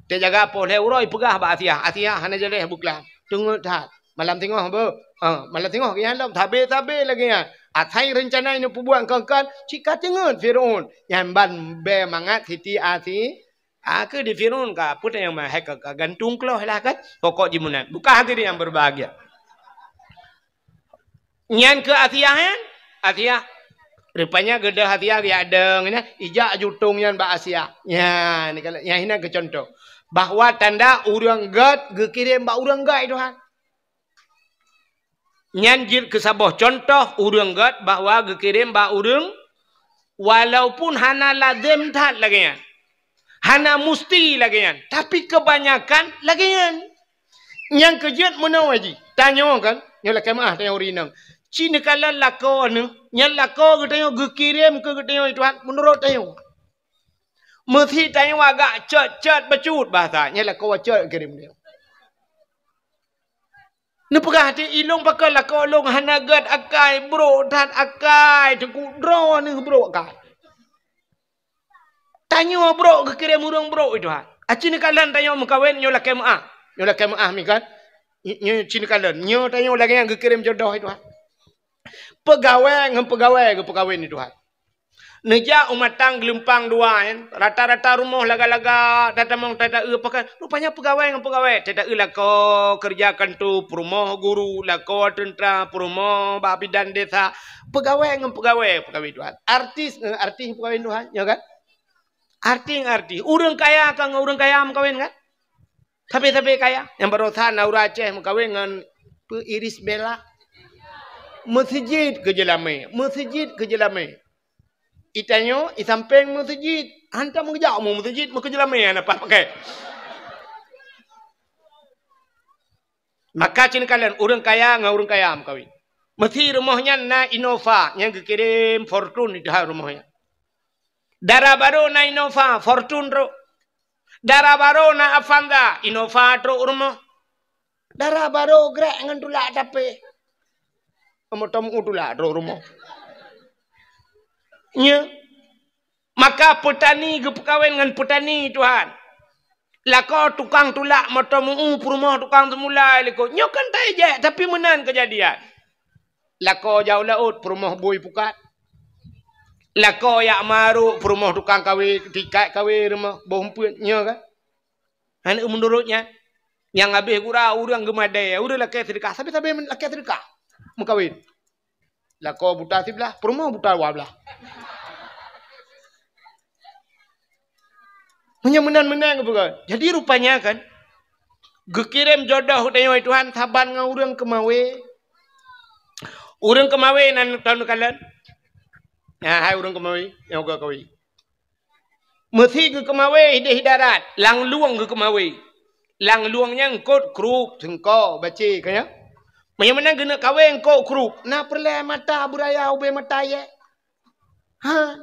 Watèe jaga poh lhèe uroe ipeugah bak Asiah, "Asiah, hana jaleh beuklam. Teungeut that. Malam singoh beuh." Ha, malam singoh geuh nyan lom, sabe-sabe lagèe nyan. Asai reuncana ineuk peubuet kon-kon, cit ka teungeut Firaun. Nyan ban bèe mangat Siti Asi-, a, keu di Firaun ka, peue nyang ma-, hai ka, ka gantung kloh lah kan. Pokok jih meunan. Bukan hadirin yang berbahagia. Nyan keu Asiah nyan, Asiah. Rupanya geudôh Asiah geujak dong nyan, ijak jutông nyan bak Asiah. Nyan, nyan inan keu contoh. Bahwa tanda ureueng gèt geukirém bak ureueng gèt, Tuhan. Nyan jeuet keu saboh contoh ureueng gèt bahwa geukirém bak ureueng, walaupun hana lazem that lagèe nyan. Hana musti lagèe nyan, tapi keubanyakan lagèe nyan. Nyang keu jeuet meunoe jih. Tanyoe kan, nyoe lakèe meu'ah tanyoe ureueng inong. Ci neukalon lakoe neuh, nyan lakoe geutanyoe geukirém keu geutanyoe, Tuhan, meunurot tanyoe. Meusi tanyoe agak cot-cot bacut bahasa, nyan lakoe cot geukirém tanyoe. Neupeugah di ilông pakon lakoe lôn hana gèt akai, brok that akai, teungku droeneuh brok akai. Tanyoe brok geukirém ureueng brok, Tuhan. Aci neukalon tanyoe meukawen nyoe lakèe meu'ah. Nyoe lakèe meu'ah mi kan. Nyoe ci neukalon. Nyoe tanyoe lagèe nyang geukirém jodoh, Tuhan. Peugawèe ngon peugawèe geupeukawen, Tuhan. Neujak u Matang Geulumpang dua nyan, rata-rata rumoh laga-laga, tatamong tata-eu pakon. Rupanya peugawèe ngon peugawèe, tata-eu lakoe keureuja kanto, peurumoh guru, lakoe teuntra, peurumoh bak bidan desa, peugawèe ngon peugawèe, peugawèe Tuhan. Artis ngon artis peugawèe Tuhan, nyo kan? Artis ngon artis. Ureueng kaya ka ngon ureueng kaya meukawen kan? Sabe-sabe kaya. Nyang barosa na ureueng Aceh meukawen ngon peu Iris Bella. Meuseujid keu jeulamé, meuseujid keu jeulamé. Itanyoe, isampéng meuseujid. Hantom geujak u meuseujid, meukeujeulamé hana paih pakai. Maka ci neukalon ureueng kaya ngon ureueng kaya meukawen. Meusi rumoh nyan na Innova nyang geukirém Fortuner di dalam rumoh nyan. Dara barô na Innova, Fortuner trok. Dara barô na Avanza, Innova trok u rumoh. Dara barô grek ngon tulak tapé. Meuteumèe tulak trok rumoh. Nyo. Maka peutani geupeukawen ngon peutani, Tuhan. Lakoe tukang tulak meuteumèe peurumoh tukang seumulai likot. Nyoe kan tajak, tapi meunan keujadian. Lakoe jak u laôt, peurumoh bui pukat. Lakoe jak marok, peurumoh tukang kawé, tikat kawé rumoh, boh umpeuet, nyo kan? Hana meunurot nyan. Nyang habéh gura ureuëng geumadée, ureuëng lakée seudeukah, sabe-sabe lakée seudeukah meukawen. Lakoe buta siblah, peurumoh buta dua blah. Meunyoe meunan-meunan geupeugah. Jadi rupanya kan, geukirém jodoh tanyoe Tuhan saban ngon ureuëng keumawe. Ureuëng keumawe nan tahu kalon. Nah, hai ureuëng keumawe, nyang ka kawé. Meusi geukeumawe ideh darat, lam lueng geukeumawe. Lam lueng nyan eungkôt krup, seungko, bacé, ka nyan. Meunyoe meunan geuneuk kawé eungkôt krup, na peureulée mata beuraya ubé mata yé. Ha.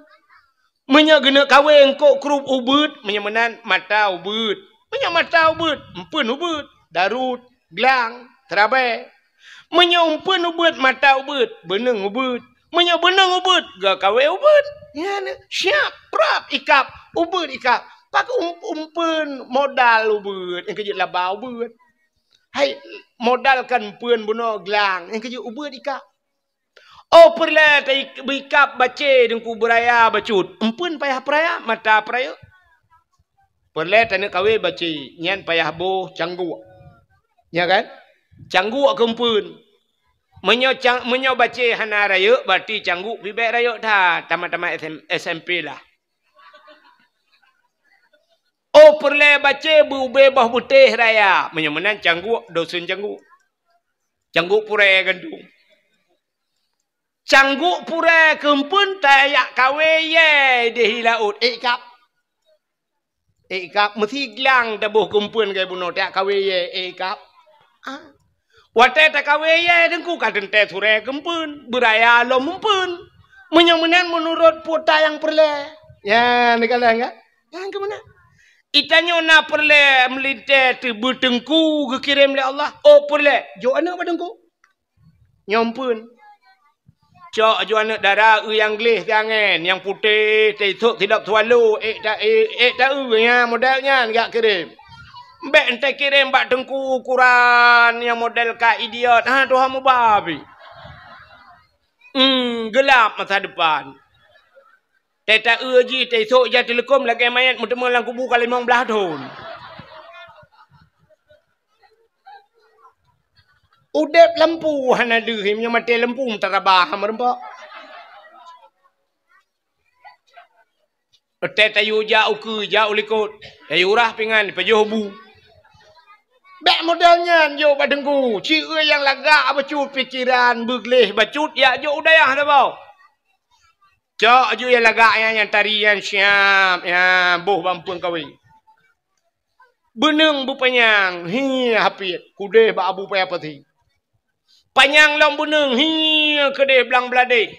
Meunyoe geuneuk kawé eungkôt krup ubeuet, meunyoe meunan mata ubeuet. Meunyoe mata ubeuet, eumpeuen ubeuet, darut, glang, seurabée. Meunyoe eumpeuen ubeuet mata ubeuet, beuneueng ubeuet. Meunyoe beuneueng ubeuet, geukawé ubeuet. Nyan siap, prap ikab, ubeuet ikab. Pakon um-, eumpeuen modal ubeuet, nyang keujeuet laba ubeuet. Hai, modal kan eumpeuen bunoe glang, nyang keujeuet ubeuet ikab. Oh, peureulée ta-, beuikab bacé deungku beuraya bacut. Eumpeuen payah peuraya, mata peurayeuk. Peureulée taneuk kawé bacé, nyan payah boh cangguk. Nya kan? Cangguk keu eumpeuen. Meunyoe cang-, meunyoe bacé hana rayeuk, berarti cangguk pih bék rayeuk that, tamat-tamat S M, S M P lah. Oh, peureulée bacé beu-, ubé boh beutéh raya. Meunyoe meunan cangguk, dosen cangguk. Cangguk purée gandong. Cangguk purée keu eumpeuen tajak kawé yé ideh laôt, ék kab. Ék kab, meusi glang taboh keu eumpeuen lagée bunoe tajak kawé yé, ék kab. Ah. Watée takawé yé deungku ka teuntée surée keu eumpeuen, beuraya lom eumpeuen. Meunyoe meunan meunurot peue ta nyang peureulée. Ya, neukalon kan? Nyang keu meunan. Itanyoe na peureulée meulintée teubeu teungku geukirém lé Allah. Oh, peureulée, jok aneuëk bak teungku. Nyoe eumpeuen. Cok aju aneuëk dara eu nyang gleh siangén, nyang putéh, teisok sidop swallow, ék ta-, ék, ék ta-eu nyan model nyan jak kirém. Bék entée kirém bak teungku ukuran nyang model ka idiot. Ha, tuha mubabi. Hmm, gelap masa depan. Tée ta-eu jih, teisok jak teuleukom lagée manyét meuteumé lam kubu ka limong blaih thon. Udeb lampu hana deuh, meunyoe maté lampu meutarabah meureumpok. Tée tayue jak ukeue, jak u likot, tayue rah pingan, pajoh bu. Bék model nyan jok bak teungku, ci nyang lagak bacut pikeran, beugleh bacut, jak jok u dayah saboh. Cok aju nyang lagak nyan, nyang tari nyan siab, nyan boh bak eumpeuen kawé. Beuneueng beupanyang, hi hapiet, keudeh bak Abu Paya Pati. Panyang lom beuneueng, hi keudeh blang bladeh.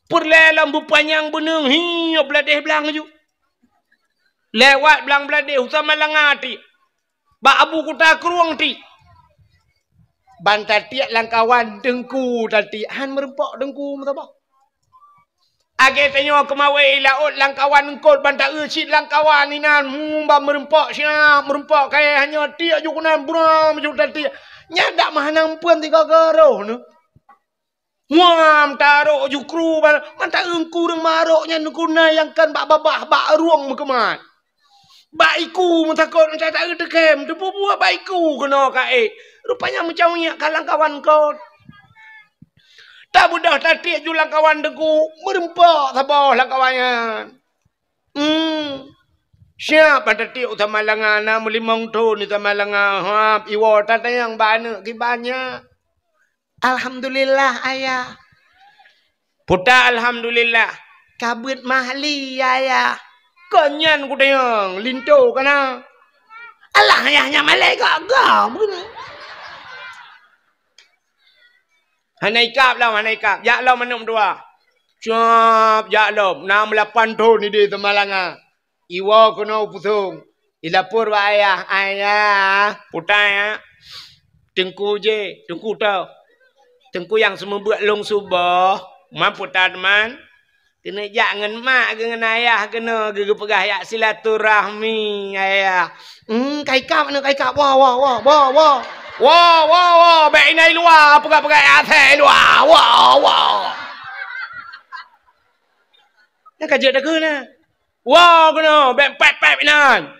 Peureulée lom beupanyang beuneueng, hi bladeh blang aju. Lewat blang bladeh, u Samalanga tiek. Bak Abu Kuta Krueng tiek. Ban tatiek lam kawan teungku tatiek, han meureumpok teungku meusaboh. Lagée tanyoe keumawé i laôt lam kawan eungkôt ban ta-eu cit lam kawan inan, hmm, ban meureumpok siab, meureumpok kayée hanyoe tiek ju keunan, bram ju tatiek. Nyan dak meuhana eumpeuen sigoe-goe roh neuh. Muam tarok ju kru ban, ban ta-eu eungku ureuëng marok nyan guna nyang kan bak babah, bak rueng meukeumat. Bak iku meutakot, nyan ta-eu teukem, teupeubuet bak iku keunoe ka ék. Rupanya meucaweuek ka lam kawan eungkôt. Tabeudôh tatiek ju lam kawan teungku, meureumpok saboh lam kawan nyan. Hmm. Siab ban tatiek u Samalanga, na meulimong thon di Samalanga, hab, iwoe tatanyong bak aneuëk kiban nyan. Alhamdulillah, Ayah. Peue ta alhamdulillah? Ka beuet mahli, Ayah. Kon nyan kutanyong, linto kana. Alah, Ayah, nyan malée gak-gak, bukan? Hana ikab lom, hana ikab. Jak lom aneuëk meutuah. Cop, jak lom. Na meulapan thon ideh Samalanga. Iwoe keunoe u Pusong. Ilapor bak ayah, "Ayah, peue ta, ya? Teungku jih, teungku toh. Teungku nyang seumeubeuet lôn suboh, man peue ta teuma? Keuneuk jak ngon mak geuh ngon ayah keunoe geuh geupeugah jak silaturahmi, ayah." "Hmm, ka ikab, aneuk, ka ikab. Woe, woe, woe, woe, woe. Woe, woe, woe, bék inan i luwa, peugah-peugah asai i luwa. Woe, woe." Nyan ka jeuet takheun na. "Woe keunoe, bék pép-pép inan.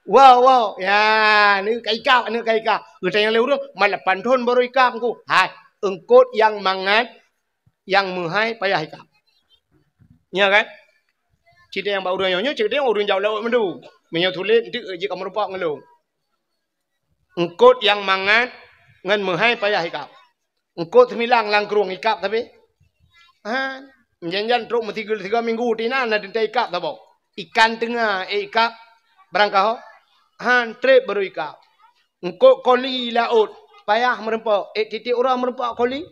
Wow, wow. Ya, ni ka ikab, ni ka ikab. Geutanyong lé ureueng, "Mat lapan thon baru ikab, Teungku?" Hai, eungkôt nyang mangat, nyang meuhai payah ikab. Nya kan? Cit nyang bak ureueng nyoe, nyoe cit nyang ureueng jak laôt mandum. Meunyoe sulet, eunteuk jeuet ka meurumpok ngon lôn. Eungkôt nyang mangat ngon meuhai payah ikab. Eungkôt seumilang lam krueng ikab tapi. Ha, jan-jan trok meusigoe-sigoe minggu tina na teuntèe ikab saboh. Ikan teunga, eh, ikab barang kaho. Han, trép baru ikab. Eungkôt koli laôt, payah meurumpok. Eh, tiep-tiep uroe meurumpok koli.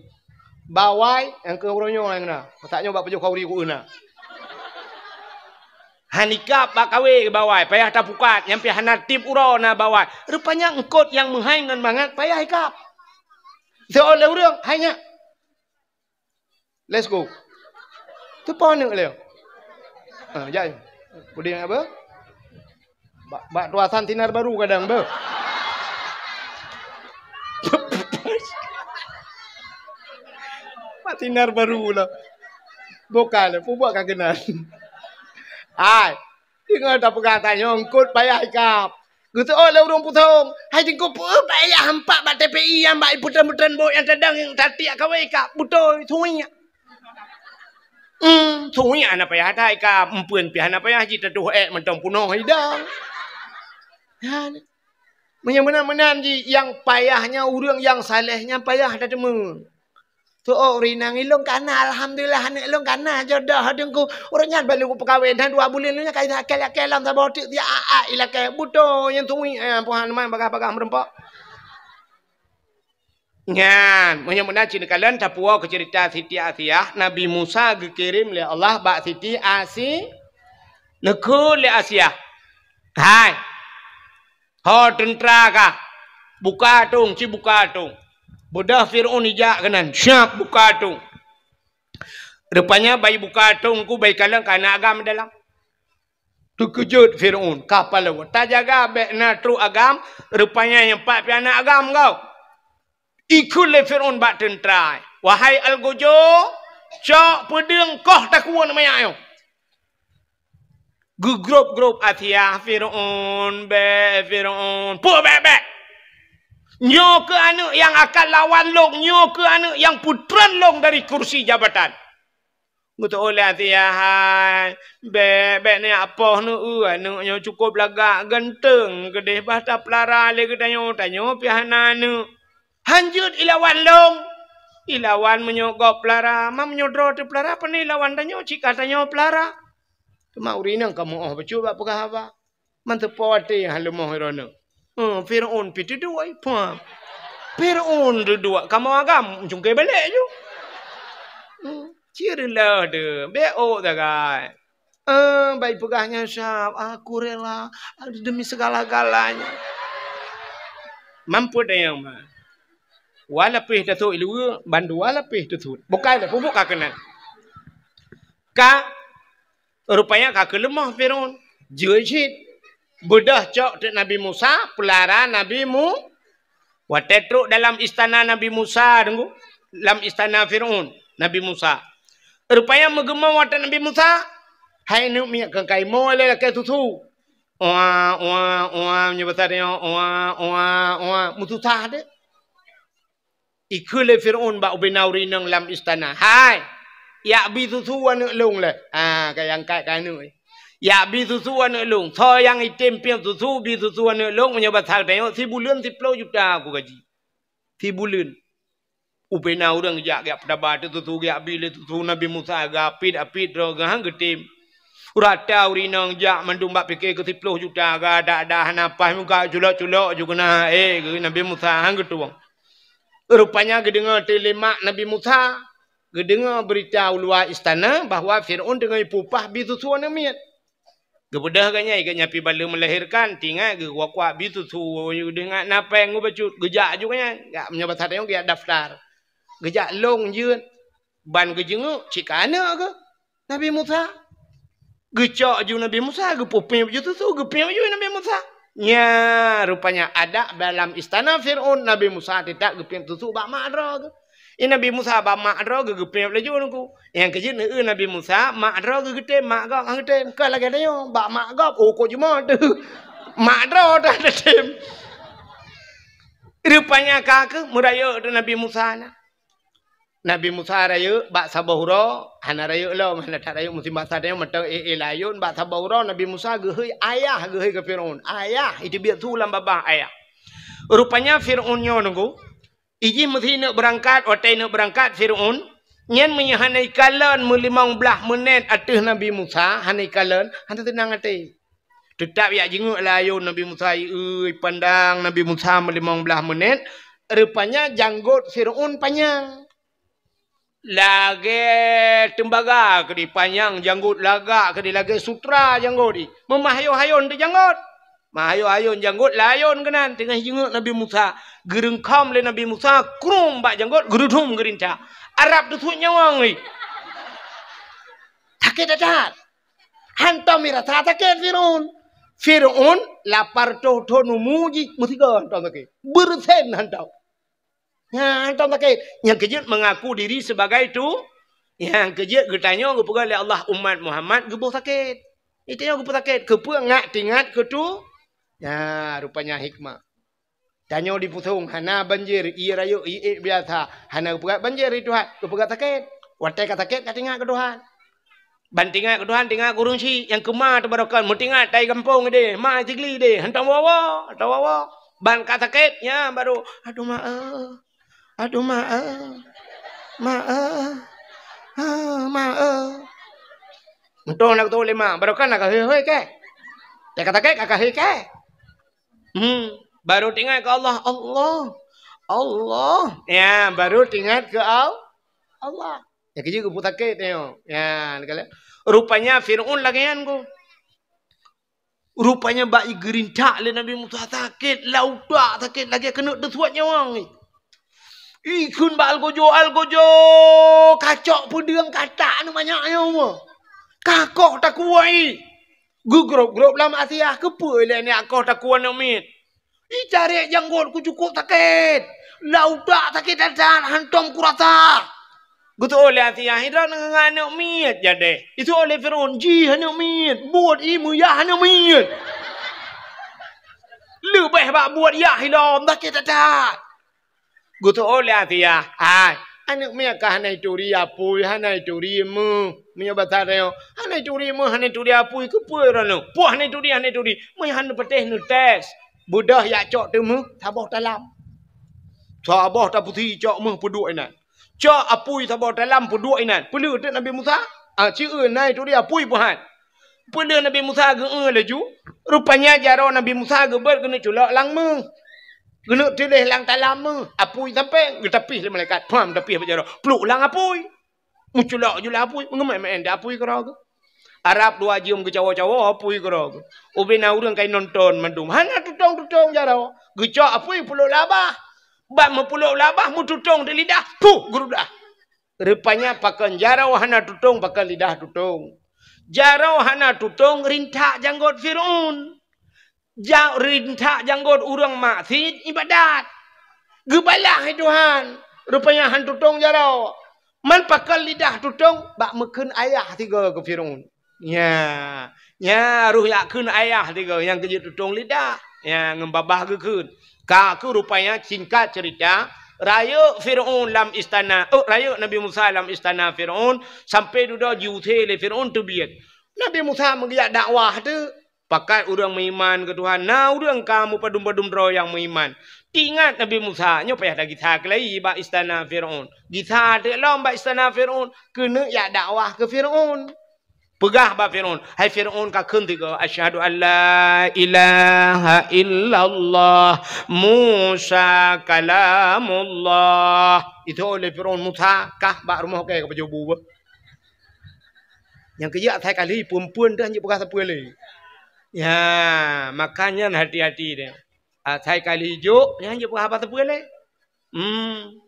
Bawai, nyang keu uroe nyoe nyang na. Masa nyoe bak pajoh khauri ku na. Han ikab bak kawé bawai, payah tapukat, nyang pih hana tiep uroe na bawai. Rupanya eungkôt nyang meuhai ngon mangat payah ikab. Soe lé ureueng, hai nyak. Let's go. Teupo aneuk lé. Ha, jai. Puding apa? Bak, bak tuasan sinar baru kadang, beuh. Bak sinar baru lah. Bukan, peubuet ka keunan. Hai. Deungon tapeugah tanyoe eungkôt payah ikab. Geuseuôt lé ureueng pusong. Hai Teungku, peue payah hampak bak T P I nyang bak ipeutren-peutren bot nyang tadong nyang tatiek kawé ikab. Beutôi, suiek. Hmm, suiek hana payah that ikab. Empeuen pih hana payah jitatuh ék mantong punoh idang. Nyan. Meunyoe meunan-meunan jih, nyang payah nyan ureueng nyang saleh nyan payah tateumé. Tu'oh rinang ilôn kana, alhamdulillah, aneuk lôn kana jodoh Teungku. Ureueng nyan baru peukawen, dan dua buleuen lôn nyan ka ilakée-lakée lam saboh teuk, dia a-a ilakée. Beutôi nyang tuwi, eh, Tuhan man bagah-bagah meurumpok. Nyan, meunyoe meunan cit neukalon tapuwoe keu ceurita Siti Asiah, Nabi Musa geukirém lé Allah bak Siti Asi-, neukheun lé Asiah. Hai. Ho teuntra kah, buka atong, ci buka atong. Beudôh Fir'aun ijak keunan, siap buka atong. Rupanya bak ibuka atong ku bak ikalon ka na agam dalam. Teukeujot Fir'aun, ka palau. Tajaga bék na trok agam, rupanya nyang pat pih na agam kau. Ikheun lé Fir'aun bak teuntra, "Wahai algojo, cok peudeueng koh takue manyak nyoe." Geugrôp-grôp Asiah, "Fir'aun, bék, Fir'aun, peue bék-bék? Nyoe keuh aneuk nyang akan lawan lôn, nyoe keuh aneuk nyang peutreun lôn dari kursi jabatan." Geuteu'oh lé Asiah, "Hai, bék, bék neujak poh neueu, aneuk nyoe cukôp lagak, ganteng, keudeh bah tapeulara lé geutanyoe, tanyoe pih hana aneuk. Han jeuet ilawan lôn. Ilawan meunyoe gob peulara, ma meunyoe droe teupeulara, pane ilawan tanyoe, cit ka tanyoe peulara." Teuma ureueng inong ka meu'oh bacut bak peugah haba. Manteupo até han leumoh droeneuh. Hmm, Fir'aun pih teuduek, pah. Fir'aun teuduek, kamoe agam cungke balek ju. Hmm, cit reuloh deuh, bék ôk sagai. Eh, bak ipeugah nyan siap, "Aku rela demi segala-galanya." Mampu dayang mah. Walapeh tasut iluwa, bandua lapeh tasut. Bukai lah, pupuk ka keunan. Ka Rupanya ka keuleumoh Fir'aun. Jeuet cit. Beudôh cok teuk Nabi Musa, peulara Nabi Mu-, watée trok dalam istana Nabi Musa, deungoe, lam istana Fir'aun, Nabi Musa. Rupanya meugeumong watée Nabi Musa, hai neuk miet keu kaimoe lé lakée susu. Oa, oa, oa, meunyoe basa tanyoe, oa, oa, oa, meususah deh. Ikheun lé Fir'aun bak ubena ureueng inong lam istana, "Hai, yak bi susu aneuk lôn lé." Ha, ka nyang angkat keu aneuk. "Yak bi susu aneuk lôn. Soe nyang item piep susu, bi susu aneuk lôn, meunyoe basa tanyoe, sibuleuen siploh juta ku gaji." Sibuleuen. Ubena ureueng jak, jak peutaba teuk susu, jak bi lé susu Nabi Musa, geuapit-apit droe geuh han geutem. Rata ureueng inong jak mandum bak pike keu siploh juta, geuadak-adak hana paih muka culok-culok ju keunan, eh, keu Nabi Musa han geutueng. Rupanya geudeungoe teuk lé mak Nabi Musa, geudeungoe beurita u luwa istana bahwa Fir'aun teungoh ipeupah bi susu aneuk miet. Geubeudôh geuh nyan, geuh nyan pih baleue melahirkan, teuingat geuh kuak-kuak bi susu, geudeungoe na péng geuh bacut, geujak ju geuh nyan. Jak meunyoe basa tanyoe geujak daftar. Geujak lôn jeuet, ban geujeungeuk cit ka aneuk geuh. Nabi Musa. Geucok ju Nabi Musa, geupeupiep ju susu, geupiep ju Nabi Musa. Nya, rupanya adak dalam istana Fir'aun, Nabi Musa teutab geupiep susu bak mak droe geuh. I Nabi Musa bak mak droe geuh geupiep laju nungku. Nyang keujeuet neueu Nabi Musa, mak droe geuh geutem, mak gob han geutem. Kon lagée tanyoe, bak mak gob, oh, kok jeumoe teuh. Mak droe dah teutém. Rupanya ka keuh meurayeuk teuh Nabi Musa na. Nabi Musa rayeuk bak saboh uroe, hana rayeuk lom, hana that rayeuk musim basa tanyoe mantong éh-éh layôn, bak saboh uroe Nabi Musa geuhôi ayah, geuhôi keu Firaun. Ayah, iteubiet su lam babah ayah. Rupanya Firaun nyoe nunggu, ijih meusineuk beurangkat, watée neuk beurangkat Firaun, nyan meunyoe hana ikalon meulimong blaih meunét ateueh Nabi Musa, hana ikalon, hana teunang até. Teutap yak jingeuk layôn Nabi Musa, ieu ipandang Nabi Musa meulimong blaih meunét, rupanya janggot Firaun panyang. Lagée teumbaga keudéh panyang janggot, lagak keudéh lagée sutra janggot jih. Meumahayôn-hayôn teuh janggot. Mahayôn-hayôn janggot layôn keunan teungoh jingeuk Nabi Musa. Geureungkhom lé Nabi Musa, krum bak janggot, geurudum geurintak. Arab teusuet nyawöng jih. Sakét that-that. Hantom irasa sakét Firaun. Firaun lapar toh-toh numu jih meusigoe hantom sakét. Beureusen hantom. Nyan hantom sakét. Nyang keujeuet mengaku diri sebagai tu, nyang keujeuet geutanyoe geupeugah lé Allah umat Muhammad geuboh sakét. Geutanyoe geuboh sakét. Keupeue ngak tingat keu tu? Nya rupanya hikmah. Tanyoe di Pusong hana banjir, ié rayeuk, ié ék biasa. Hana geupeugah banjir di Tuhan, geupeugah sakét. Watée ka sakét ka tingat keu Tuhan. Ban tingat keu Tuhan, tingat keu ureuëng syiek nyang keuma teubarokan, meutingat tai gampông ideh, ma sigli ideh, hantom woe-woe, hantom woe-woe. Ban ka sakét, nya baru, "Aduh ma eh, aduh ma eh, ma eh, ah, ma eh." Untông na geutôk lé ma, barokan na ka hôi-hôi keh. Ka sakét ka hôi keh. Hmm, baru teuingat keu Allah, Allah, Allah. Ya, baru teuingat keu Al-, Allah. Ya, keujeuet geupeu sakét nyoe. Ya, rupanya Firaun lagée nyan ko. Rupanya bak igeurintak lé Nabi Musa sakét, lautak sakét lagée keuneuk teusuet nyawöng. Ikheun bak algojo, algojo, kacok peudeueng katak nyoe manyak nyoe. Kakoh takuwai. Geugrôp-grôp lam asiah, keupeue lé nyak koh takuwai aneuk miet. Icarek janggot ku cukôp sakét. Lautak sakét that-that hantom kurasa. Geuteuôh lé asiah, "Idroe ngon aneuk miet jadeh." Iteuôh lé Firaun, "Jih aneuk miet, buet i meuyah aneuk miet." Leubeh bak buet yah ilom sakét that-that. Geuteuôh lé asiah, "Hai, aneuk miet ka hana ituri apui, hana ituri meuh." Meunyoe basa tanyoe, "Hana ituri meuh, hana ituri apui, keupeue droeneuh?" "Poh hana ituri, hana ituri. Meuh hana patéh neutés." Beudôh yak cok teumeuh saboh talam. Saboh tapeusi cok meuh peuduek inan. Cok apui saboh talam peuduek inan. Peuleueh teuk Nabi Musa? Ah, ci eu nai turi apui peuhan. Peuleueh Nabi Musa geu-eu laju. Rupanya jaroe Nabi Musa geubeuet keuneuk culok lam meuh. Keuneuk tuléh lam talam meuh. Apui sampai geutapih lé malaikat. Pham tapih bak jaroe. Pluek lam apui. Meuculok ju lam apui. Meungeumai-mai di apui keudroe geuh. Arab dua jeuem geucawo-cawo apui keudroe geuh. Ubena ureuëng kai nonton mandum. Hana tutong-tutong jaroe. Geucok apui pulok labah. Ban meupulok labah meututong di lidah, puh geurudah. Rupanya pakon jaroe hana tutong, pakon lidah tutong. Jaroe hana tutong rintak janggot Firaun. Ja-, rintak janggot ureuëng maksiet ibadat. Geubalah hai Tuhan. Rupanya han tutong jaroe. Man pakon lidah tutong bak meukheun ayah tiga keu Firaun. Nya, nya roh yak kheun ayah tiga nyang keujeuet tutong lidah. Nya ngon babah geukheun. Ka keuh rupanya singkat cerita, rayeuk Firaun lam istana, oh, rayeuk Nabi Musa lam istana Firaun, sampai dudoe jiusé lé Firaun teubiet. Nabi Musa meugeuyak dakwah teuh, pakat ureuëng meuiman keu Tuhan, na ureuëng ka meupadum-padum droe nyang meuiman. Teuingat Nabi Musa, nyoe payah that gisa keulai bak istana Firaun. Gisa teuk lom bak istana Firaun, keuneuk yak dakwah keu Firaun. Peugah bak Firaun, "Hai Firaun, kakheun tiga, 'Asyhadu an la ilaha illallah, Musa kalamullah.'" Itu oleh Firaun, "Musa, kah bak rumoh kèe ka pajoh bu." Nyang keujeuet asai kali peumpun tu hanjeuet peugah sapeue lé. Ya, makanya hati-hati dia. Asai kali jok, nyan hanjeuet peugah haba sapeue lé. Hmm.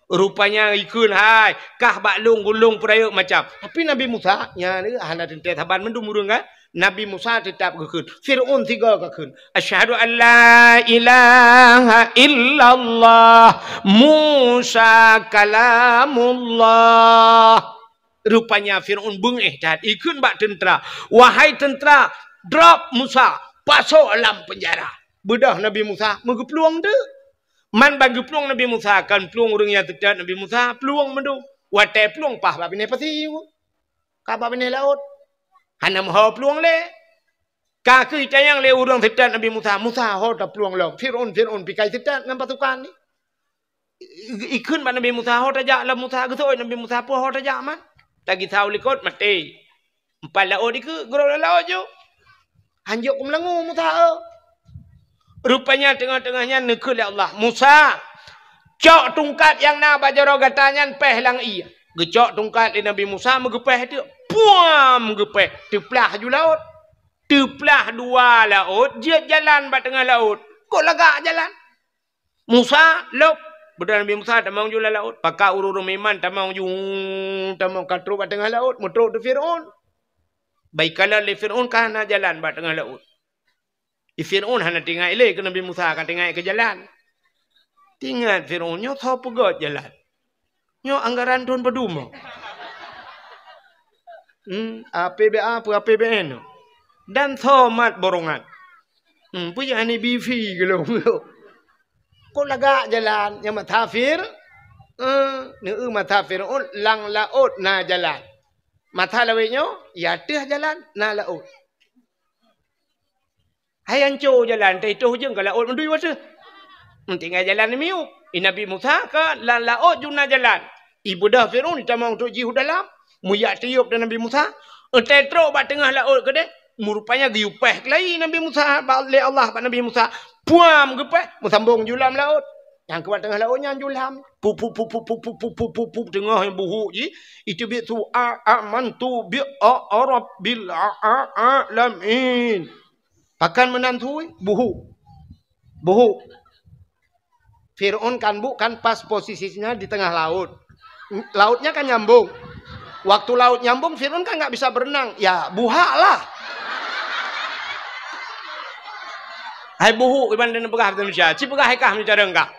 Rupanya ikheun hai, kah bak lôn gulong peurayeuk macam. Tapi Nabi Musa, nyan hana teuntèe saban mandum ureuëng kan? Nabi Musa teutap geukheun. Firaun sigoe geukheun. "Asyhadu an la ilaha illallah, Musa kalamullah." Rupanya Firaun beungéh that, ikheun bak teuntra, "Wahai teuntra, drop Musa, Pasok lam peunjara. Beudôh Nabi Musa, meugeuplueng teuk. Man ban geuplueng Nabi Musa, kon plueng ureuëng nyang teutot Nabi Musa, plueng mandum. Watée plueng paih bak binéh pasi, ka bak binéh laôt. Hana meuho plueng lé. Ka keuh itanyong lé ureuëng teutot Nabi Musa, "Musa, ho taplueng lom. Fir'aun, Fir'aun pih ka teutot ngon pasukan nyan." I-, ikheun bak Nabi Musa, "Ho tajak lom Musa." Geuseuôt Nabi Musa, "Peue ho tajak man?" Tagisa u likot, maté. Empat laôt dikeue, geurok lam laôt ju. Hanjeuet keu meulangô Musa, eu. Rupanya teungoh-teungoh nyan neukheun lé Allah, "Musa, cok tungkat nyang na bak jaroe gata nyan péh lam ié." Geucok tungkat lé Nabi Musa, meugeupéh teuk. Puam! Geupéh, teuplah ju laôt. Teuplah dua laôt, jeuet jalan bak teungoh laôt. Kok lagak jalan? "Musa, lôb!" Beudôh Nabi Musa tamong ju lam laôt. Pakat ureuëng-ureuëng meuiman tamong ju, tamong ka trok bak teungoh laôt, meutrok di Fir'aun. Ban ikalon lé Fir'aun ka hana jalan bak teungoh laôt. Di Fir'aun hana teuingat lé keu Nabi Musa, ka teuingat keu jalan. Teuingat Fir'aun, "Nyoe soe peugöt jalan? Nyoe anggaran thon padum?" Hmm, A P B A peue A P B N? Dan soe mat borongan? Hmm, peue jak ani bifi geulong? Kok lagak jalan nyang masa Fir-, eh, neu masa Fir'aun lam laôt na jalan. Masa lawét nyoe, ya teuh jalan na laôt. Hai anco jalan, teuh itoh ujong ka laôt meudui wateuh. Tinggai jalan miyueb. I Nabi Musa ka lam laôt ju na jalan. I beudôh Fir'aun tamong trok jih u dalam. Meuyak tiôb dan Nabi Musa. Entah trok bak teungoh laôt keudeh. Meurupanya geuyue péh keulayi Nabi Musa bak, lé Allah bak Nabi Musa. Puam geupéh, meusambong ju lam laôt. Nyang keubat teungoh laôt nyan ju lam. Pup, pup, pup, teungoh buhuk jih. Iteubiet su a, amantu bi a, a rabbil a, a, alamin. Pakon meunan thui? Buhuk. Buhuk. Fir'aun kan bu-, kan pas posisinya di tengah laut. Lautnya kan nyambung. Waktu laut nyambung, Fir'aun kan nggak bisa berenang. Ya, buhak lah. Hai buhuk, iban dan peugah bahasa Indonesia. Ci peugah hai kah meucara engkah.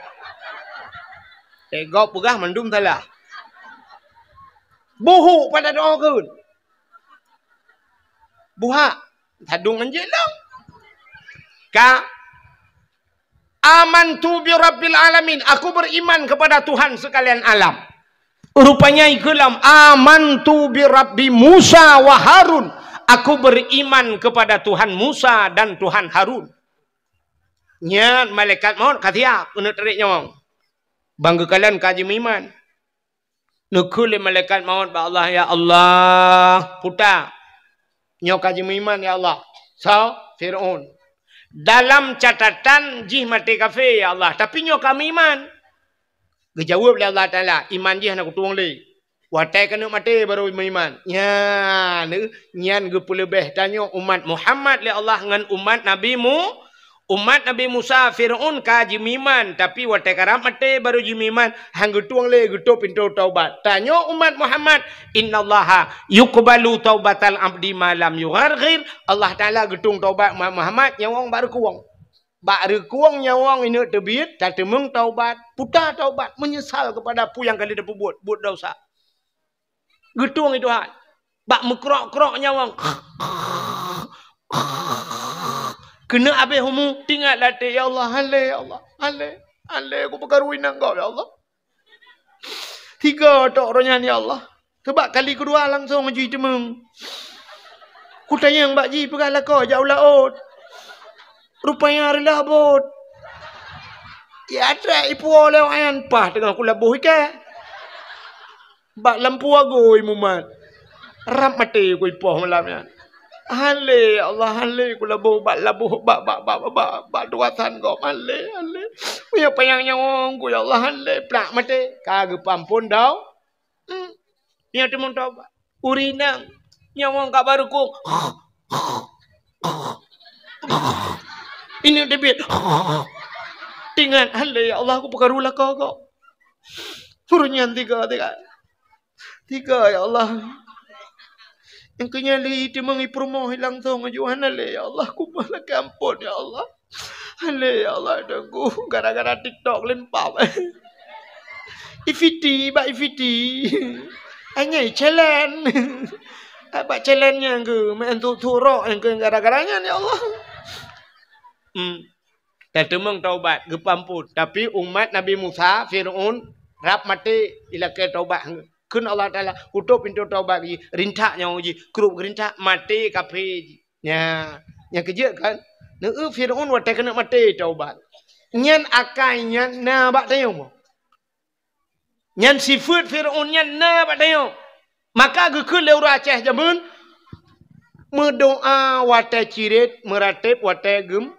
Eh, gob peugah mandum salah. Buhuk pada doa keun. Buhak. Sadung anjing long. Ka. "Amantu bi rabbil alamin." Aku beriman kepada Tuhan sekalian alam. Rupanya ikeulam, "Amantu bi rabbi Musa wa Harun." Aku beriman kepada Tuhan Musa dan Tuhan Harun. Nyan malaikat maut ka siap keuneuk tarék nyawong. Ban geukalon ka jimeuiman. Neukheun lé malaikat maut bak Allah, "Ya Allah, puta, nyoe ka jimeuiman, ya Allah." Soe? Fir'aun. "Dalam catatan jih maté kafé, ya Allah, tapi nyoe ka meuiman." Geujaweueb lé Allah Taala, "Iman jih hana kutueng lé. Watée keuneuk maté barô meuiman." Nyan, nyan geupeuleubeh tanyoe umat Muhammad lé Allah ngon umat Nabi Mu-, Umat Nabi Musa, Fir'aun ka jimeuiman, tapi watée karab maté barô jimeuiman, han geutueng lé geutôp pintoe taubat. Tanyoe umat Muhammad, "Innallaha yuqbalu taubatal abdi ma lam yugharghir." Allah Taala geutueng taubat umat Muhammad nyawong bak reukueng. Bak reukueng nyawong ineuk teubiet, tateumeung taubat, puta taubat, meunyeusal keupada peue nyang ka lheueh tapeubuet, buet desya. Geutueng lé Tuhan. Bak meukrok-krok nyawong. Keuneuk abéh umu, teuingat lam até, "Ya Allah, han lé, ya Allah, han lé, han lé, kupeukaru inong gob, ya Allah. Tiga tok roh nyan, ya Allah." Sabab kali keudua langsong jih teumeung. Kutanyong bak jih peugah lakoe jak u laôt. Rupanya reulah bot. Ya trek ipuwoe lé awak nyan, paih teungoh kulaboh iké. Bak lampu agui mumat. Rab maté kuipoh malam nyan. Han lé, ya Allah, han lé kulaboh bak laboh, bak, bak, bak, bak, bak, bak tugasan gob. Han lé, han lé. Meunyoe panyang nyawong ku, ya Allah, han lé, plak maté. Ka geupeuamphon dau. Hmm. Nyan teumeung taubat. Ureueng inong nyawong ka barô kong. Ineuk teubiet. Teuingat, "Han lé, ya Allah, kupeukaru lakoe gob." Ureueng nyan tiga, tiga. Tiga, ya Allah. Nyang keu nyan lé teumeung ipeurumoh langsong aju, "Han lé, ya Allah, kumoh lakée amphon, ya Allah." Han lé, ya Allah, Teungku, gara-gara TikTok leumpap. Ifiti, bak ifiti. Anyai challenge. Bak challenge nyang keu, main tu, tu rok nyang keu gara-gara nyan, ya Allah. Hmm. Tateumeung taubat, geupeuamphon. Tapi umat Nabi Musa, Fir'aun, rab maté ilakée taubat. Kheun Allah Taala, "Kutôb pintoe taubat jih, rintak nyawöng jih, krup geurintak, maté kafé jih." Nya, nyang keujeuet kan? Neu Fir'aun watée keuneuk maté taubat. Nyan akai nyan na bak tanyoe. Nyan sifeuet Fir'aun nyan na bak tanyoe. Maka geukheun lé ureuëng Aceh jameun, meudoá watée cirét, meuratéb watée geum-,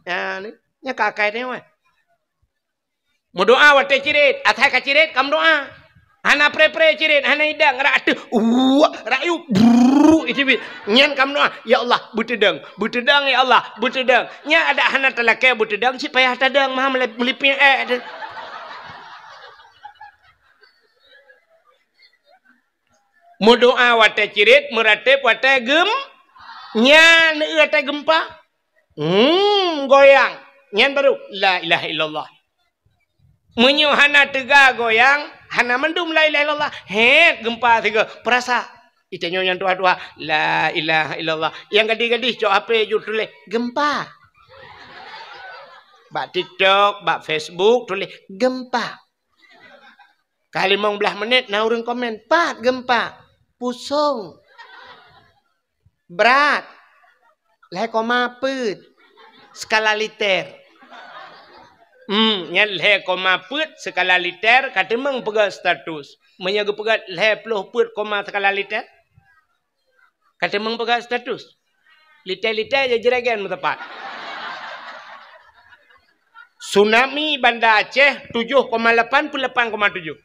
nyan, nyan ka akai tanyoe. Meudoá watée cirét, asai ka cirét ka meudoá. Hana pré-pré cirét, hana idang, rak ateueh, uwak, rak yub, brrrr, iteubiet. Nyan ka meudoá, "Ya Allah, beuteudang, beuteudang, ya Allah, beuteudang." Nyan adak hana talakée beuteudang, cit payah tadang, maha meulip-, meulipéng ék teuh. Meudoá watée cirét, meuratéb watée geum-, nyan watée geumpa. Hmm, goyang. Nyan baru la ilaha illallah. Meunyoe hana teuga goyang, hana mandum la ilaha illallah. Hét geumpa sigoe, peurasa. Itanyoe nyang tuha-tuha, la ilaha illallah. Nyang gadih-gadih cok H P ju tuléh, "Geumpa." Bak TikTok, bak Facebook tuléh, "Geumpa." Ka limong blaih menit na ureuëng komen, "Pat geumpa?" "Pusong." "Brat." "Lhée koma peuet skala liter." Hmm, nyan lhée koma peuet skala liter ka teumeung peugah status. Meunyoe geupeugah lhée ploh peuet koma skala liter, ka teumeung peugah status. Liter-liter jeuet juragan meusapat. Tsunami Banda Aceh tujoh koma lapan peuet lapan koma tujoh.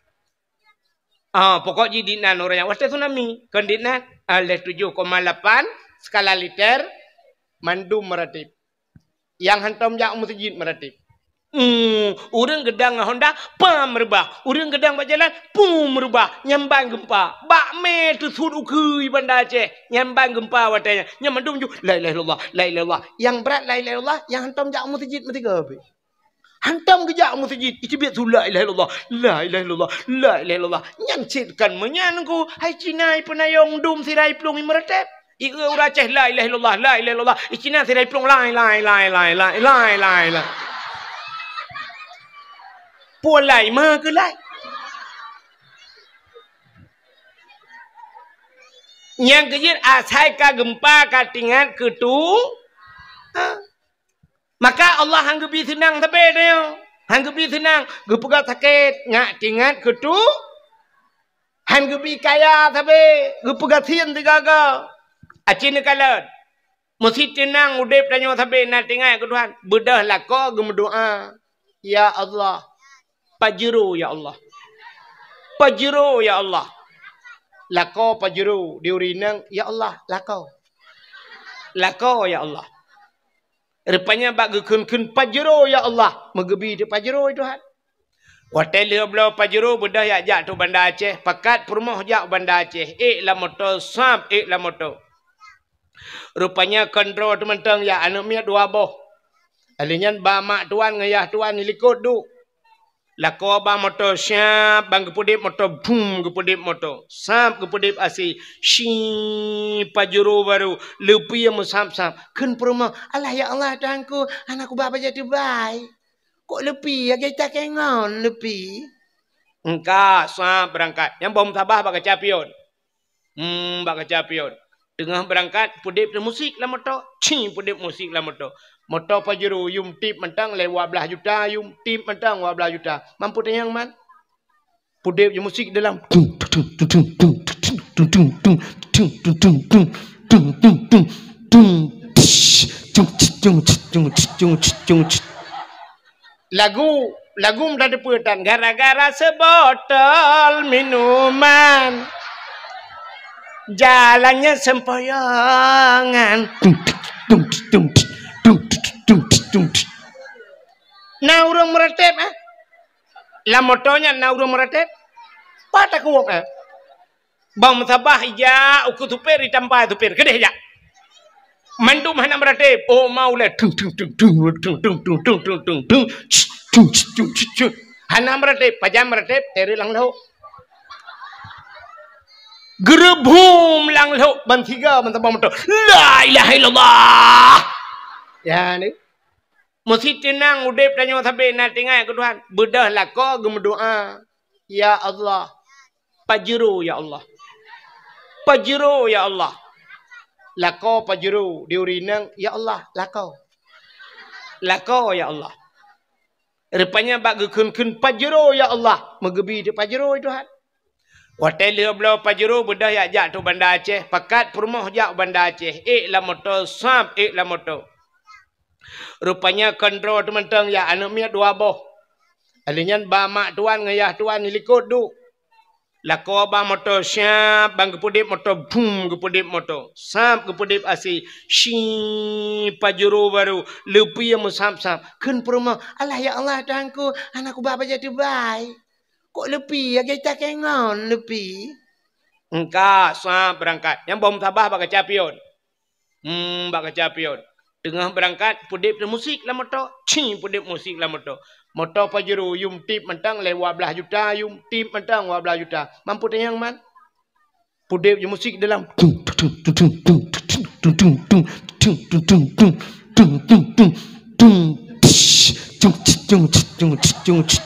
Ah, pokok jih di nan ureuëng nyang watée tsunami. Kon di nan, ah, lhée tujoh koma lapan skala liter mandum meuratéb. Nyang hantom jak u meuseujid meuratéb. Hmm, ureuëng geudang ngon honda, pam reubah. Ureuëng geudang bak jalan, pum reubah. Nyan ban geumpa. Bak mé teusut ukeue Banda Aceh. Nyan ban geumpa watée nyan. Nyan mandum ju, la ilaha illallah, la ilaha illallah. Nyang brat la ilaha illallah, nyang hantom jak u meuseujid meusigoe pih. Hantom geujak u meuseujid, iteubiet su la ilaha illallah, la ilaha illallah, la ilaha illallah. Nyan cit kon meunyan ku, hai Cina ipeunayong dum sira iplueng imeuratéb. Ieu ureuëng Aceh la ilaha illallah, la ilaha illallah. I Cina sira iplueng lai, lai, lai. Pulan lai ma keu lai. Nyang keujeuet asai ka geumpa ka teuingat keu tu. Ha. Maka Allah han geubi seunang sabe tanyoe. Han geubi seunang, geupeugah sakét, nyak teuingat keu tu. Han geubi kaya sabe, geupeugah sien sigaga. Aci neukalon. Meusi teunang udeb tanyoe sabe na teuingat keu Tuhan. Beudôh lakoe geumeudoá, "Ya Allah, pajero ya Allah. Pajero ya Allah." Lakoe pajero di ureuëng inong, "Ya Allah, lakoe. Lakoe ya Allah." Rupanya bak geukheun-kheun pajero ya Allah, meugeubi teuk pajero Tuhan. Watée lheueh bloe pajero beudôh jak, jak tu Banda Aceh, pakat peurumoh jak u Banda Aceh, ék lam moto, sab ék lam moto. Rupanya kon droe teuh mantong jak, aneuëk miet dua boh. Alheuh nyan ba mak tuan ngon yah tuan likot duek. Lakoe ba moto, siab ban geupeudeb moto, bum geupeudeb moto. Sab geupeudeb asi, si pajero baru, leupie meusab-sab. Kheun peurumoh, "Alah ya Allah Tuhanku, hana kuba bajée teubai. Kok leupie lagée takée ngon leupie?" Engka sab beurangkat. Nyang boh meutabah bak kaca pion. Hmm, bak kaca pion. Teungoh beurangkat, peudeb musik lam moto. Ci, peudeb musik lam moto. Moto pajero yum tip mantong lé dua blaih juta, yum tip mantong dua blaih juta. Mampu tanyong man? Peudeb musik dalam. Tung, tung, tung. Lagu, lagu meutateupeue tan, gara-gara seubotol minuman, jalannya sempoyongan. Na ureuëng meuratéb, eh? Lam moto nyan na ureuëng meuratéb? Pat takuwok, eh? Bang meusabah ijak ukeue supir, itampa supir, keudeh jak. Mandum hana meuratéb. Oh, mau lé. Tung, tung, tung. Hana meuratéb, pajan meuratéb, teureuk lam lhok. Geureubum lam lhok, ban tiga, ban sabah moto. La ilaha illallah. Ya, ni. Peusi teunang udeb tanyoe sabe na teuingat keu Tuhan. Beudôh lakoe geumeudoa, "Ya Allah, pajero ya Allah. Pajero ya Allah." Lakoe pajero di ureueng inong, "Ya Allah, lakoe. Lakoe ya Allah." Rupanya bak geukheun-kheun pajero ya Allah, meugeubri teuk pajero ya Tuhan. Watée lheueh bloe pajero beudôh jak, jak teuk Banda Aceh, pakat peurumoh jak u Banda Aceh, ék lam moto, sab ék lam moto. Rupanya kontro teumantong ya aneuk miet dua boh. Alheuh nyan ba mak tuan ngon yah tuan di likot duek. Lakoe ba moto siab ban geupeudeb moto, bum, geupeudeb moto. Sab geupeudeb asai, si pajero barô, leupie meusab-sab. Kheun peurumoh, "Alah ya Allah Tuhanku, hana kuba bajée teubai. Kok leupie lagée takée ngon leupie?" Engka sab beurangkat. Nyang boh meusabah bak kaca pion. Hmm, bak kaca pion. Teungoh beurangkat, peudeb musik lam moto. Ci, peudeb musik lam moto. Moto pajero, yum tip mantong lé dua blaih juta, yum tip mantong dua blaih juta. Mampu tanyong man? Peudeb musik dalam. Tung, tung,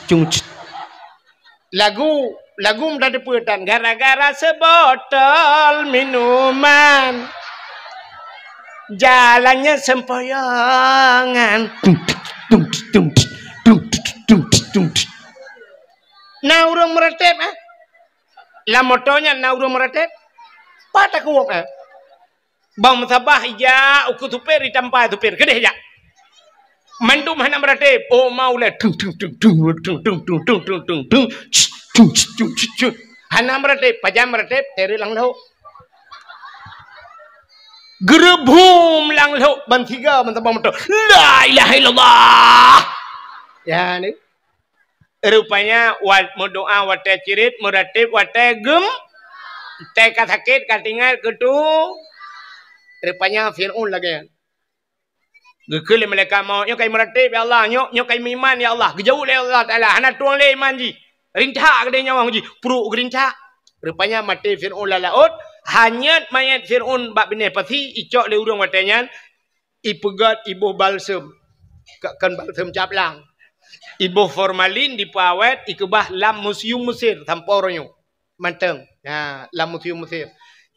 tung. Lagu, lagu mudah teupeu tan, gara-gara seubotol minuman, jalannya sempoyongan. Na ureueng meuratéb, eh? Lam moto nyan na ureueng meuratéb? Pat takuwok, eh? Bang meusabah ijak ukeue supir, itampa supir, keudeh jak. Mandum hana meuratéb. Oh, mau lé. Tung, tung, tung. Hana meuratéb. Pajan meuratéb, teureuk lam lhok. Geureubum lam lhok ban tiga ban tabang moto. La ilaha illallah. Ya, ni. Rupanya, wat meudoa watée cirit, meuratéb watée gem, watée ka sakét, ka teuingat keu tu. Rupanya Fir'aun lagée nyan. Geukheun lé malaikat maut, "Nyoe ka imeuratéb, ya Allah. Nyoe, nyoe ka imeuiman, ya Allah." Geujaweueb lé Allah Taala, "Hana tueng lé iman jih. Rintak keudeh nyawöng jih." Pruek geurintak. Rupanya maté Fir'aun lam laôt. Hanyot manyét Fir'aun bak binéh pasi, icok lé ureueng watée nyan, ipeugét, iboh balsem. Ka-, kon balsem caplang. Iboh formalin, dipeuawét, ikeubah lam museum Mesir, sampoe uroe nyoe. Mantong. Ha, lam museum Mesir.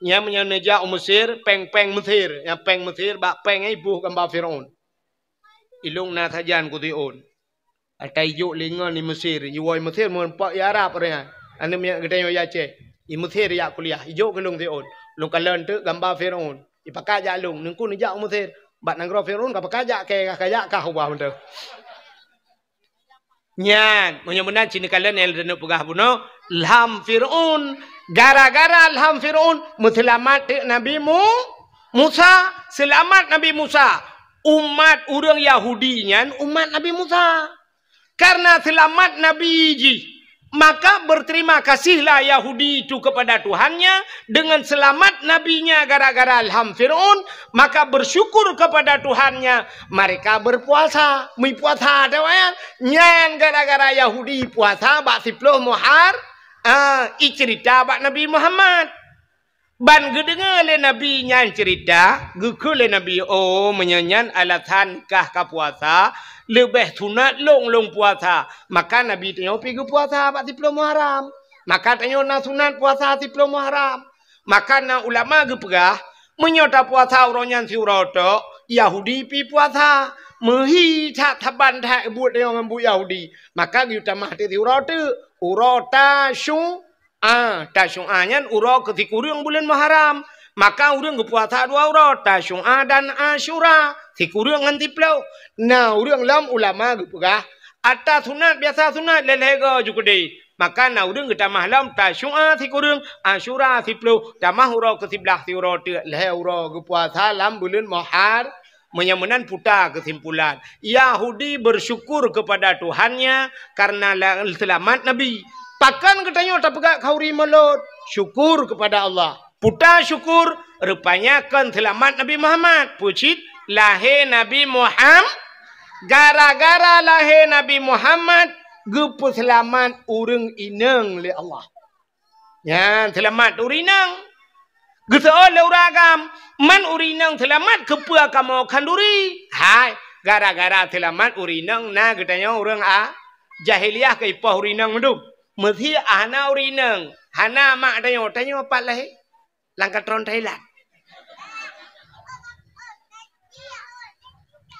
Nyan meunyoe neujak u Mesir, péng-péng Mesir. Nyan péng Mesir, bak péng nyan iboh gamba Fir'aun. Ilôn na sajan keu Fir'aun. Ata ijok lé ngon i Mesir, iwoe i Mesir, meureumpok i Arab ureueng nyan. Aneuk miet geutanyoe i Aceh. I Mesir jak kuliah, ijok keu lôn Fir'aun. Lôn kalon teuk gamba Fir'aun. Ipakat jak lôn, neungku neujak u Mesir. Bak nanggroe Fir'aun ka pakat jak kée, ka jak kah ubah mantong. Nyan, meunyoe meunan cit neukalon nyang lôn peugah bunoe, lham Fir'aun. Gara-gara lham Fir'aun, meuseulamat teuk Nabi Mu-, Musa, seulamat Nabi Musa. Umat ureueng Yahudi nyan umat Nabi Musa. Karena seulamat Nabi jih, maka berterima kasihlah Yahudi itu kepada Tuhannya dengan selamat nabinya gara-gara lham Fir'aun, maka bersyukur kepada Tuhannya, mereka berpuasa, meupuasa, tahu kan? Nyan gara-gara Yahudi puasa bak siploh Muhar-, ah, icerita bak Nabi Muhammad. Ban geudeungoe lé Nabi nyan ceurita, geukheun lé Nabi, "Oh, meunyoe nyan alasan kah ka puasa, leubeh sunat lôn, lôn puasa." Maka Nabi tanyoe pi geupuasa bak siploh Muharram. Maka tanyoe na sunat puasa siploh Muharram. Maka na ulama geupeugah, meunyoe tapuasa uroe nyan siuroe tok, Yahudi pi puasa. Meuhi that saban that buet tanyoe ngon buet Yahudi. Maka geuyue tamah teuk siuroe teuk, uroe Tasyu-, A, Tasyu'a nyan uroe keu sikureueng buleuen Muharram. Maka ureueng geupuasa dua uroe, Tasyu'a dan Asyura, sikureueng ngon siploh. Na ureueng lom ulama geupeugah, ata sunat biasa sunat lhèe-lhèe goe ju keudeh. Maka na ureueng geutamah lom Tasyu'a sikureueng, Asyura siploh, tamah uroe keu siblaih siuroe teuk, lhèe uroe geupuasa lam buleuen Muhar-, Meunyoe meunan puta keusimpulan, Yahudi bersyukur kepada Tuhannya karena la-, seulamat Nabi. Pakon geutanyoe tapeugah khauri mulod? Syukur kepada Allah. Puta syukur, rupanya kon seulamat Nabi Muhammad. Peue cit? Lahé Nabi Muham-, gara-gara lahé Nabi Muhammad, geupeuseulamat ureueng inong lé Allah. Nyan seulamat ureueng inong. Geuseuôt lé ureueng agam, man ureueng inong seulamat keupeue kamoe khanduri? Hai, Gara-gara seulamat ureueng inong na geutanyoe ureueng a jahiliyah keu ipoh ureueng inong mandum. Meusé hana ureueng inong, hana mak tanyoe, tanyoe pat lahé. Lam katron Thailand.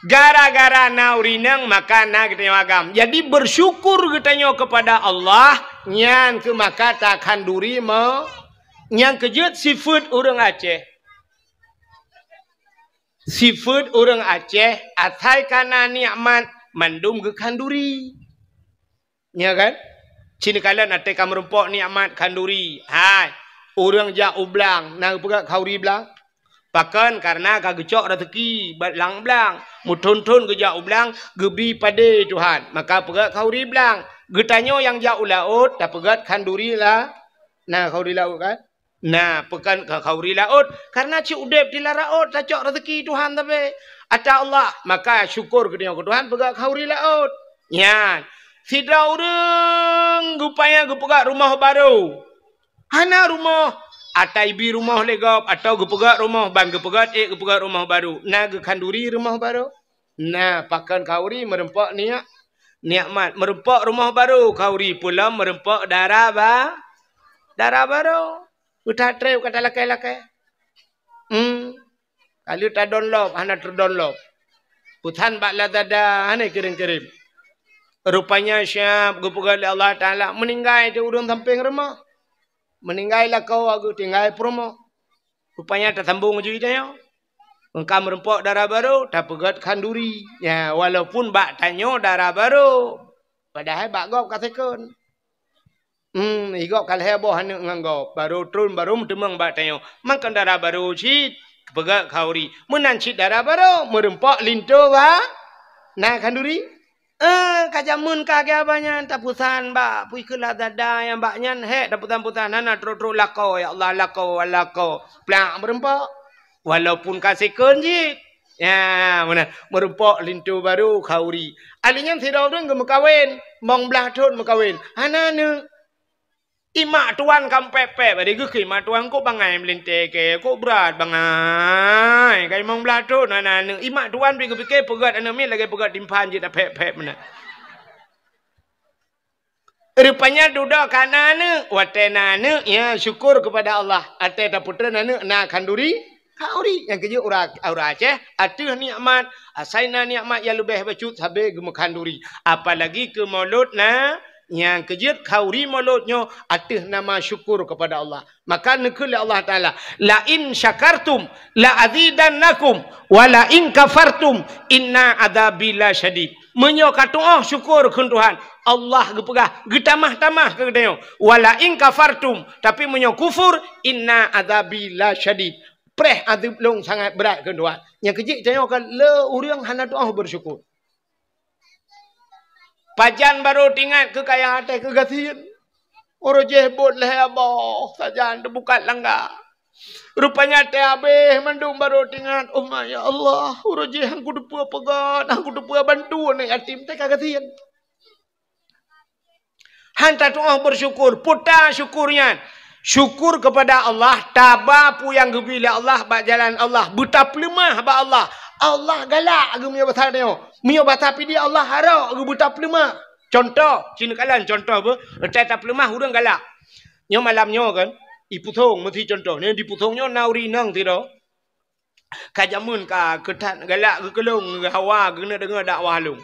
Gara-gara na ureueng inong, maka na geutanyoe agam. Jadi, bersyukur geutanyoe kepada Allah, nyan keuh maka takhanduri me-, nyang keujeuet sifeuet ureueng Aceh. Sifeuet ureueng Aceh, asai ka na nikmat, mandum geukhanduri. Nya kan? Ci neukalon até ka meurumpok nikmat khanduri. Hai, ureueng jak u blang, na geupeugöt khanduri blang? Pakon? Kareuna ka geucok raseuki bak lam blang. Meuthon-thon geujak u blang, geubri padé Tuhan. Maka peugöt khanduri blang. Geutanyoe nyang jak u laôt, tapeugöt khanduri la-, na khanduri laôt kan? Na, pakon ka khanduri laôt, kareuna cit udép di lam laôt tacok raseuki Tuhan tapi ata Allah, maka syukur geutanyoe keu Tuhan peugöt khanduri laôt. Nyan, sidroe ureueng geupaya geupeugöt rumoh barô. Hana rumoh, ata ibi rumoh lé gob, atawa geupeugöt rumoh ban geupeugöt ék geupeugöt rumoh barô. Na geukhanduri rumoh barô? Na, pakon khanduri meurumpok niat, nikmat. Meurumpok rumoh barô khanduri, peulom meurumpok dara ba-, dara barô. Utak trép ka talakée-lakée. Hmm. Ka lheueh tadonlop, hana teudonlop. Peusan bak Lazada, hana kirém-kirém. Rupanya siab geupeugöt lé Allah Taala, meuninggai di ureueng sampéng rumoh. Meuninggai lakoe geutinggai peurumoh. Rupanya tasambong ju tanyoe. Meunyoe ka meurumpok dara barô, tapeugöt khanduri. Ya, walaupun bak tanyoe dara barô, padahai bak gob ka second. Hmm, i gob ka lhèe boh aneuk ngon gob. Barô tron, barô meuteumeung bak tanyoe. Makon dara barô cit, peugöt khanduri. Meunan cit dara barô, meurumpok linto ba-, na khanduri. Eh, ka jameun ka geuh abah nyan, tapeusan bak, pui keu Lazada nyang bak nyan, hék, tapeusan-peusan, hana trok-trok lakoe, ya Allah, lakoe, lakoe. Plak meurumpok. Walaupun ka second cit. Ya, meunan. Meurumpok linto barô khanduri. Ahli nyan sidroe ureueng geumeukawen, limong blaih thon meukawen. Hana aneuk. Imak tuan ka pép-pép, bari geukheun imak tuan, "Kok bangai meulintèe kèe, kok brat bangai, ka limong blaih thon hana aneuk." Imak tuan pih geupike peugöt aneuk miet lagèe peugöt timphan jeuet tapép-pép meunan. Rupanya dudoe ka na aneuk. Watèe na aneuk, ya, syukur kepada Allah. Watèe tapeutreun aneuk na khanduri, khanduri. Nyang keujeuet ureueng, ureueng Aceh ateueh nikmat, asai na nikmat nyang leubeh bacut sabe geumeukhanduri. Apalagi keu mulod na, nyang keujeuet khanduri mulod nyoe ateueh nama syukur kepada Allah. Maka neukheun lé Allah Taala, "La in syakartum la azidannakum, wa la in kafartum inna adzabi lasyadid." Meunyoe katu'oh syukur kheun Tuhan, Allah geupeugah, geutamah-tamah keu geutanyoe. "Wa la in kafartum," tapi meunyoe kufur, "inna adzabi lasyadid." Preh azeub lôn sangat brat kheun Tuhan. Nyang keujeuet tanyoe ka le ureueng hana tu'oh bersyukur. Pajan barô teuingat keu kaya até keu gasien. Uroe jéh bot lhèe boh sajan teubukat langga. Rupanya até abéh mandum barô teuingat, "Oh ma, ya Allah, uroe jéh han kuteupeue peugöt, han kuteupeue bantu aneuk yatim, teuka gasien." Han tatu'oh bersyukur, peue ta syukur nyan? Syukur kepada Allah, taba peue nyang geubri lé Allah bak jalan Allah, beutapeuleumah bak Allah. Allah galak geuh meunyoe basa tanyoe. Meunyoe basa Pidie Allah harok geuh beutapeuleumah. Cuntoh, ci neukalon cuntoh beuh, watèe tapeuleumah ureueng galak. Nyoe malam nyoe kan, i Pusong meusi cuntoh. Nyoe di Pusong nyoe na ureueng inong sidroe. Ka jameun ka keu that galak geukeulong, hawa geuneuk deungoe dakwah lôn.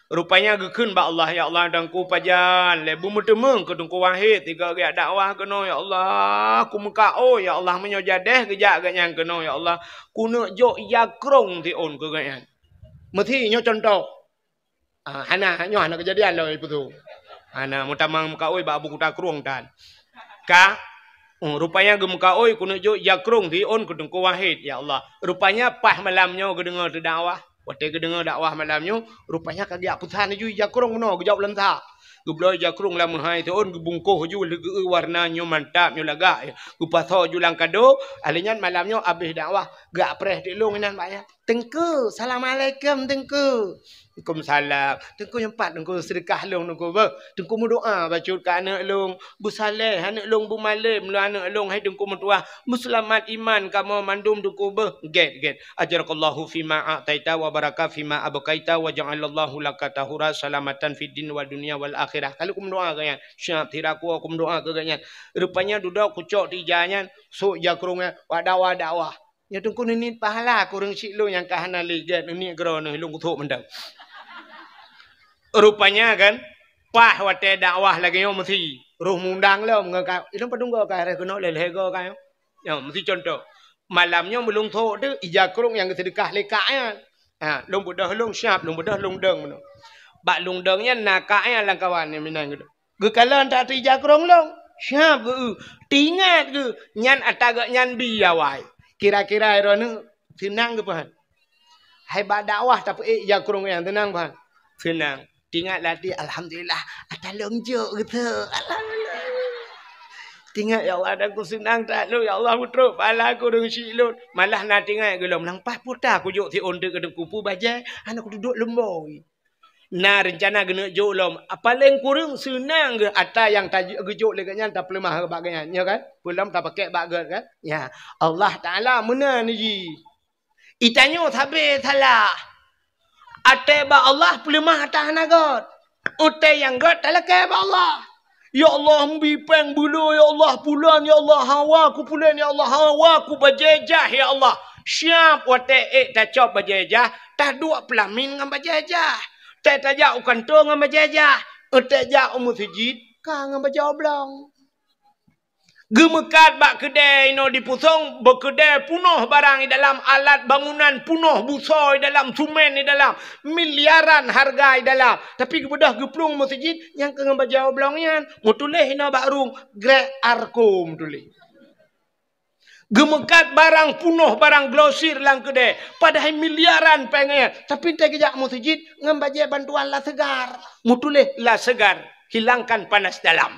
Rupanya geukheun bak Allah, "Ya Allah, Teungku pajan lé beumeuteumeung keu Teungku Wahid sigoe geujak dakwah keunoe, ya Allah. Kumeukaôi, ya Allah, meunyoe jadeh geujak gobnyan keunoe, ya Allah, kuneuk jok ija krông siôn keu gobnyan." Meusi nyoe cuntoh. Ah, hana, nyoe hana keujadian lom, ipeue tu. Hana, meutamong meukaôi bak Abu Kuta Krueng tan. Ka, oh, rupanya geumeukaôi keuneuk jok ija krông siôn keu Teungku Wahid, ya Allah. Rupanya paih malam nyoe geudeungoe teudakwah. Watèe geudeungoe dakwah malam nyoe, rupanya ka geujak peusan laju ija krông bunoe, geujok lam sa. Geubloe ija krông lam meuhai siôn, geubungkoh laju lé geu-eu warna nyoe mantap, nyoe lagak. Geupasoe laju lam kado, ahli nyan malam nyoe abéh dakwah, geujak preh teuk lôn inan bak nyan. "Teungku, assalamualaikum, Teungku." "Waalaikumsalam." "Teungku, nyoe pat, Teungku, seudeukah lôn, Teungku, beuh. Teungku, meudoa bacut keu aneuk lôn, beusaleh aneuk lôn, beumalém lôn aneuk lôn, hai Teungku meutuah, beuseulamat iman kamoe mandum, Teungku, beuh." "Gét, gét. Ajarakallahu fima a'taita wa baraka fima abqaita wa ja'alallahu laka tahura salamatan fid din wad dunya wal akhirah." Ka lheueh kumeudoa keu nyan. Siap, sira kue kumeudoa keu gobnyan. Rupanya dudoe kucok tija nyan, sôk ija krông nyan, wada-wada wah. Nyoe Teungku neuniet pahala kureueng syiek lôn nyang ka hana lé gét neuniet keudroe neuh lôn kuthok mantong. Rupanya kan, paih watée dakwah lagée nyoe meusi, roh mundang lom ngon ka, ilôn padum goe ka, reh keunoe lé lhée goe ka nyoe. Nyoe meusi contoh. Malam nyoe meulôn thok teuh ija krông nyang geuseudeukah lé kak nyan. Ha, lôn beudôh lôn siab, lôn beudôh lôn dong meunoe. Bak lôn dong nyan na kak nyan lamkawan nyang meunan geuh. Geukalon that ija krông lôn, siab geu-eu. Teuingat geuh, nyan ata geuh nyan bi awai. Kira-kira droeneuh seunang geuh pahan? Hai bak dakwah tapeuék ija krông nyan seunang pahan? Seunang. Teuingat lati, "Alhamdulillah, ata lôn jok geuh teuh. Alhamdulillah." Teuingat, "Ya Allah, ata kuseunang that lôn, ya Allah, meutrok pahala kureueng syiek lôn." Malah na teuingat geuh lom, "Nang paih puta kujok siôn teuk keu Teungku peue bajée, hana kuduek lom boi." Na reuncana geuneuk jok lom. Paléng kureueng seunang geuh ata nyang ta-, geujok lé gobnyan tapeuleumah bak gobnyan, nyo kan? Peulom tapakèk bak gét kan? Ya, Allah Taala meunan jih. Itanyoe sabe salah. Até bak Allah peuleumah ata hana gét. Até nyang gét talakée bak Allah. "Ya Allah, meubi péng beuloe, ya Allah, pulan, ya Allah, hawa ku pulan, ya Allah, hawa ku bajée jah, ya Allah." Siab watée ék tacok bajée jah, taduek peulamin ngon bajée jah. Tée tajak u kantô ngon bajée jah, tée jak u meuseujid ka ngon bajée oblong. Geumeukat bak keudée inoe di Pusong, beukeudée punoh barang di dalam, alat bangunan punoh, busoe di dalam, sumen di dalam, miliaran hareuga di dalam. Tapi geubeudôh geuplueng meuseujid nyang keu ngon bajée oblong nyan, meutuléh inoe bak rueng, Grek Arko meutuléh. Geumeukat barang punoh, barang glosir lam keudée, padahai miliaran péng nyan, tapi tée geujak meuseujid ngon bajée bantuan La Segar, meutuléh La Segar, hilangkan panas dalam.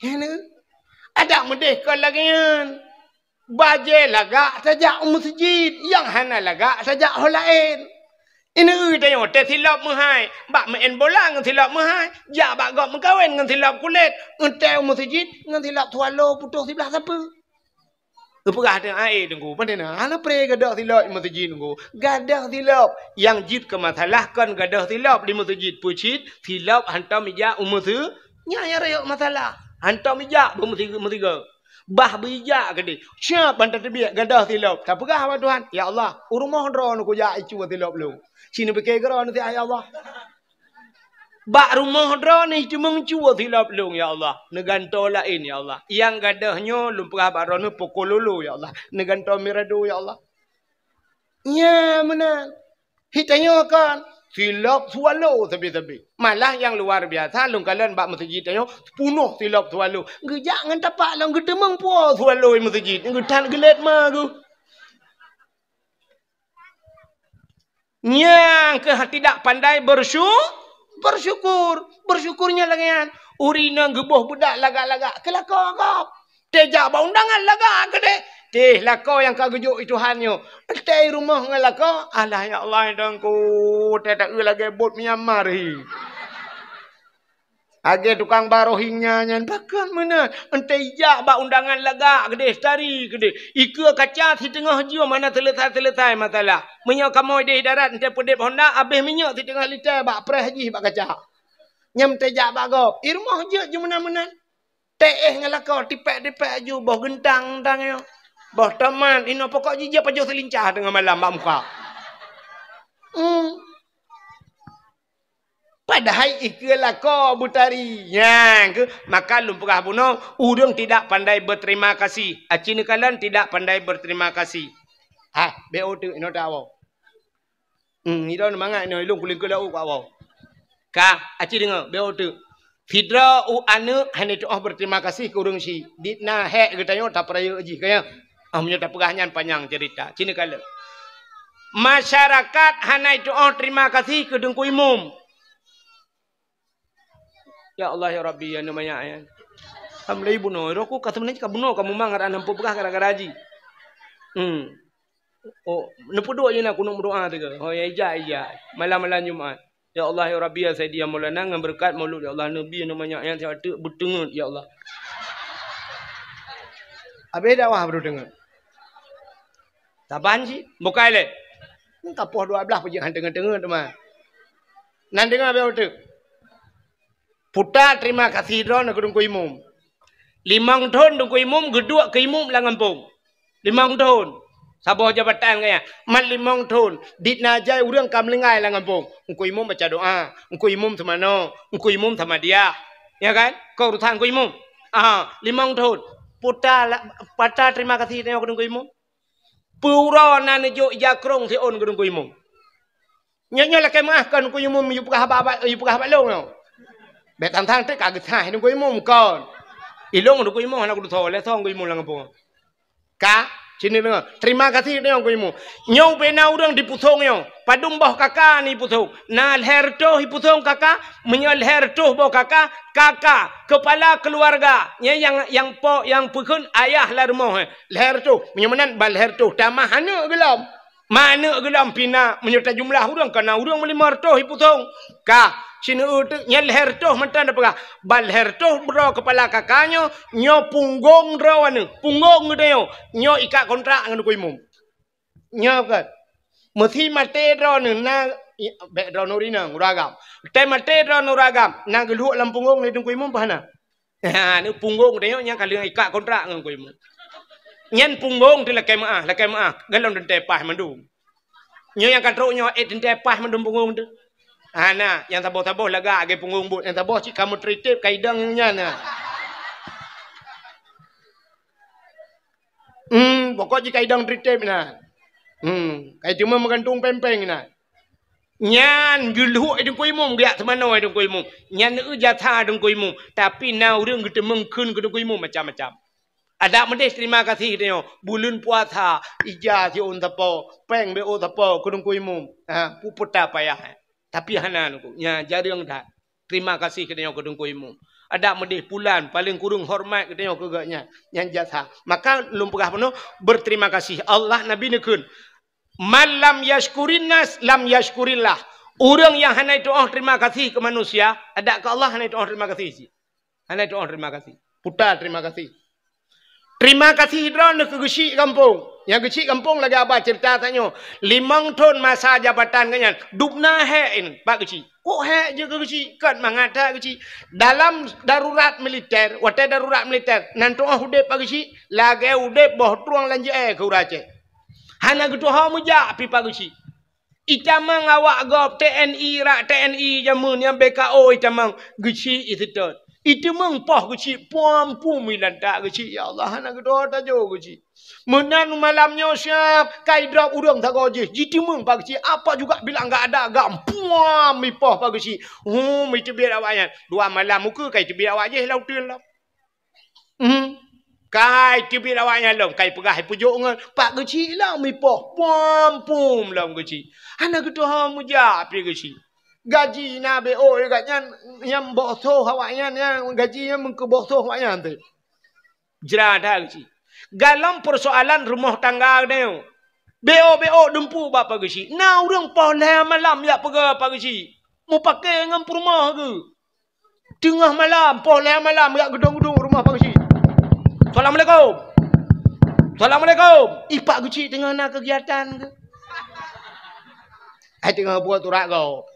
Nyan, adak meudeh kon lagée nyan. Bajée lagak tajak u meuseujid, nyang hana lagak tajak ho laén. Ineue tanyoe tée silop meuhai, bak meu'en bola ngon silop meuhai, jak bak gob meukawen ngon silop kulét, eunteuk u meuseujid ngon silop swallow putôh siblah sapeue. Geupeugah teuh, "Ai, Teungku, pane na? Hana pré gadôh silop u meuseujid, Teungku." Gadôh silop, nyang jeuet keu masalah kon gadôh silop di meuseujid, peue cit silop hantom ijak u meuseu-, nyan nyang rayeuk masalah. Hantom ijak bak meusi-, meusigoe. Bah beuijak keudeh. Siab ban tateubiet gadôh silop. Tapeugah bak Tuhan, "Ya Allah, u rumoh droeneuh kujak icu silop lôn." Ci neupike keudroe neuh, "Ya Allah, bak rumoh droeneuh ceumeung cu silop lôn, ya Allah. Neugantoe laén, ya Allah. Nyang gadôh nyoe lôn peugah bak droeneuh poko lolo, ya Allah. Neugantoe mirado, ya Allah." Nyan meunan. Hi tanyoe kan, silop swallow sabe-sabe. Malah nyang luar biasa, lôn kalon bak meuseujid tanyoe, punoh silop swallow. Geujak ngon tapak lom geuteumeung po swallow meuseujid. Geuthat geulét ma geuh. Nyang keuh tidak pandai bersyu-, bersyukur. Bersyukur nyan lagée nyan. Ureueng inong geuboh beudak lagak-lagak, keu lakoe gob. Tée jak bak undangan lagak keudeh. Teh lakoe nyang ka geujok i Tuhan nyoe. Tée i rumoh ngon lakoe, alah ya Allah, Teungku, tée taeu lagée bot Myanmar hi. Lagée tukang ba Rohingya nyan, pakon meunan. Eunteuk ijak bak undangan lagak keudeh, tari keudeh. Ikeue kaca siteungoh jeuem hana seuleusoe-seuleusoe masalah. Meunyoe kamoe ideh darat eunteuk peudeb honda, abéh minyeuk siteungoh liter bak preh jih bak kaca. Nyan eunteuk jak bak gob. I rumoh jeuet jimeunan-meunan. Teuéh ngon lakoe, tipék-tipék aju, boh geuntang-geuntang nyoe. Boh tomat, inoe pokok jih jeuet pajoh seulincah teungoh malam bak muka. Hmm. Padahai ikeue lakoe beutari. Nyan keuh, maka lôn peugah bunoe, ureueng tidak pandai berterima kasih. Aci neukalon tidak pandai berterima kasih. Hah, B O teuk inoe tawoe. Hmm, idong mangat inoe ilong kulingkeu laôt keu awak. Ka, aci deungoe, B O teuk. Sidroe u aneuk hana tuoh berterima kasih keu ureueng syiek. Dit na hék geutanyoe tapeurayeuk jih, ka nyan. Ah, meunyoe tapeugah nyan panyang cerita. Ci neukalon. Masyarakat hana tuoh terima kasih keu Teungku Imum. Ya Allah, ya Rabbi, ya Namayak, ya. Alhamdulillah, bunoe. Roh ku ka seubeunajih ka bunoe, ka mumang, rana peugah gara-gara jih. Hmm. Oh, neupeuduek jih na kunut meudoa teuka. Oh, ya ija, ija. Malam-malam Jumat. Ya Allah, ya Rabbi, ya Sayyidi, ya Maulana, ngon beureukat Maulud, ya Allah, Nabi, nama nyak, nyan siat teuk beuteungeut, ya Allah. Habéh dakwah baru teungeut. Saban cit, bukai lé. Ka poh dua belas pajak han teungeut-teungeut teuma. Nan deungoe beu teuk. Puta terima kasih droeneuh keu Teungku Imum. Limong thon Teungku Imum geuduek keu imum lam gampông. Limong thon. Saboh jabatan gaya. Mat limong thon. Dit na jai ureueng ka meuninggai lam gampông. Teungku Imum baca doa. Teungku Imum seumanoe. Teungku Imum samadiyah. Ya kan? Keu urusan Teungku Imum. Ah, limong thon. Puta la-, pata terima kasih tanyoe keu Teungku Imum. Peue uroe na neujok ija krông siôn keu Teungku Imum. Nyoe, nyoe lakée meuáh kon Teungku Imum yue peugah bak, bak, yue peugah bak lôn nyoe. Bék tang-tang teuk ka geusaih Teungku Imum kon. Ilôn Teungku Imum hana kudusoe, lé soe Teungku Imum lam gampông. Ka, sini deungoe. Terima kasih deungoe Teungku Imum. Nyoe ubé na ureueng dipusong nyoe. Padum boh kaka ni pusong. Na lhée reutôh ipusong kaka, meunyoe lhée reutôh boh kaka, kaka, kepala keluarga. Nyan nyang, nyang po, nyang peukheun ayah lam rumoh, eh. Lhée reutôh. Meunyoe meunan ban lhée reutôh. Tamah aneuk geulom. Ma aneuk geulom pih na, meunyoe tajumlah ureueng, ka na ureueng meulimong reutôh ipusong. Ka, sineuk teuk nyan lhée reutôh mantong tapeugah. Ban lhée reutôh droe keupala kaka nyoe, nyoe punggong droe aneuk, punggong geutanyoe, nyoe ikat kontrak ngon Teungku Imum. Nyoe kan. Meusi maté droeneuh na, i-, bék droeneuh rinong, ureueng agam. Teumaté droeneuh ureueng agam, na geulhok lam punggong lé Teungku Imum peue hana? Ha, ni punggong tanyoe nyang ka lheueh ikat kontrak ngon Teungku Imum. Nyan punggong teuh lakée meuáh, lakée meuáh, golom teuntée paih mandum. Nyoe nyang ka trok nyoe, eh, teuntée paih mandum punggong teuh. Hana, nyang saboh-saboh lagak lagée punggong buet, nyang saboh cit ka meutritép ka idong nyan na. Hmm, pokok jih ka idong tritép na. Hmm, ka iteumé meugantung péng-péng na. Nyan geulhok Teungku Imum, geujak seumanoe Teungku Imum. Nyan eu jasa Teungku Imum. Tapi na ureueng geuteumeung kheun keu Teungku Imum macam-macam. Adak meudeh terima kasih tanyoe. Buleuen puasa, ija siôn sapo, péng B O sapo keu Teungku Imum. Ha, peue peue ta payah. Tapi hana Teungku. Nyan jareueng that. Terima kasih geutanyoe keu Teungku Imum. Adak meudeh pulan, paleng kureueng horeumat geutanyoe keu gobnyan. Nyan jasa. Maka lôn peugah bunoe, berterima kasih. Allah Nabi neukheun, "Man lam yashkurin nas, lam yashkurillah." Ureueng nyang hana itu'oh terima kasih keu manusia, adak keu Allah hana itu'oh terima kasih cit. Hana itu'oh terima kasih. Puta terima kasih. Terima kasih droeneuh keu geuchik gampông. Nyang geuchik gampông lagée haba ceurita tanyoe. Limong thon masa jabatan geuhnyan, dubna hék in bak geuchik. Kok hék jeuet keu geuchik? Kon mangat that geuchik. Dalam darurat militer, watée darurat militer, nan tu'oh udeb bak geuchik, lagée udeb boh trueng lam jeuée keu ureueng Aceh. Hana geutuho meujak pih bak geuchik. Itamong awak gob T N I, rak T N I jameun nyan B K O itamong geuchik iseutôt. Iteumeung poh geuchik puam-puam ilantak geuchik, ya Allah, hana geutuho tajo geuchik. Meunan malam nyoe siab ka idrop ureueng sagoe jih, jiteumeung bak geuchik, apa juga bilang gak ada gam puam ipoh bak geuchik. Hum, iteubiet awak nyan. Dua malam ukeue ka iteubiet awak jih lam uteuen lom. Hmm. Kai teubiet awak nyan lom, kai peugah ipeujok ngon pak geuchik lom ipoh, puam-puam lom geuchik. Hana geutuho meujak pih geuchik. Gaji na B O gobnyan, nyang boh soh awak nyan, nyang gaji nyan meukeuboh soh awak nyan teuh. Jra that geuchik. Galom peusoalan rumoh tangga geutanyoe. B O, B O dumpeue bak pak geuchik. Na ureueng poh lhée malam jak peugah pak geuchik. Mupakée ngon peurumoh geuh. Teungoh malam, poh lhée malam, jak geudong-geudong rumoh pak geuchik. "Assalamualaikum. Assalamualaikum." Ih, pak geuchik teungoh na keugiatan geuh. Ai teungoh buet urat gob.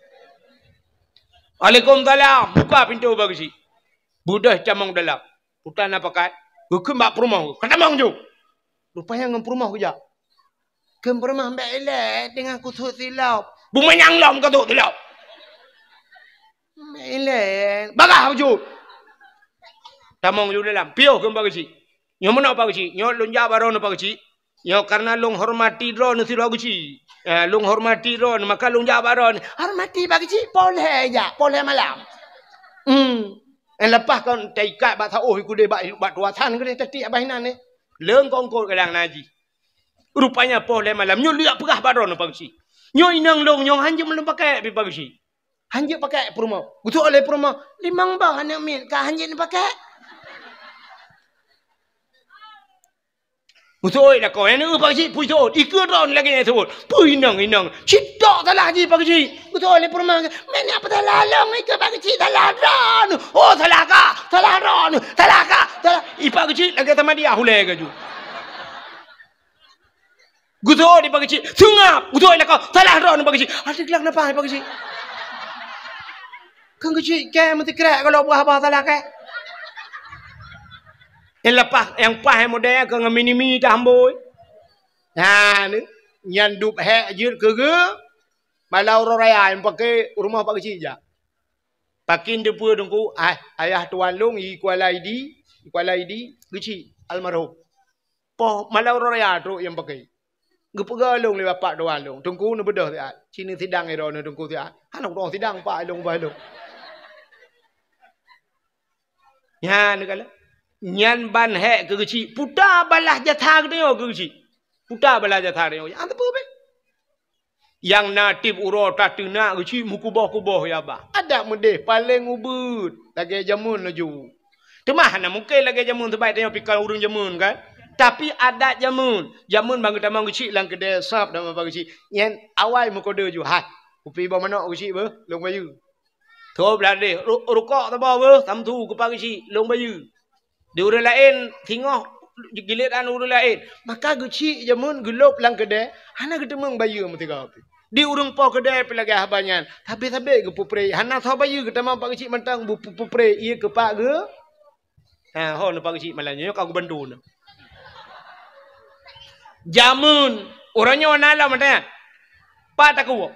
"Waalaikumsalam." Buka pintoe pak geuchik. Beudôh tamong dalam. Puta na pakat. Geukheun bak peurumoh. "Ka tamong ju." Rupanya ngon peurumoh geujak. Kheun peurumoh, "Mbak ilée teungoh kusut silop." "Bumanyang lom ka sut silop. Mbak ilée." Bagah baju. Tamong ju dalam. Piôh kheun pak geuchik. "Nyoe meunoe pak geuchik. Nyoe lôn jak bak droeneuh pak geuchik. Nyoe karena lôn hormati droeneuh sidroe geuchik. Eh, lôn hormati droeneuh, maka lôn jak bak droeneuh." "Hormati pak geuchik, poh lhée jak, poh lhée malam." Hmm. Eh, leupah kon taikat bak saôh ikudeh bak, bak tuasan keudeh tatiek abah inan eh. Leungkongkot kadang na jih. Rupanya poh lhée malam nyoe lheueh peugah bak droeneuh pak geuchik. "Nyoe inong lôn nyoe hanjeuet lôn pakai pih pak geuchik. Hanjeuet pakai peurumoh." Geutuek lé peurumoh, "Limong boh aneuk miet ka hanjeuet neupakai." Geuseut lakoe, "Nyan, Pak Geuchik, peue seut? Ikeu droeneuh lagèe nyan seut." "Peue inong-inong? Cit tok salah jih, Pak Geuchik." Geuseut lé peurumoh, "Meunyo peue salah lôn, ikeu Pak Geuchik, salah droeneuh." "Oh, salah kah? Salah droeneuh, salah kah? Salah." I Pak Geuchik lagèe sama dia hulèe gaju. Geuseut i Pak Geuchik, "Seungab." Geuseut lakoe, "Salah droeneuh, Pak Geuchik." "Adak lôn napa, Pak Geuchik?" Kan Geuchik kèe meusikrek kalau buah-buah salah kèe. Nyang leupah, nyang paih model keu ngon mini-mini tahambôi. Nah, ni, nyan dub hék jeuet keu geu, malam uroe raya nyang paké u rumoh Pak Geuchik jak. Pakén teupeue Teungku, ah, ayah tuan lôn i Kuala Idi, i Kuala Idi, Geuchik almarhum. Poh malam uroe raya trok nyang paké. Geupeugah lôn lé bapak tuan lôn, "Teungku, neubeudôh siat. Ci neusidang droeneuh Teungku siat." Hana kudong sidang pak lôn bah lôn. Nyan kala. Nyan ban hék keu Geuchik. Puta balah jasa geutanyoe keu Geuchik. Puta balah jasa geutanyoe. Nyan teupeue beh. Nyang na tiep uroe tateunak Geuchik meukuboh-kuboh ya bah. Adak meudeh paleng ubeuet lagèe jameun laju. Teuma hana mungken lagèe jameun, sabab tanyoe pih kon ureueng jameun kan. Tapi adat jameun, jameun ban geutamong Geuchik lam keudè sab dan Pak Geuchik. Nyan awai meukodeu ju, "Hai, kupi boh manok Geuchik beuh, lôn bayeue." Tôb ladeh, ru-, rukok saboh beuh, samsu keu Pak Geuchik, lôn bayeue. Di ureueng laén singoh giliran ureueng laén. Maka Geuchik jameun geulôb lam keudè, hana geuteumeung bayeue meusigoe pih. Di ureueng po keudè pih lagèe haba nyan, sabé-sabé geupeupreh, hana soe bayeue geutamong Pak Geuchik mantong beupeupreh ié keu Pak Geu-, ha, ho neu Pak Geuchik malam nyoe ka geubantu neu. Jameun, uroe nyoe na lom mantong. Pat takue.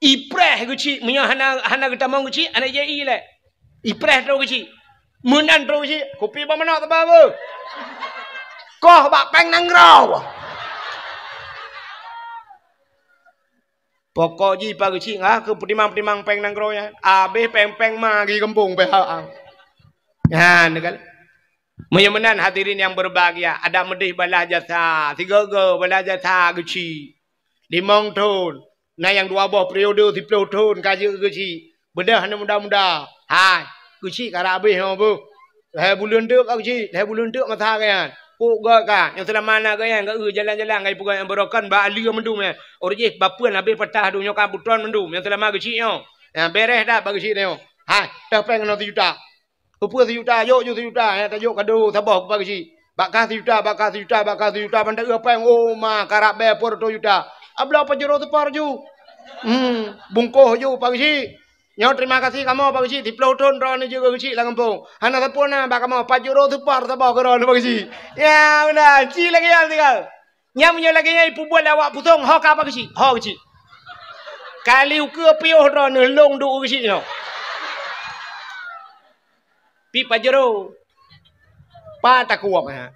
Ipreh Geuchik, meunyoe hana, hana geutamong Geuchik, hana jai lé. Ipreh trok Geuchik. Meunan trok Geuchik, kupi boh manok teuba beuh. Koh bak péng nanggroe. Pokok jih Pak Geuchik ngah keu peutimang-peutimang péng nanggroe nyan. Abéh péng-péng ma geuh gampông pih ha. Nyan kan. Meunyoe meunan hadirin nyang berbahagia, adak meudeh balah jasa, sigoe-goe balah jasa Geuchik. Limong thon, na nyang dua boh periode siploh thon ka jeuet Geuchik. Beudôh hana muda-muda. Hai, Geuchik ka rab abéh nyoe beuh. Lhèe buleuen teuk ka Geuchik, lhèe buleuen teuk masa ka nyan. Pok göt ka, nyang seulama na ka nyan, ka eu jalan-jalan, ka ipeugöt nyang beurokon bak aleue mandum nyan. Uroe jih bapeuen habéh patah doh nyoe ka butron mandum, nyang seulama Geuchik nyoe. Nyan bereh that bak Geuchik nyoe. Hai, teuh péng keunoe sijuta. Peue-peue sijuta, jok ju sijuta, nyang tajok kado saboh keu Pak Geuchik. Bak kah sijuta, bak kah sijuta, bak kah sijuta, ban ta-eu péng, oh ma, karab bèe peuet reutôh juta. Abloe Pajero seupor ju. Hmm, bungkôh ju Pak Geuchik. Nyoe terima kasih kamoe Pak Geuchik, siploh thon droeneuh jeuet keu Geuchik lam gampông. Hana sapeue na bak kamoe, Pajero seupor saboh keu droeneuh Pak Geuchik. Ya, meunan, ci lagèe nyan tinggai. Nyan meunyoe lagèe nyan ipeubuet lé awak Pusong, ho ka Pak Geuchik, ho Geuchik. Kali ukeue piôh droeneuh lôn duek Geuchik nyoe. Pi Pajero. Pat takue, ha.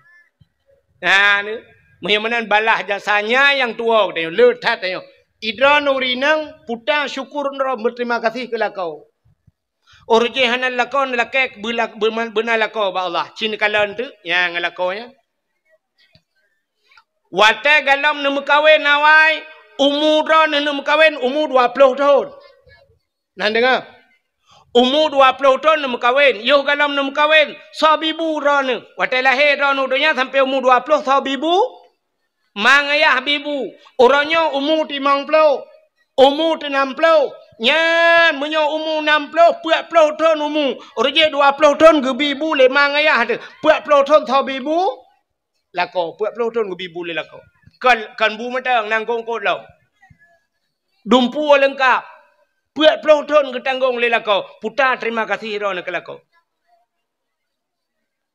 Nah, ni. Meunyoe meunan balah jasa nyan nyang tuwoe geutanyoe, le that tanyoe. Idroeneuh ureueng inong puta syukur droe, beuterima kasih keu lakoe. Uroe jih hana lakoe, lakèe beula-, beuma-, beuna lakoe bak Allah. Ci neukalon teuk nyang lakoe nyan. Watèe galom neumeukawen awai, umu droeneuh neumeukawen umu dua ploh thon. Nan deungö. Umu dua ploh thon neumeukawen, yoh galom neumeukawen, soe bibu droeneuh. Watèe lahé droeneuh donya sampoe umu dua ploh soe bibu, ma ngayah bibu. Uroe nyoe umu limong ploh, umu nam ploh. Nyan meunyoe umu nam ploh, peuet ploh thon umu. Uroe jih dua ploh thon geubi bu lé ma ngayah teuh. Peuet ploh thon soe bibu. Lakoe, peuet ploh thon geubi bu lé lakoe. Kon, kon bu mantong, nangkong kot lom. Dumpeue leungkap. Peuet ploh thon geutanggong lé lakoe. Puta terima kasih droeneuh keu lakoe.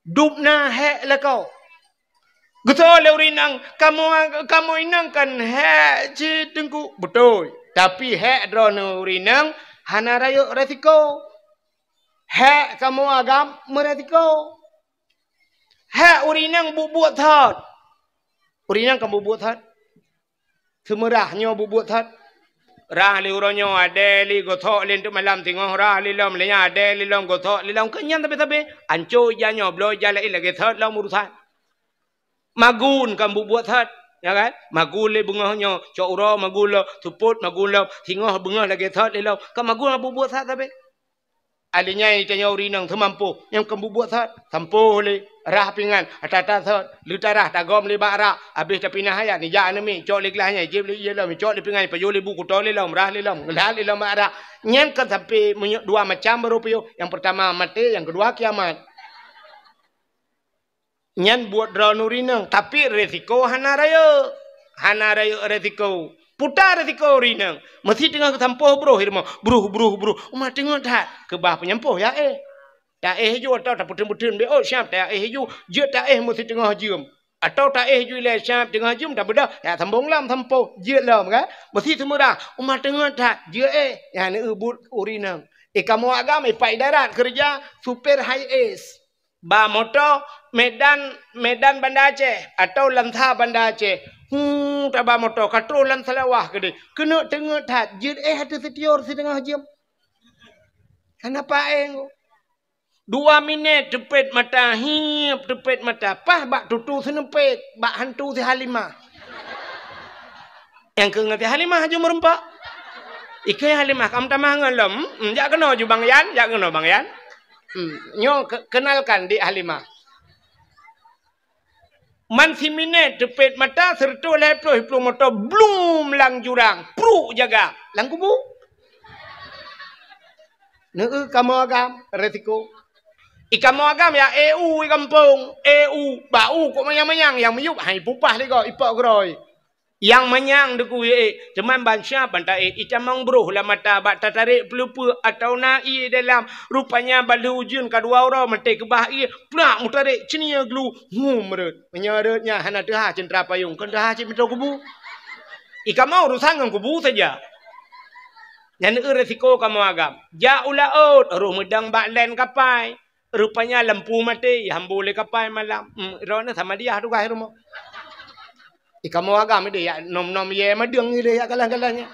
Dub na hék lakoe. Geutanyoe lé ureueng inong, kamoe, kamoe inong kan hék cit Teungku. Beutôi. Tapi hék droeneuh ureueng inong hana rayeuk resiko. Hék kamoe agam meuresiko. Hék ureueng inong buet-buet that. Ureueng inong kan buet-buet that. Seumeurah nyoe buet-buet that. Rah lé uroe nyoe, adèe lé gosok lé teuk malam singoh, rah lé lom lé nyan, adèe lé lom gosok lé lom. Keu nyan sabé-sabé. Anco ija nyoe, bloe ija laén lagèe that lom urusan. Magun kan buet-buet that, ya kan? Magun lé beungoh nyoe, cok uroe magun lom, seupôt magun lom, singoh beungoh lagèe that lé lom. Kan magun buet-buet that sabé. Alèh nyan tanyoe ureueng inong seumampoh, nyang keu bubuet sot, sampoh lé, rhah pingan, ata-ata sot, leutarah tagom lé bak rak, abéh tapinah ayat, nijak aneuk miet, cok lé glah nyan, jieb lé ié lom, cok lé pingan, pajoh lé bu, kuto lé lom, rhah lé lom, glah lé lom bak rak. Nyan kan sampoe meunyoe dua macam baru piôh. Nyang peurtama maté, nyang keudua kiamat. Nyan buet droeneuh ureueng inong, tapi resiko hana rayeuk. Hana rayeuk resiko. Peue ta resiko ureueng inong. Meusi teungoh geusampoh broh i rumoh. Broh, broh, broh. Uma teungeut that. Keubah peunyampôh ya éh. Taéh ju atau tapeuteun-peuteun bé, oh, siap taéh ju. Jeuet taéh meusi teungoh jeuem. Atau taéh ju ilèe siap teungoh jeuem tabeudôh. Ya sambong lom sampoh. Jeuet lom kan. Meusi seumeurah. Uma teungeut that. Jeuet éh. Nyan eu buet ureueng inong. I kamoe agam, i Pak Idarat keureuja, supir high S. Ba moto Medan, Medan Banda Aceh atau Lansa Banda Aceh. Hu, taba moto ka troh lam Seulawah keudéh. Keuneuk teungeut that, jeuet éh ateueh seutior siteungoh jeuem. Hana paéng. Dua minèt teupet mata, hiep teupet mata, paih bak tutoe seuneupet, bak hantu si Halimah. Nyang keu ngon si Halimah ju meureumpok. Ikeu Halimah, kam tamah ngon lom. Hmm, jak keunoe ju Bang Yan, jak keunoe Bang Yan. Hmm, nyoe ke-, kenalkan Dik Halimah. Man siminèt teupet mata, seureutôh lhèe ploh iplueng moto, blum lam jurang, pruk jaga, lam kubu. Neu kamoe agam, resiko. I kamoe agam ya eu i gampông, eu, bak u kok manyang-manyang, nyang miyueb hai pupah lé gob, ipok geurôi. Nyang manyang deukui ék, teuma ban siap ban taék, itamong broh lam mata bak tatarek peuleupeuk atau na ié dalam. Rupanya ban lheueh ujeuen ka dua uroe maté keubah ié, plak meutarek ceunie glu, hum rhot. Meunyoe rhot nyan hana teuhah ceuntra payong, kon teuhah cit meutoe kubu. I kamoe urusan ngon kubu saja. Nyan eu resiko kamoe agam. Jak u laôt, roh meudong bak len kapai. Rupanya lampu maté, ihambô lé kapai malam. Hmm, droeneuh sama diah tugaih rumoh. I kamoe agam idéh yak nom-nom yé madeueng idéh yak galah-galah nyan.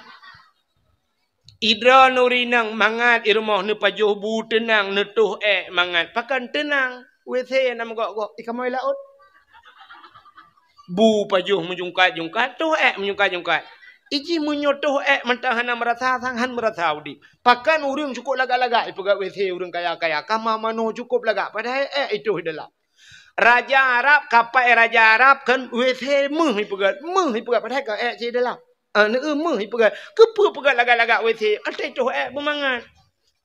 I droeneuh ureueng inong mangat i rumoh neupajoh bu teunang, neutoh ék mangat. Pakon teunang? WC na meugok-gok. I kamoe laôt. Bu pajoh meujungkat-jungkat, toh ék meujungkat-jungkat. Iji meunyoe toh ék mantong hana meurasa, sang han meurasa udép. Pakon ureueng cukôp lagak-lagak ipeugét WC ureueng kaya-kaya, kama manoe cukôp lagak, padahai ék itoh i dalam. Raja Arab, kapai raja Arab kan WC méuh ipeugét, méuh ipeugét, padahai ka ék cit i dalam. Ah, neu méuh ipeugét. Keupeue peugét lagak-lagak WC? Até toh ék beumangat.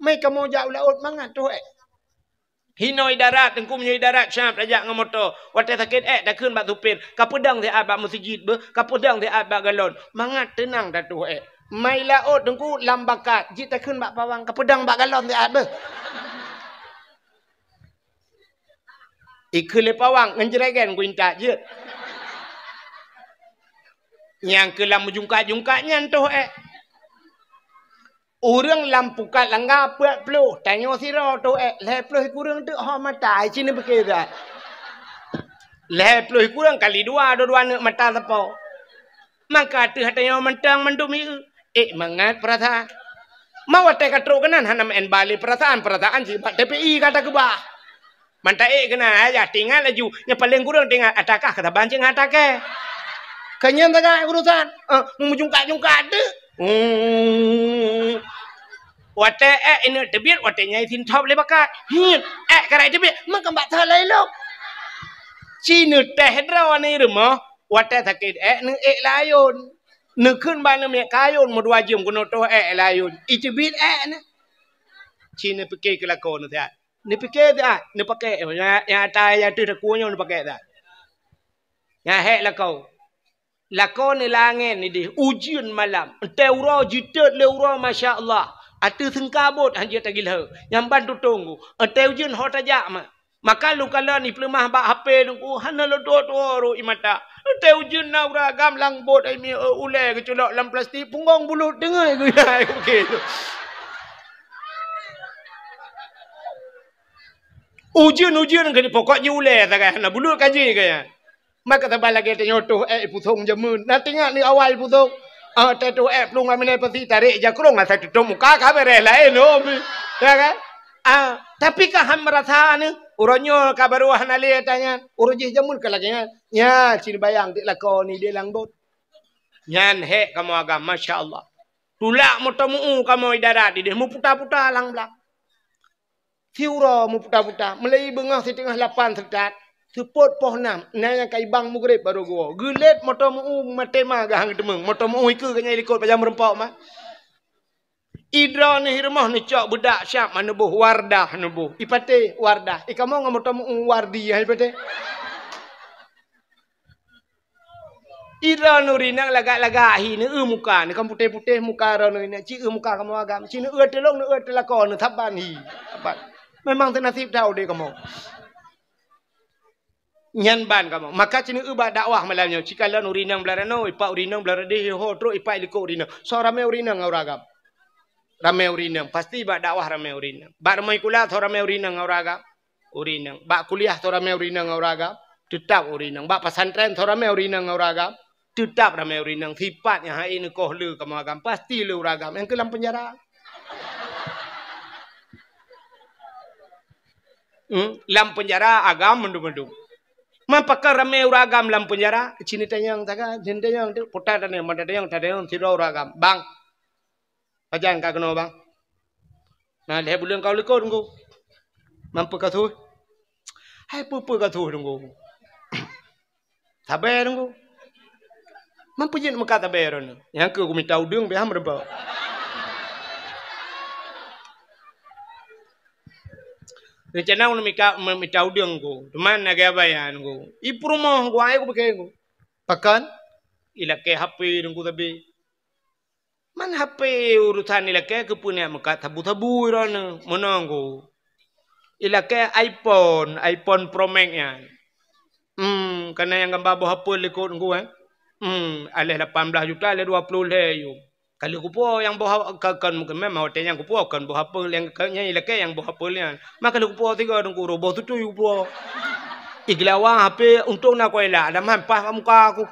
Mé kamoe jak u laôt mangat toh ék. Hinoe i darat, teungku meunyoe i darat siap tajak ngon moto. Watée sakét ék takheun bak supir, kapeudong siat bak meuseujid beuh, kapeudong siat bak galon. Mangat teunang tatoh ék. Mai laôt teungku lam bakat, jeuet takheun bak pawang, kapeudong bak galon siat beuh. Ikheun lé pawang ngon jregen kuintat jeuet. Nyang keu lam meujungkat-jungkat nyan toh ék. Ureuëng lam pukat langga peuet ploh, tanyoe sidroe toh ék, lhée ploh kureueng teuk ho mata, ai cit neupike that. Lhée ploh kureueng kali dua, dua-dua neuk mata sapo. Maka ateueh tanyoe mantong mandum ieu, ék mangat peurasaan. Ma watée ka trok keunan hana meu'en bale peurasaan, peurasaan jih bak T P I ka takeubah. Mantong ék keunan, ayah tingat laju, nyang paleng kureueng tingat, ata kah ka saban cit ngon ata kée. Ka nyan sagai urusan, eh, meujungkat-jungkat teuk. Hmm. Watée ék ineuk teubiet, watée nyan isintop lé bakat. Hiet, ék karai teubiet, meukeubak that lom ilok. Ci neutéh droe aneuk rumoh, watée sakét ék neuék layôn. Neukheun bak aneuk miet kayôn meudua jeuem keunoe toh ék layôn. Iteubiet ék nyan. Ci neupike keu lakoe neusiat. Neupike siat, neupakée, nyang, nyang ata nyang ateueh takue nyoe neupakée siat. Nyang hék lakoe. Lakoe neulangén idéh, ujeuen malam. Entée uroe jiteuet lé uroe, masya Allah. Ateueh seungkabot han jeuet tagilhée. Nyang ban tutong ku. Entée ujeuen ho tajak ma. Maka lôn kalon ipeuleumah bak H P lôn ku, hana lôn tuwoe-tuwoe rot ie mata. Entée ujeuen na ureuëng agam lam bot ai mi, ulée geuculok lam plastik, punggong bulut deungon geuya ai kukée. Ujeuen-ujeuen keu pokok jih ulée sagai hana bulut ka jih kaya. Maka saban lagée tanyoe toh ék ipusong jameun. Na teuingat lé awai ipusong. Ah, teutoh ék plueng lam inan pasi tarek jakrong asai tutong muka ka beureh laén lom. Ya kan? Ah, tapi ka han meurasa nyoe, uroe nyoe ka barô hana lé ata nyan. Uroe jih jameun ka lagée nyan. Nyan cit bayang dik lakoe ni di lam bot. Nyan hék kamoe agam, masya Allah. Tulak moto meu-u kamoe i darat idéh meuputa-puta lam blang. Siuroe meuputa-puta, meulai beungoh siteungoh lapan seutat, seupôt poh nam, na nyang ka ibang mugreb barô geuwoe. Geulet moto meu-u maté ma geuhang teumeueng, moto meu-u ikeue geuh nyan likot pajan meurumpok ma. Idroe neuh i rumoh neucok beudak siab ma neuboh Wardah neuboh. Ipatéh Wardah. Ikamoe ngon moto meu-u Wardi hai patéh. Idroe neurinang lagak-lagak hi neueu muka, neukan putéh-putéh muka droe neurinang. Ci eu muka kamoe agam. Ci neueu teulông, neueu teulako, neuthaban hi. Saban. Memang teunasib that udép kamoe. Nyan ban kamoe. Maka ci neueu bak dakwah malam nyoe. Ci kalon urinang blah ranoe, ipak urinang blah radeh, ho trok ipak likot urinang. Soe ramé urinang ngon ureueng agam? Ramé urinang. Pasti bak dakwah ramé urinang. Bak rumoh sikula soe ramé urinang ngon ureueng agam? Urinang. Bak kuliah soe ramé urinang ngon ureueng agam? Teutap urinang. Bak pesantren soe ramé urinang ngon ureueng agam? Teutap ramé urinang. Sipat nyang hai neukoh le kamoe agam, pasti le ureueng agam. Nyang keu lam penjara. Hmm? Lam penjara agam mandum-mandum. Man pakon ramé ureueng agam lam penjara? Ci neutanyong sagai, ci neutanyong tu, puta tanyong, mata tanyong, tatanyong sidroe ureueng agam. Bang, pajan ka keunoe, Bang? Na lhèe buleuen ka u likot, Teungku. Man peue ka su? Hai peue-peue ka su, Teungku. Sabe, Teungku. Man peue jeuet meukat sabe droeneuh? Nyang keu kumita udeueng pih han meureumpok. Rencana ulôn mita, mita udeueng, Teungku. Teuma lagèe abaya, Teungku. I peurumoh, Teungku, ai kupike, Teungku. Pakon? Ilakèe H P, Teungku, sabe. Man H P urusan ilakèe keupeue neuk meukat sabu-sabu droeneuh, meunoe, Teungku. Ilakèe iPhone, iPhone Pro Max nyan. Hmm, ka na nyang gamba boh apel likot, Teungku, eh. Hmm, aléh lapan blah juta, aléh dua ploh lhèe yum. Ka lheueh kupuwoe nyang boh ha-, ka, kon, meukeumè watèe nyan kupuwoe kon boh apel nyang ka, nyan ilakèe nyang boh apel nyan. Man ka lheueh kupuwoe sigoe, Teungku, roh boh tutui kupuwoe. Igeulawa H P untông na kuela, ada man paih bak muka ku.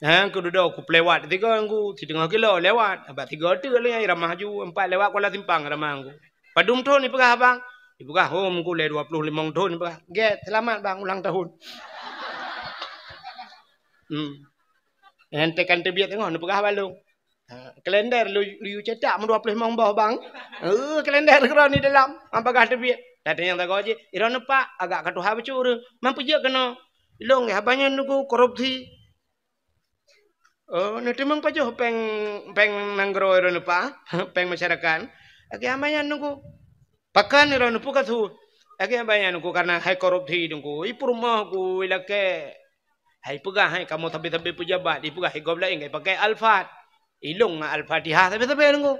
Ha, keududoe kupeuliwat sigoe, Teungku, siteungoh kilo lewat. Bak sigoe teuk lé nyang iramah ju, empat lewat Kuala Simpang iramah, Teungku. Padum thon ipeugah, Bang? Ipeugah, "Oh, Teungku, lé dua ploh limong thon," ipeugah. "Gèt, seulamat, Bang, ulang tahun." Hmm. Nyang tekan teubiet teungoh neupeugah bak lôn. Ha, kalender lu, lu cetak meudua ploh limong boh, Bang. Eh, kalender keudroe di dalam, han bagah teubiet. Tatanyong sagoe jih, "Droeneuh, Pak, agak ka tuha bacut ureueng. Man peue jeuet keunoe?" "Ilôn, haba nyan, Teungku, korupsi." "Oh, neuteumeung pajoh péng, péng nanggroe droeneuh, Pak? Péng masyarakat?" "Lagèe haba nyan, Teungku." "Pakon droeneuh, peue ka su?" "Lagèe haba nyan, Teungku, kareuna hai korupsi, Teungku. I peurumoh ku ilakèe." Hai peugah, hai kamoe sabe-sabe peujabat, ipeugah hai gob laén, hai pakai Al-Fat. Ilôn ngon Al-Fatihah sabe-sabe, Teungku.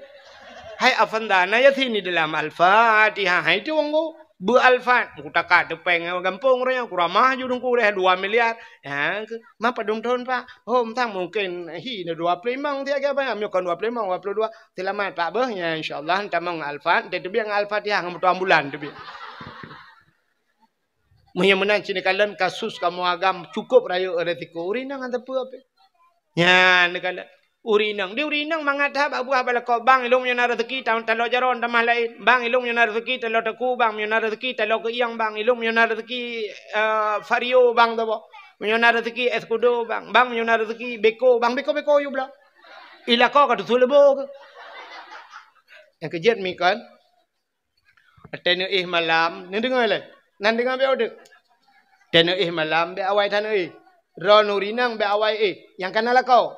Hai Afanda, na Yasin di dalam Al-Fatihah, hai tu, Teungku. Beu Al-Fat, ku takat teupeng gampông roh nyan, ku ramah ju, Teungku, deh dua miliar. Ha, ke, man padum thon, Pak? Oh, mantong mungken hi na dua ploh limong siat, ke, Abang? Meunyoe kon dua ploh limong, dua ploh dua. Seulamat, Pak, beuh. Nyan, insya Allah, tamong Al-Fat, teubiet ngon Al-Fatihah, ngon meutuah bulan teubiet. Meunyoe meunan, ci neukalon kasus kamoe agam cukup rayeuk resiko. Ureueng inong hana teupeu ape. Nyan neukalon. Ureueng inong. Di ureueng inong mangat that bak buah bak lakoe, "Bang, ilôn meunyoe na rezeki ta-, talo jaroe tamah laén. Bang, ilôn meunyoe na rezeki talo teku, Bang, meunyoe na rezeki talo keuieng, Bang, ilôn meunyoe na rezeki, eh, Vario, Bang, saboh. Meunyoe na rezeki es kudo, Bang. Bang, meunyoe na rezeki beko, Bang, beko-beko yue bloe." I lakoe ka teusu leubo keuh. Nyang keujeuet mi kon. Watèe neuéh malam, neudeungoe lé. Nan deungoe bèk udeuek. Watèe neuéh malam, bèk awai that neuéh. Droeneuh ureueng inong bèk awai éh. Nyang kana lakoe.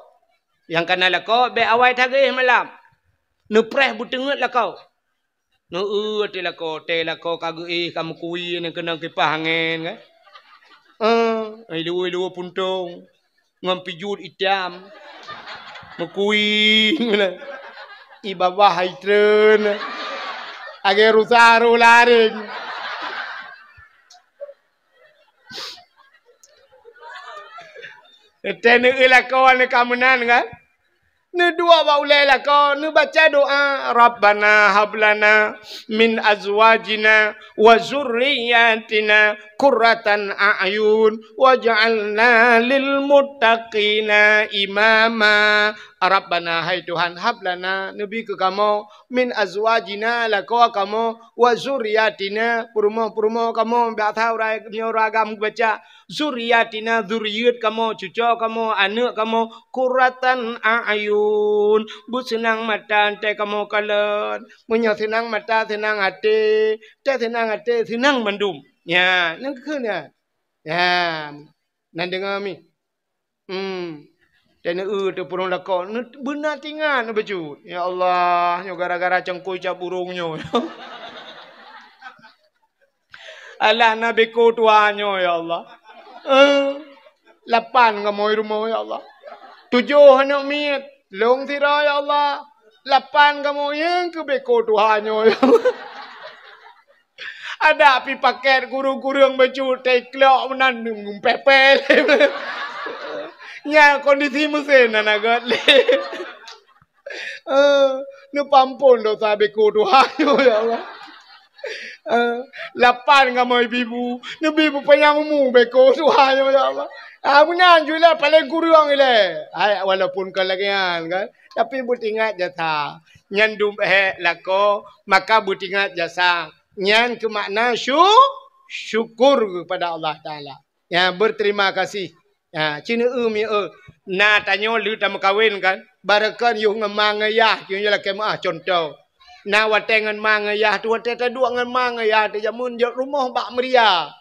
Nyang kana lakoe, bèk awai that geuéh malam. Neupreh beuteungeut lakoe. Neueu até lakoe, watèe lakoe ka geuéh, ka meukui, nyan keunong kipah angén, kan? Eh, iluwa-iluwa puntông. Ngon pijôh itam. Meukui. I babah itreun. Lagèe rusa roh laréng. Teuntèe neueu lakoe neuka meunan, kan? Neuduek bak ulèe lakoe, neubaca doa, "Rabbana hab lana min azwajina wa zurriyyatina qurratan a'yun waj'alna lil muttaqina imama. Rabbana, hai Tuhan, hab lana, neubi keu kamoe, min azwajina, lakoe kamoe, wa zurriyatina, peurumoh-peurumoh kamoe, biasa urai nyoe ureueng agam geubaca, zurriyatina, zuriet kamoe, cucoe kamoe, aneuk kamoe, qurratan a'yun, beuseunang mata teuh kamoe kalon. Meunyoe seunang mata, seunang até, teuh seunang até, seunang mandum. Nyan, nyan keuh nyan. Nyan, na deungoe mi. Hmm. Teuneuk eu teuh purong lakoe, beuna teuingat neubeujeuet. Ya Allah, nyoe gara-gara cangkôi cap burông nyoe. Alah na beko tuha nyoe, ya Allah. Eh, lapan kamoe rumoh, ya Allah. Tujoh aneuk miet, lôn sidroe, ya Allah. Lapan kamoe nyang keu beko tuha nyoe, ya Allah. Adak pih paket kureueng-kureueng bacut teuklok meunan ngumpéh-péh. Nyan kondisi meusén na, na göt lé. Eh, neupampon dosa beko tuha nyoe, ya Allah. Eh, lapan kamoe ibu-ibu, neubi beupanyang umu beko tuha nyoe, ya Allah. Ah, meunan ju ilée, paleng kureueng ilée. Hai, walaupun kon lagée nyan kan, tapi beuteuingat jasa. Nyan dum hék lakoe, maka beuteuingat jasa. Nyan keu makna syu-, syukur kepada Allah Taala. Ya, berterima kasih. Ya, ci neueu mi eu. Na tanyoe lheueh tameukawen kan, barokon yoh ngon ma ngon yah, yoh lakée meuah contoh. Na watée ngon ma ngon yah teuh, watée taduek ngon ma ngon yah teuh jameun jok rumoh bak meuria.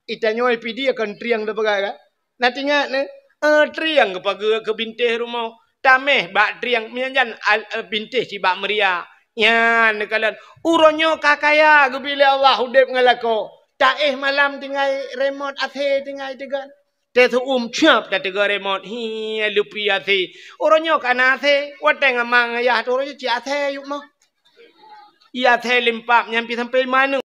Itanyoe pidie kon trieng teupeugah kan. Na teuingat nyoe, eh, trieng geupageue keu bintéh rumoh. Taméh bak trieng, meunan jan al-, eh, bintéh cit bak meuria. Nyan neukalon, uroe nyoe ka kaya geubi lé Allah udeb ngon lakoe. Taéh malam tinggai remot asé tinggai teugon. Teuh seu-uem cuap tateugon remot, hi, lupi asé. Uroe nyoe ka na asé, watée ngon ma ngon yah teuh uroe nyoe cit asé yup moh. Iya asé limpab nyan pih sampai manö.